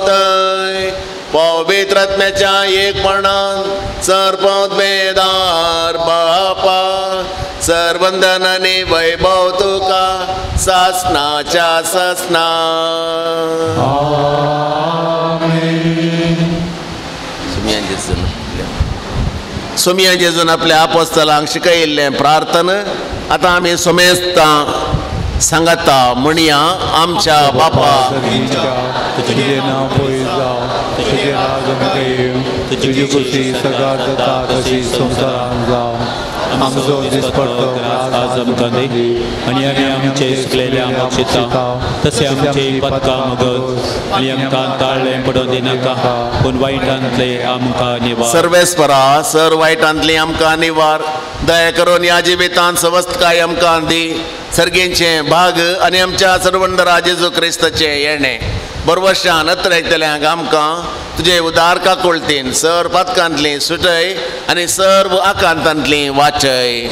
थंय पवित्र आत्म्याच्या एकपणान सर्वमेदार बापा सर्वंदनाने वैभव तुका सासनाच्या सासना. सोमिया जेजून आपल्या आपोस्तलांक शिकयिल्लें प्रार्थना आतां आमी सोमेस्तां सांगता म्हणया. आमच्या बापा तुझे नाव पवित्र जावं, तुझे राज आमकां येवं, तुजी खुशी सगळ्यात जाता तशी संवसारांत जावं. आमचो दिसपट्टो ग्रास आज आमकां दी आनी आमी आमचे सुकलेले आमक्षिता तशें आमचे पदकां मगज आनी आमकां ताळ्ळें पडोवं दिनाका पूण वायटांतले आमकां निवार. सर्वेस्परा सर वायटांतली आमकां निवार. दया करून ह्या जिवितांत सवस्तकाय आमकां दी. सर्गेंचे भाग आनी आमच्या सर्वंदरा जेजू क्रिस्ताचें येणें बरवशान अत्रयतल्यांक आमकां तुजे उदार काकुळतीन सर पातकांतली सुटय आनी सर्व आकांतांतली वाचय.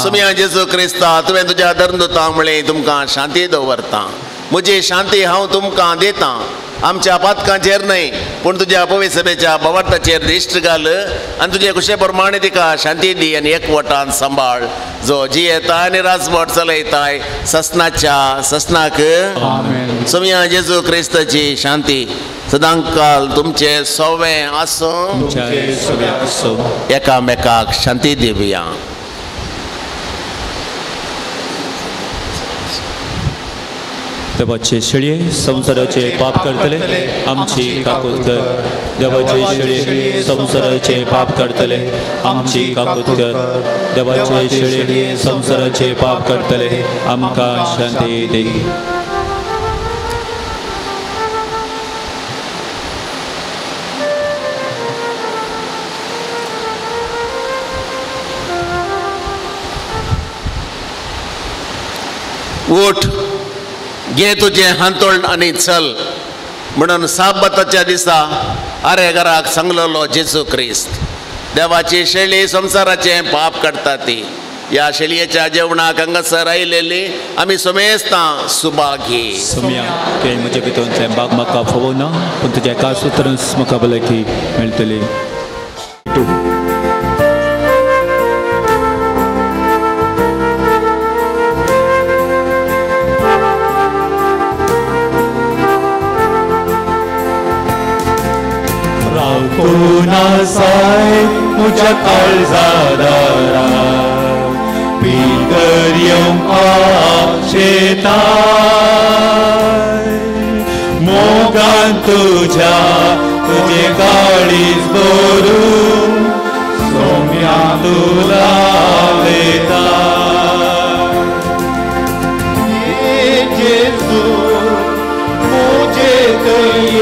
सुमिया जेजू क्रिस्ता तुवें तुज्या धर्मदूतां म्हळें तुमकां शांती दवरता, म्हजी शांती हांव तुमकां दितां. आमच्या पातकांचेर न्हय पूण तुज्या पवित्र सभेच्या भावार्थाचेर दिश्ट घाल आनी तुजे कुशे प्रमाणे तिका शांती दी आनी एकवटान सांबाळ जो जियेता आनी राजवट चलयताय ससनाच्या ससनाक. सोमिया जेजू क्रिस्ताची शांती सदांकाल तुमचे सोवें आसूं. एकामेकाक शांती दिवया. देवाचे शेळये संवसाराचे पाप करतले आमची काकूत कर. देवाचे शेळये संवसाराचे पाप करतले आमची काकूत कर. देवाचे शेळये संवसाराचे पाप करतले आमकां शांती दी. उठ घे तुजें हांतोळ आनी चल म्हणून साबाताच्या दिसा आरे घराक सांगलेलो जेजू क्रिस्त. देवाची शेळी संवसाराचें पाप काडटा ती ह्या शेळयेच्या जेवणाक हांगासर आयलेली आमी सोमेस्तां सुभागी. सोम्या तुवें म्हज्या भितरचें बाग म्हाका फावो ना पूण तुज्या एका सुत्रांच म्हाका भलायकी मेळटली. साय मुझ्या काळजादारा भितर येवंक आशेताय मोगान तुज्या तुजें काळीज भरून सोम्या तुला वेता. जेजू मुझे थंय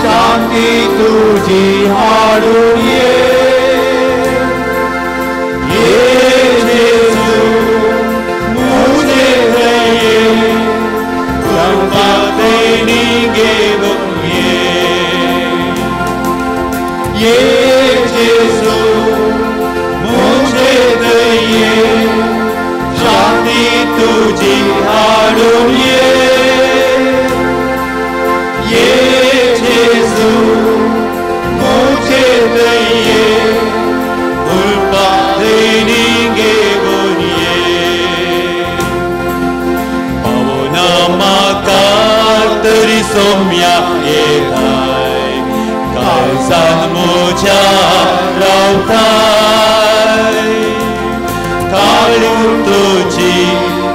शांती तुझी हाडून ये, ये जेजू मुझे थंय तुमकां देणी घेवन ये, ये जेजू मुझे थंय शांती तुझी हाडून ये, ये जेजू मुझे दये उल्पा देणी घेवन ये. पावना म्हाका तरी सोम्या येताय काळजान म्हज्या रावताय तुजी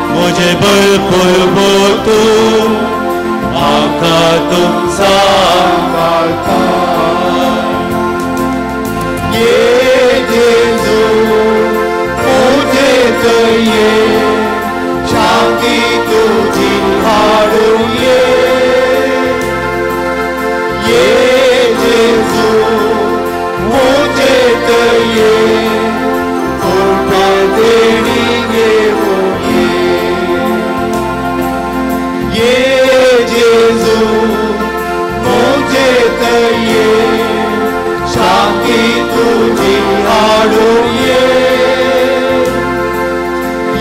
मुझे भरपूर बोतू म्हाका तूं सांबाळता. ये जेजू मुझे ये शांती तुझी हाडूं ये. ये जेजू मुझे ये कृपा देणी घेवूं ये. ये जेजू मुझे ये शांती तुझी हाडूं ये.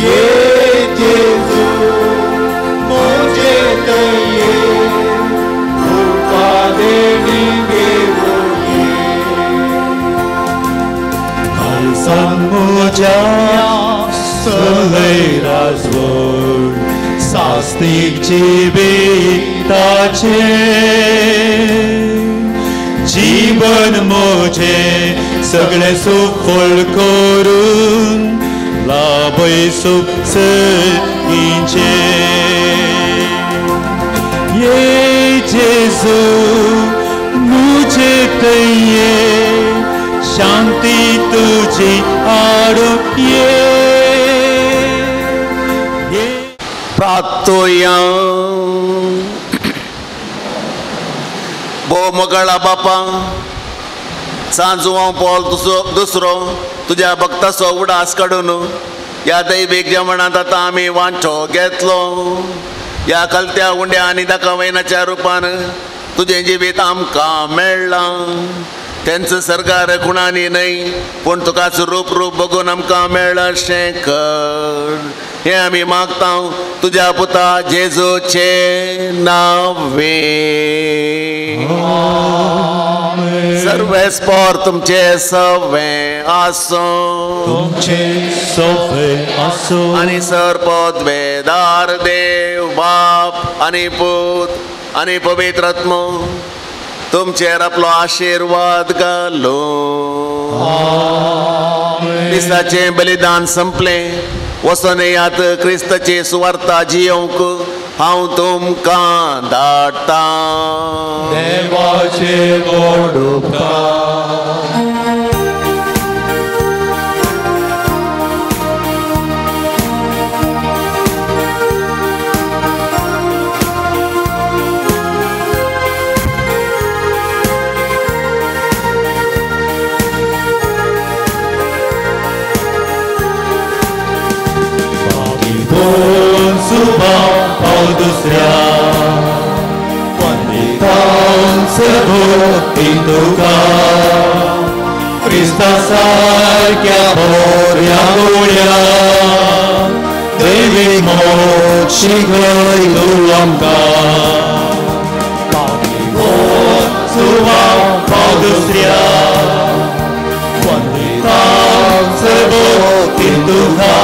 ये जेजू मुझे ये कृपा देणी घेवूं ये. कालसान म्हज्या सगळे राजवट सास्तीक जिविताचें जीवन म्हजें सगळें सुफळ करून लाभय सुख सर्गीचें. ये जेजू मुझे ये शांती तुझी हाडूं ये. प्रार्थोया. भोव मोगाळा बापा, सांजू हांव पॉल दुसरो तुज्या भक्ताचो उडास काडून ह्या दैवीक जेवणांत आतां आमी वांटो घेतलो. ह्या कलत्या उंड्या आनी दाखवयनाच्या रुपान तुजें जिवीत आमकां मेळ्ळां. तेंचो सरकार खुणांनी न्हय पूण तुकाच रूप रूप बघून आमकां मेळ्ळां अशें कर. हें आमी मागता तुज्या पुता जेजूचे नावे. सर्वेस्पोर तुमचे सवे आसूं, तुमचे सवे आसूं. आनी सर पदवेदार देव बाप आनी पूत आनी पवित्र आत्मो तुमचेर आपलो आशिर्वाद घालूं. क्रिस्ताचें बलिदान संपलें, वचोन येयात क्रिस्ताची सुवार्ता जियोवंक हांव तुमकां धाडटां. देवाचे व्हड उपकार. दुसऱ्या भक्ती तुका क्रिस्ता सारक्या बऱ्या गुण्या देवी मोग शिकय तूं आमकां. सुवाव दुसऱ्या भक्ती तुका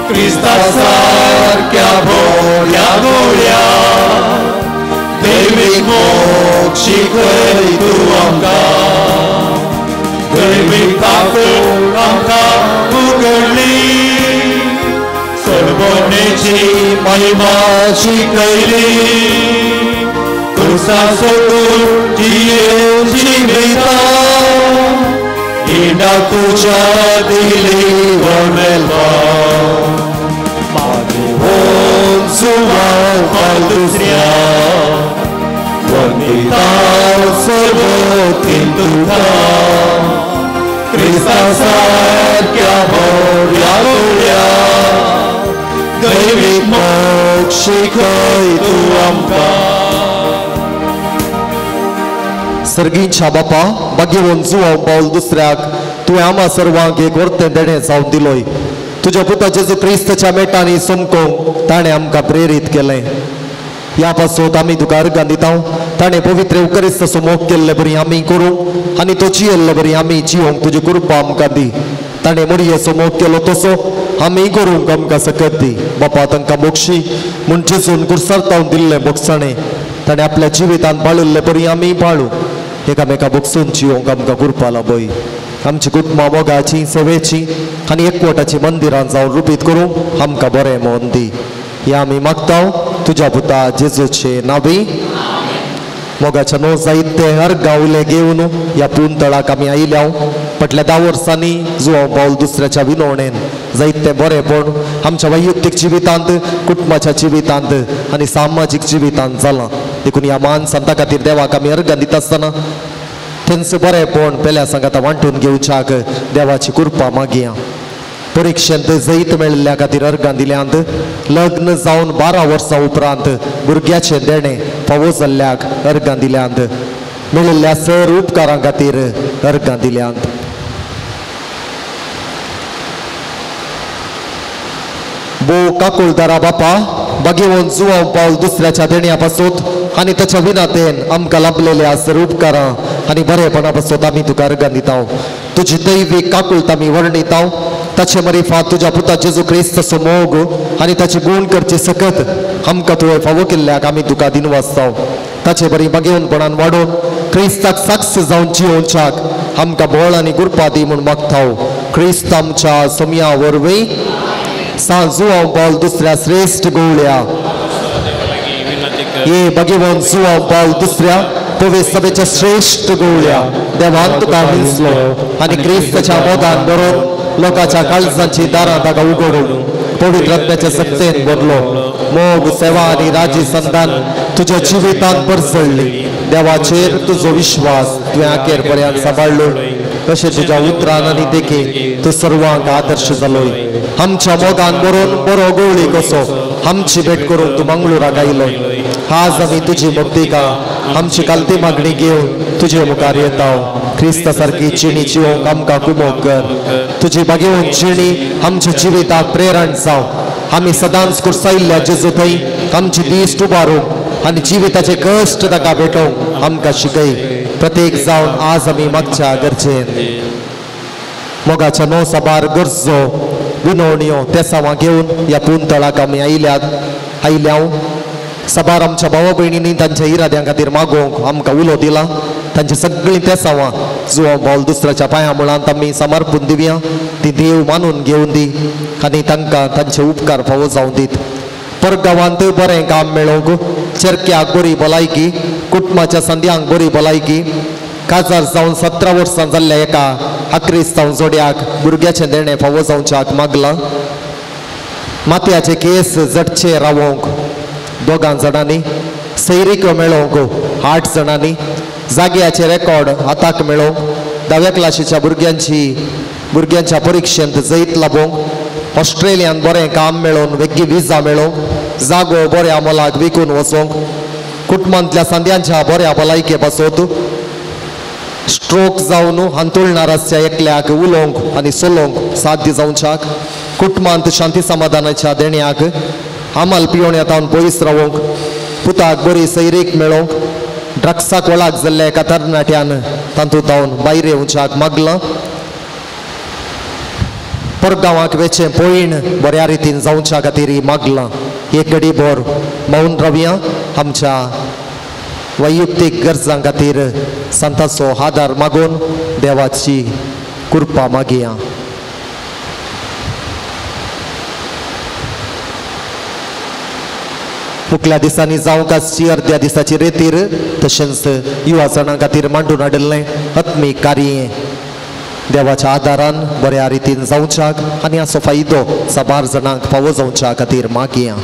क्रिस्ता सारक्या बऱ्या गुण्या देवी मोग शिकय तूं आमकां. देवी काकूट आमकां उगडली, सर्वनेची महिमा शिकयली, तुसा सोडून जियेची मिता इना तुज्या दिली वमेलपा. सुवाव दुसऱ्या वंदिता सर्वतीन तुका क्रिस्ता सारक्या बऱ्या गुण्या दैवीक मोग शिकय तूं आमकां. सर्गींच्या बापा, भाग्यवंत जुवांव पावल दुसऱ्याक तुवें आमा सर्वांक एक वर्तें देणें जावन दिलोय. तुज्या पुता जेजू क्रिस्ताच्या मेटांनी समकोंक ताणें आमकां प्रेरीत केलें. ह्या पासत आमी तुका अर्गां दिता. ताणें पवित्र उकरिस्ताचो मोग केल्ले बरी आमी करूंक आनी तो जियेल्ले बरी आमी जियोंक तुजी कृपा आमकां दी. ताणें मोडयेचो मोग केलो तसो आमी करूंक आमकां सकत दी. बापा, तांकां मोक्षी म्हूण जेजून कुर्सार तावन दिल्लें बोगसाणें ताणें आपल्या जिवितांत पाळिल्ले बरी आमी पाळूं. एकामेका बोगसून जियोंक आमकां कृपा लाभय. आमची कुटुंबां मोगाची सेवेची आनी एकवटाची मंदिरां जावन रुपीत करूंक आमकां बरें मोन दी. हें आमी मागता तुज्या पुता जेजूचे नांवी. मोगाच्या न्हू जायते हर गांवले घेवन ह्या पुंतळाक आमी आयल्या. फाटल्या 10 वर्सांनी जुवांव पावल दुसऱ्याच्या विनवणेन जायते बरेंपण आमच्या वैयक्तीक जिवितांत, कुटुंबाच्या जिवितांत आनी सामाजीक जिवितांत जालां. देखून ह्या मान संता खातीर देवाक आमी अर्गां दिता आसतना तेंचें बरेंपण पेल्या सांगाता वांटून घेवच्याक देवाची कृपा मागया. परिक्षेंत जैत मेळिल्ल्या खातीर अर्गां दिल्यांत. लग्न जावन 12 वर्सां उपरांत भुरग्याचें देणें फावो जाल्ल्याक अर्गां दिल्यांत. मेळिल्ल्या सर उपकारां खातीर अर्गां दिल्यांत. भोव काकुळदारा बापा, बागेवन जुवांव पावल दुसऱ्याच्या देण्या पासत आनी ताच्या विनातेन आमकां लाभलेल्या सर उपकारां आनी बरेपणा पासत आमी तुका अर्गां दिता. तुजी दैवीक काकुळट आमी वर्णिता. ताचे मरिफात तुज्या पुता जेजू क्रिस्ताचो मोग आनी ताचे गुण करचे सकत आमकां तुवें फावो केल्ल्याक आमी तुका दिनवासता. ताचे बरी बागेवनपणान वाडोवन क्रिस्ताक साक्ष जावन जियोवच्याक आमकां बळ आनी गुरपा दी म्हूण मागता. क्रिस्त आमच्या सोमया वरवीं. सांत जुवांव पावल दुसऱ्या श्रेश्ठ गोवळ्या हे भगवान जुवांव पावल दुसऱ्या पवित्र सभेच्या श्रेश्ठ गोवळ्या देवान तुका विंचलो आनी क्रिस्ताच्या मोगान बरोवन लोकांच्या काळजांची दारां ताका उगडून पवित्र आत्म्याच्या सत्तेन भरलो. मोग, सेवा आनी राजी संतान तुज्या जिवितांत परजळ्ळी. देवाचेर तुजो विश्वास तुवें अखेर पर्यंत सांबाळ्ळो. तशें तुज्या उतरान आनी देखी तूं सर्वांक आदर्श जालोय. आमच्या मोगान बरोवन बरो गोवळी कसो आमची भेट करून तूं मंगळुराक आयलो. आज आमी तुजी भक्तिका आमची कालती मागणी घेवन तुजे मुखार येता. क्रिस्ता सारकी जिणी जिवंक आमकां कुमोक कर. तुजी बागेवन जिणी आमच्या जिविताक प्रेरण जावं. आमी सदांच कुर्सायिल्ल्या जेजू थंय आमची दीस उबारूंक आनी जिविताचे कश्ट ताका भेटोवंक आमकां शिकय. प्रत्येक जावन आज आमी मागच्या गरजेन मोगाच्या न्हू साबार गरजो विनवण्यो तेसांवां घेवन ह्या पुंतळाक आमी आयल्या. साबार आमच्या भावा भयणींनी तांच्या इराद्यां खातीर मागोवंक आमकां उलो दिला. तांची सगळीं तेसांवां जुवांव पावल दुसऱ्याच्या पांया मुळांत आमी समर्पून दिवया. ती देव मानून घेवन दी आनी तांकां तांचे उपकार फावो जावं दीत. परगांवांत बरें काम मेळोवंक, चेरक्याक बरी भलायकी, कुटुंबाच्या संद्यांक बरी भलायकी, काजार जावन 17 वर्सां जाल्ल्या एका आक्रिस्तांव जोड्याक भुरग्याचें देणें फावो जावच्याक मागलां. मातयाचे केस जटचे रावोवंक 2 जाणांनी, सैरिक्यो मेळोवंक 8 जाणांनी, जाग्याचे रेकॉर्ड हाताक मेळोवंक, 10व्या क्लासीच्या भुरग्यांच्या परिक्षेंत जैत लाभोवंक, ऑस्ट्रेलियान बरें काम मेळोवन वेगळी विजा मेळोवंक, जागो बऱ्या मोलाक विकून वचोंक, कुटुंबांतल्या सांद्यांच्या बऱ्या भलायके पासत, स्ट्रोक जावन हांतुळणार आसच्या एकल्याक उलोवंक आनी चलोवंक साध्य जावच्याक, कुटुंबांत शांती समाधानाच्या देण्याक, आमल पिवण्यातावन पयस रावोवंक, पुताक बरी सैरीक मेळोवंक, ड्रग्साक वळाक जाल्ल्या एका तरणाट्यान तातूंत जावन भायर येवच्याक मागलां. परगांवाक वेचें पयण बऱ्या रितीन जावच्या खातीर मागलां. एक घडी भर मौन रावया. आमच्या वैयक्तीक गरजां खातीर संताचो आदार मागून देवाची कृपा मागया. मुखल्या दिसांनी जावंक आसची अर्द्या दिसाची रेतीर तशेंच युवा जाणां खातीर मांडून हाडिल्लें आत्मीक कार्य देवाच्या आदारान बऱ्या रितीन जावच्याक आनी हाचो फायदो साबार जाणांक फावो जावच्या खातीर मागया.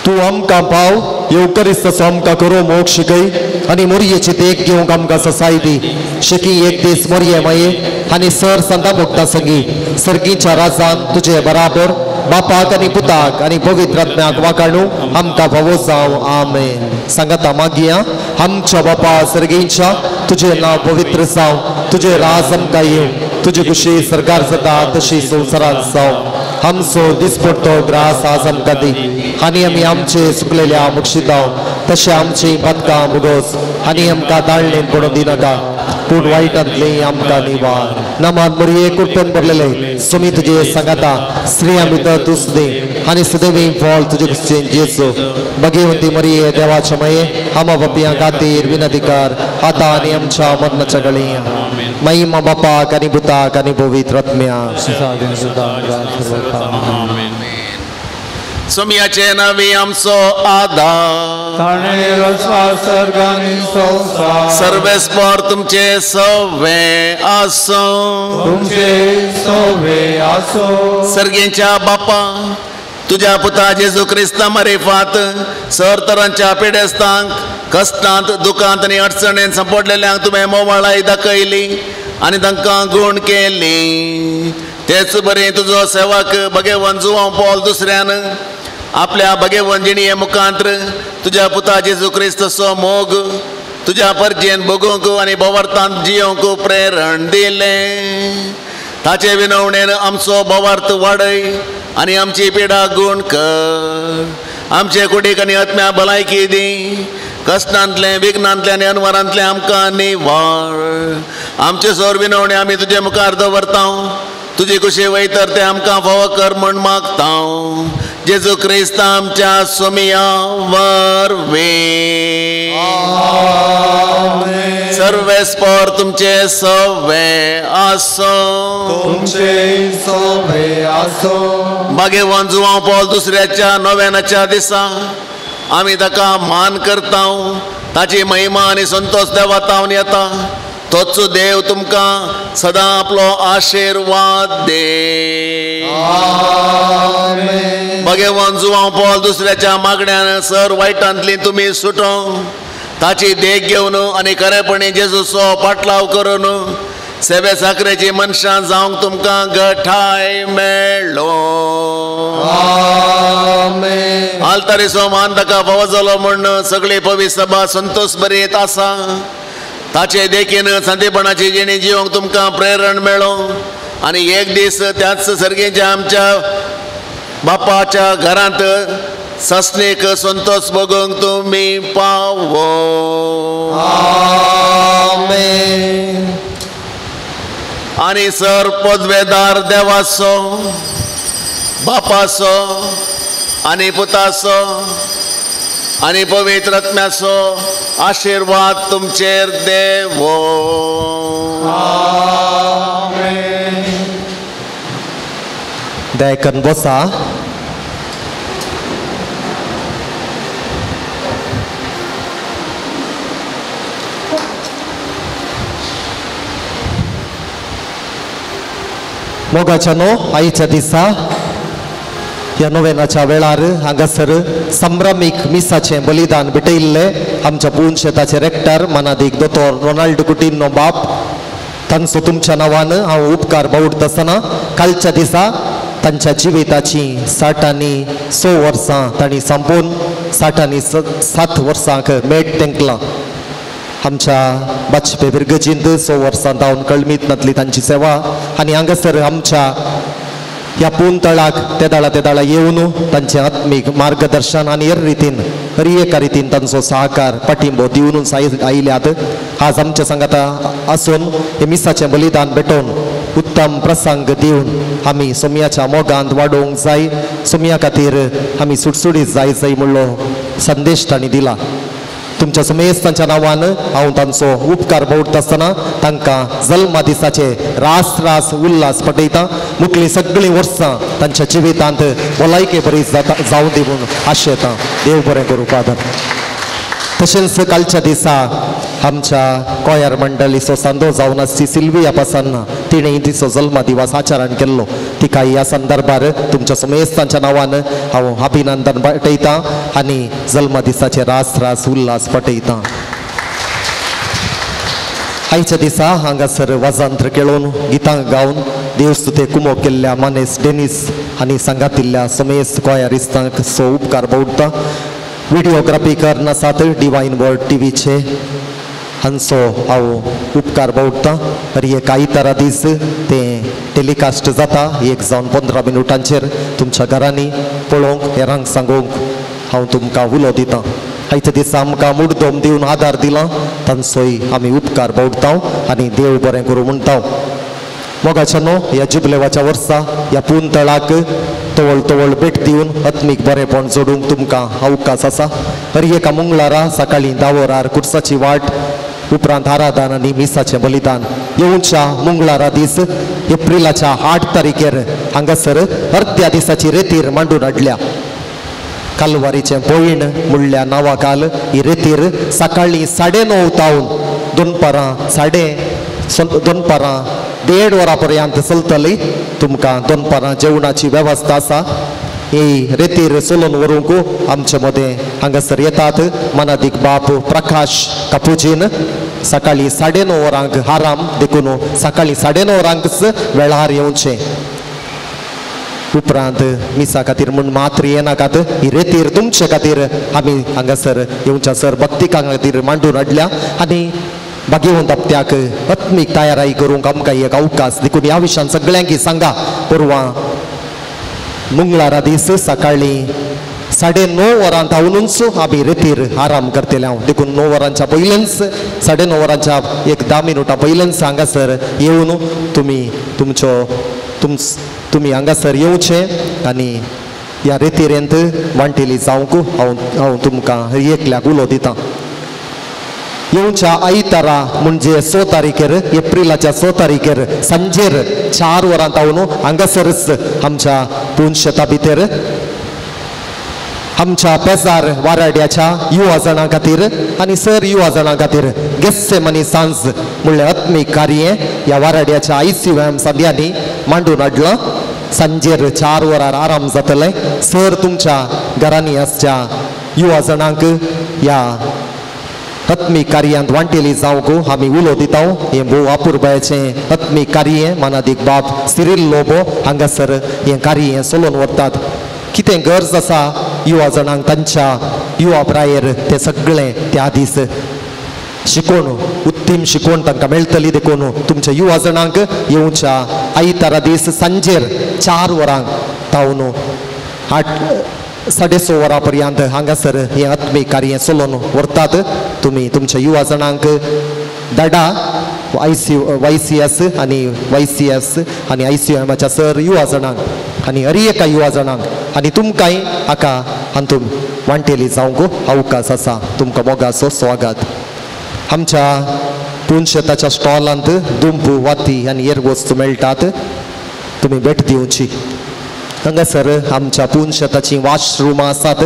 तूं आमकां पाव येवकरिस्ताचो आमकां करो मोग शिकय आनी मोरयेची देख घेवंक आमकां ससाय दी. शेकी एक दीस मोरये माये आनी सर संता भोगता संगी सर्गीच्या राजान तुजे बराबर बापाक आनी पुताक आनी पवित्र आत्म्याक वाकाणू आमकां फावो जावं. आमेन. सांगाता मागया. आमच्या बापा सर्गींच्या तुजें नांव पवित्र जावं, तुजें राज आमकां येवं, तुजी खुशी सरकार जाता तशी संवसारांत जावं. आमचो दिसपडतो ग्रास आज आमकां दी आनी आमी आमचे सुकलेल्या मुक्षिताव तशें आमची पातकां मुगोस आनी आमकां ताळणेन पडून दिनाका, पूण वायटांतली आमकां निवार. नमान मरिये कृपेन भरलेले सोमी तुजे सांगाता स्त्रियां भितर तूं सुदें आनी सुदेवी फळ तुजे कुशीन जेजू. भगवती मरिये देवाच्या माये आमा बापयां खातीर विनंती कर आतां आनी आमच्या मरणाच्या घडये. महिमा बापाक आनी पुताक आनी पवित्र आत्म्याक. सोमयाचे नावे आमचो आदार सर्वेस्पर तुमचे सवे आसो तुमचे सवे आसो. सर्गेच्या बापा तुज्या पुता जेजू क्रिस्ता मारिफात सर तरांच्या पिडेस्तांक कश्टांत दुखांत आनी अडचणेन सांपडलेल्यांक तुवें मोवाळाय दाखयली आनी तांकां गूण केली. तेच बरें तुजो सेवक भगेवन जुवांव पॉल दुसऱ्यान आपल्या भगेवन जिणये मुखांत्र तुज्या पुता जेजू क्रिस्ताचो मोग तुज्या परजेन भोगूंक आनी भोवर्तांत जियोंक प्रेरण दिलें. ताचे विनवणेन आमचो भोवार्थ वाडय आनी आमची पिडा गूण कर. आमचे कुडीक आनी आत्म्या भलायकी दी. कश्टांतलें विघ्नांतलें आनी अनवरांतलें आमकां निवार. आमचे सोर विनवणे आमी तुजे मुखार दवरता. तुजी कुशी वयतर ते आमकां फावो कर म्हूण मागता. जेजू क्रिस्त आमच्या सोमिया वरवीं. सर्वेस्पर तुमचे सवे आसो तुमचे सवे आसो. भाग्यवान जुवांव पॉल दुसऱ्याच्या नव्यानाच्या दिसा आमी ताका मान करता. ताची महिमा आनी संतोष देवातावन येता. तोच देव तुमकां सदां आपलो आशिर्वाद दे. भगवान जुवांव पॉल दुसऱ्याच्या मागण्यान सर वायटांतली तुमी सुटो. ताची देख घेवन आनी खरेपणी जेजूचो पाटलाव करून सेवे साखरेची मनशां जावंक तुमकां गठाय मेळ्ळो. आल्तारीचो मान ताका फावो जालो म्हूण सगळी पवित्र सभा संतोष बरीत आसा. ताचे देखीन सांतेपणाची जिणी जिवंक तुमकां प्रेरण मेळो आनी एक दीस त्याच सर्गेच्या आमच्या बापाच्या घरांत ससनेक संतोष भोगूंक तुमी पावो. आनी सर पदवेदार देवाचो बापाचो आनी पुताचो आनी पवित्र आत्म्याचो आशिर्वाद तुमचेर देवो. दयाकन बसा. मोगाच्या नो आईच्या दिसा ह्या नोवेनाच्या वेळार हांगासर संभ्रमीक मिसाचें बलिदान भेटयिल्लें आमच्या पूर्ण शेताचे रेक्टर मानादीक दोतोर रोनाल्ड कुटिन्हो बाप तांचो तुमच्या नांवान हांव उपकार बावडटा आसतना कालच्या दिसा तांच्या जिविताची 60 आनी 6 वर्सां तांणी संपोवन 60 आनी 7 वर्सांक मेट तेंकलां. आमच्या बाजपे बिर्गजींत 6 वर्सां धांवन कळमीत नातली तांची सेवा आनी हांगासर आमच्या ह्या पूर्ण तळाक तेदाळा तेदाळा येवन तांचें आत्मीक मार्गदर्शन आनी हेर रितीन हर एका रितीन तांचो सहकार पाठिंबो दिवनूच आयल्यात. आज आमच्या सांगाता आसून हे मिसाचें बलिदान भेटोवन उत्तम प्रसंग दिवन आमी सोमयाच्या मोगांत वाडोवंक जाय, सोमया खातीर आमी सुटसुटीत जाय जाय म्हणलो संदेश तांणी दिला. तुमच्या समेस्तांच्या नांवान हांव तांचो उपकार बावडटा आसतना तांकां जल्मा दिसाचे रास रास उल्हास पटयता. मुखली सगळीं वर्सां तांच्या जिवितांत भलायके बरी जाता जावं दी म्हूण आशेता. देव बरें करूं फादर. तशेंच कालच्या दिसा आमच्या कोयार मंडळीचो सांदो जावन आसची सिल्विया पासान्ना तिणें तिचो जल्मा दिवस आचरण केल्लो. तिका ह्या संदर्भार तुमच्या समेस्तांच्या नांवान हांव अभिनंदन पटयतां आनी जल्मा दिसाचे रास रास उल्हास पटयतां. आयच्या दिसा हांगासर वाजांत्र केळोवन गितां गावन देवस्तुते कुमो केल्ल्या मानेस डेनीस आनी सांगातिल्ल्या समेस्त कोयारिस्तांक सो उपकार बावडटा. व्हिडिओग्राफी करनासात डिवायन वर्ड टीव्हीचे हांचो हांव उपकार बावडटा. हर एक आयतारा दीस तें टेलिकास्ट जाता 1:15 मिनटांचेर तुमच्या घरांनी पळोवंक हेरांक सांगूंक हांव तुमकां उलो दितां. आयच्या दिसा आमकां मुडदोम दिवन आदार दिला तांचोय आमी उपकार बावडता आनी देव बरें करूं म्हणटा. मोगाच्या न्हू ह्या जुबलेवाच्या वर्सा ह्या पुंतळाक तवळ तवळ भेट दिवन आत्मीक बरेंपण जोडूंक तुमकां अवकाश आसा. हर एका मंगळारा सकाळीं 10 वरार कुर्साची वाट, उपरांत आराधन आनी मिसाचें बलिदान. येवच्या मंगळारा दीस एप्रिलाच्या 8 तारखेर हांगासर अर्द्या दिसाची रेतीर मांडून हाडल्या. कालवारीचें पयण म्हणल्या नांवाखाल ही रेतीर सकाळीं 9:30 तावन दनपारां 1:30 वरां पर्यंत चलतली. तुमकां दनपारां जेवणाची वेवस्था आसा. ही रेतीर चलोवन व्हरूंक आमचे मदें हांगासर येतात मनादीक बाप प्रकाश कापुजीन. सकाळीं 9:30 वरांक आराम देखून सकाळीं 9:30 वरांकच वेळार येवचें. उपरांत मिसा खातीर म्हूण मात्र येनाकात. ही रेतीर तुमचे खातीर आमी हांगासर येवच्या सर भक्तिकां खातीर मांडून हाडल्या आनी भाग्यवंत हप्त्याक आत्मीक तयाराई करूंक आमकां एक अवकाश. देखून ह्या विशयान सगळ्यांकी सांगा परवां मंगळारा दीस सकाळीं 9:30 वरां धांवूनच आमी रेतीर आराम करतले हांव. देखून 9 वरांच्या पयलेंच 9:30 वरांच्या एक 10 मिनटां पयलेंच हांगासर येवन तुमी तुमचो तुमी हांगासर येवचें आनी ह्या रेतिरेंत वांटेली जावंक हांव हांव तुमकां एकल्याक उलो दितां. येवच्या आयतारा म्हणजे 6 तारखेर एप्रिलाच्या 6 तारखेर सांजेर 4 वरां तावन हांगासरच आमच्या पुनशेता भितर आमच्या पेजार वाराड्याच्या युवा जाणां खातीर आनी सर युवा जाणां खातीर गेस्सेमनी सांज म्हणल्यार आत्मीक कार्य ह्या वाराड्याच्या ICUM संद्यांनी मांडून हाडलां. सांजेर 4 वरार आराम जातलें. सर तुमच्या घरांनी आसच्या युवा जाणांक ह्या आत्मीक कार्यांत वांटेली जावंक आमी उलो दिता. हें भोव अपुरबायेचें आत्मीक कार्य मानादीक बाप सिरील लोबो हांगासर हें कार्य चलोवन व्हरतात. कितें गरज आसा युवा जाणांक तांच्या युवा प्रायेर तें सगळें त्या दीस शिकोवन उत्तीम शिकोवन तांकां मेळटली. देखून तुमच्या युवा जाणांक येवच्या आयतारा दीस सांजेर 4 वरांक तावन 8-6:30 वरां पर्यंत हांगासर हें आत्मीक कार्य चलोवन व्हरतात. तुमी तुमच्या युवा जाणांक धाडा. YCS आनी YCS आनी ICUMच्या सर युवा जाणांक आनी हर एका युवा जाणांक आनी तुमकांय हाका हातूंत वांटेली जावंक अवकाश आसा. तुमकां मोगाचो स्वागत. आमच्या पुनशेताच्या स्टॉलांत दुंपू वाती आनी हेर वस्तू मेळटात. तुमी भेट दिवची. हांगासर आमच्या पुनशेताचीं वॉशरुमां आसात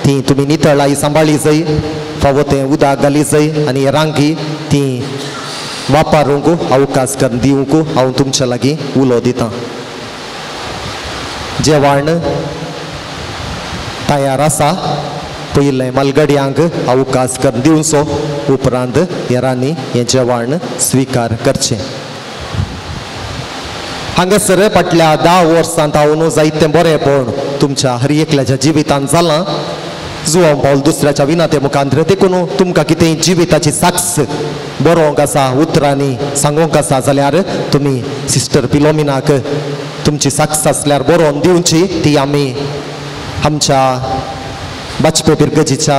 तीं तुमी नितळाई सांबाळी जाय, फावो तें उदक घाली जाय आनी रांकी तीं वापरूंक अवकाश करून दिवंक हांव तुमच्या लागीं उलो दितां. जेवण तयार आसा. पयलें मालगड्यांक अवकाश करून दिवचो, उपरांत हेरांनी हें जेवण स्विकार करचें. हांगासर फाटल्या 10 वर्सां हांव जायतें बरेंपण तुमच्या हर एकल्याच्या जिवितांत जालां. जुवांव पावल दुसऱ्याच्या विनाते मुखांतर. देखून तुमकां कितें जिविताची साक्ष बरोवंक आसा, उतरांनी सांगूंक आसा जाल्यार तुमी सिस्टर पिलोमिनाक तुमची साक्ष आसल्यार बरोवन दिवची. ती आमी आमच्या बाजपे पिरगजीच्या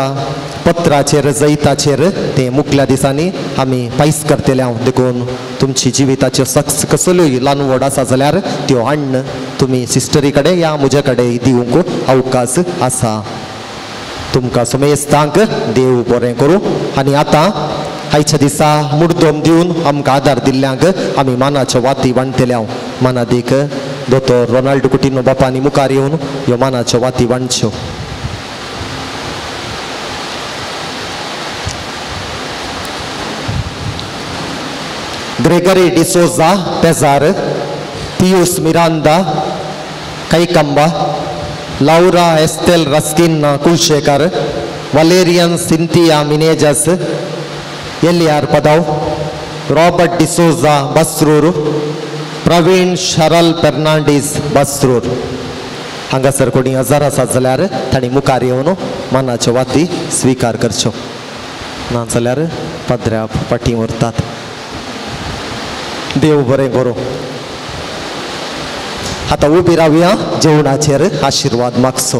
पत्राचेर जैताचेर ते मुखल्या दिसांनी आमी पायस करतले हांव. देखून तुमची जिविताच्यो साक्ष कसल्योय ल्हान व्हड आसा जाल्यार त्यो हाडून तुमी सिस्टरी कडेन या म्हजे कडेन दिवंक अवकाश आसा. तुमकां सुमेस्तांक देव बरें करूं. आनी आतां आयच्या दिसा मुडदोम दिवन आमकां आदार दिल्ल्यांक आमी मानाच्यो वाती वांटतले हांव. मानादीक दोतोर रोनाल्ड कुटिन्हो बापांनी मुखार येवन ह्यो मानाच्यो वाती वांटच्यो. Gregory D'Souza Pezar, Pius Miranda Kaikamba, Laura Estelle Rasquinha Kulshekar, Valerian Cynthia Menezes, L R Padav, Robert D'Souza Basrur, Praveen Sharal Fernandes Basrur. हांगासर कोणी हजार आसा जाल्यार तांणी मुखार येवन मानाच्यो वाती स्विकार करच्यो, ना जाल्यार पाद्र्या फाटीं उरतात. देव बरें करूं. आतां उबी रावया, जेवणाचेर आशिर्वाद मागचो.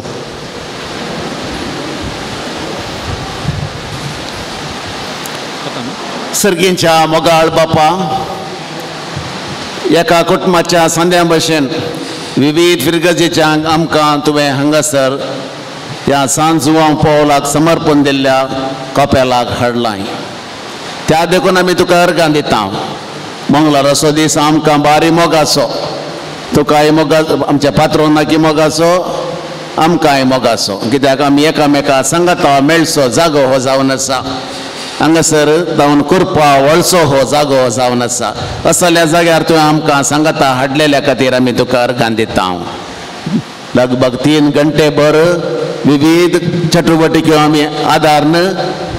सर्गींच्या मोगाळ बापा, एका कुटुंबाच्या सांद्या भशेन विविध फिरगजेच्या आमकां तुवें हांगासर ह्या सांत जुवांव पावलाक समर्पण दिल्ल्या कपेलाक हाडलां. त्या देखून आमी तुका अर्गां दिता. मंगळार असो दीस आमकां बारी मोगाचो, तुकाय मोगा, आमच्या पात्रोनाकी मोगाचो, आमकांय मोगाचो, कित्याक आमी एकामेका सांगाता मेळचो जागो हो जावन आसा. हांगासर जावन कुरपा वळसो हो जागो हो जावन आसा. असल्या जाग्यार तुवें आमकां सांगाता हाडलेल्या खातीर आमी तुका अर्गां दिता. लगभग 3 घंटे भर विविध चटुवटिक्यो आमी आदारन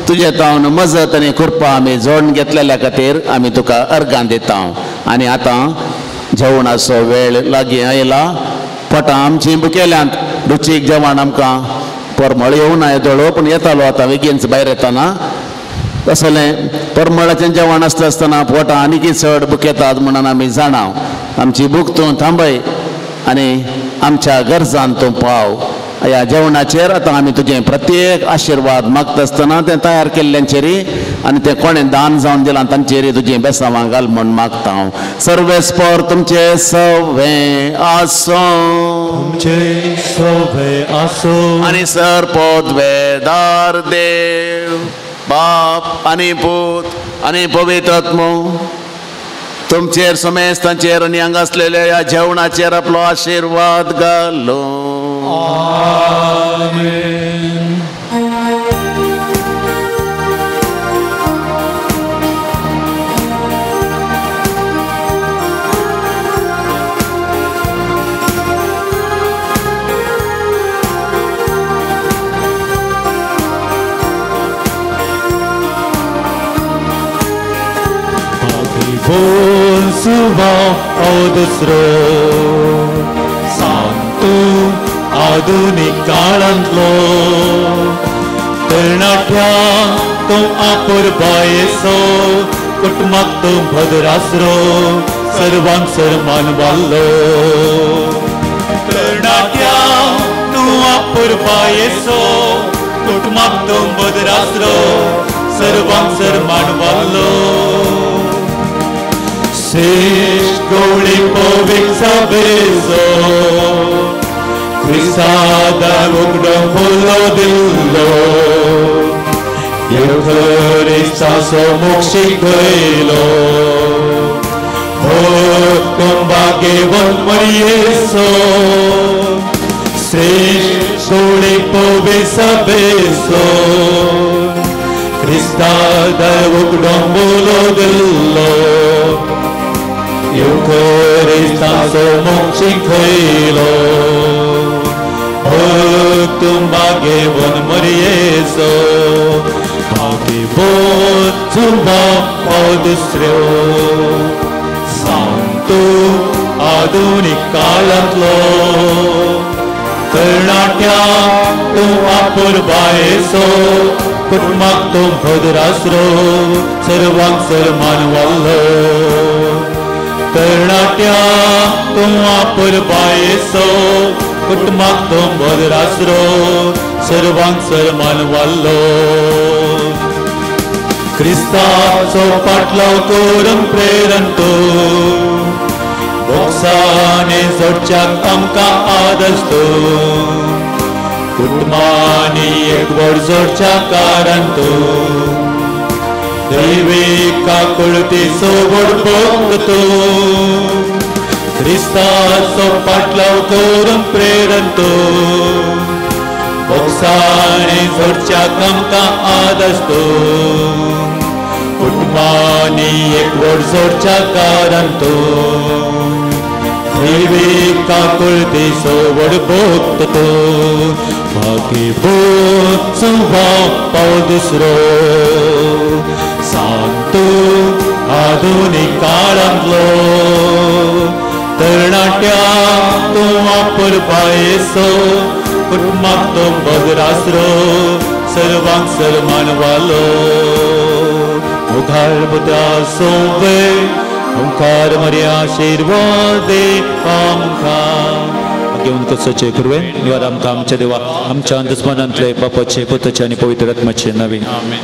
तुजे तावन मजत आनी कृपा आमी जोडून घेतलेल्या खातीर आमी तुका अर्गां दिता. आनी आतां जेवणाचो वेळ लागीं आयला. पोटां आमचीं बुकेल्यांत, रुचीक जेवण आमकां परमळ येवना येदोळो, पूण येतालो आतां बेगीनच भायर येताना. तसलें परमळाचें जेवण आसता आसतना पोटां आनीकय चड बुकेतात म्हणून आमी जाणा. आमची भूक तूं थांबय आनी आमच्या गरजान तूं पाव. ह्या जेवणाचेर आतां आमी तुजें प्रत्येक आशिर्वाद मागता आसतना तें तयार केल्ल्यांचेर आनी तें कोणें दान जावन दिलां तांचेर तुजें बेसांवां घाल म्हूण मागता हांव. सर्वेस्पर तुमचें सवें आसूं, तुमचें सवें आसूं. आनी सर पदवेदार देव बाप आनी पूत आनी पवित्र आत्मो तुमचेर समेस्तांचेर आनी हांगा आसलेल्या ह्या जेवणाचेर आपलो आशिर्वाद घालो. आमेन. बोल सुभाव ओ दुसरो सांग तूं आधुनीक काळांतलो तरणाट्या तूं आपुरबायेचो, कुटुंबाक तूं भद्रासरो, सर्वांक सर्मान वाल्लो. तरणाट्या तूं आपुरबायेचो, कुटुंबाक तूं भद्रासरो, सर्वांक सर्मान वाल्लो. श्रेष्ठ गवळी पवीक सभेचो क्रिस्तादार उगडो फुलो दिल्लो, येवखरिस्ताचो मोग शिकयलो, कुटुंबाक घेवन मरयेचो. श्रेष्ठ गवळी पवीक सभेचो क्रिस्तादार उगडो फुलो दिल्लो, येवखरिस्ताचो मोग शिकयलो, कुटुंबाक घेवन मरयेचो. भाग्यवंत सुभाव हो दुसऱ्यो सांग तूं आधुनीक काळांतलो तरणाट्या तूं आपुरबायेचो, कुटुंबाक तूं भद्रासरो, सर्वांक सर्मान वाल्लो. तरणाट्या तूं आपुरबायेचो, कुटुंबाक तूं भद्रासरो, सर्वांक सर्मान वाल्लो. क्रिस्ताचो पाटलाव करून प्रेरण तूं, बोक्सांनी जोडच्याक आमकां आदर्श तूं, कुटुंबांनी एकवट जोडच्या कारण तूं, दैवीक काकुळतीचो व्हड भक्त तूं, क्रिस्ताचो पाटलाव करून प्रेरण तूं, बोक्सांनी जोडच्याक आमकां आदर्श तूं, कुटुंबांनी एकवट जोडच्या कारण तूं, दैवीक काकुळतीचो व्हड भक्त तूं. भाग्यवंत सुभाव पाव दुसरो सांग तूं आधुनीक काळांतलो तरणाट्या तूं आपुरबायेचो, कुटुंबाक तूं भद्रासरो, सर्वांक सर्मान वालो. मुखार पुता सोवे ओंकार मर्या आशिर्वाद दे आमकां. घेवन कसोचे कुरवे निवार आमकां आमच्या देवा आमच्या दुस्मानांतले बापाचे पुताचे आनी पवित्र आत्माचे नावे. आमेन.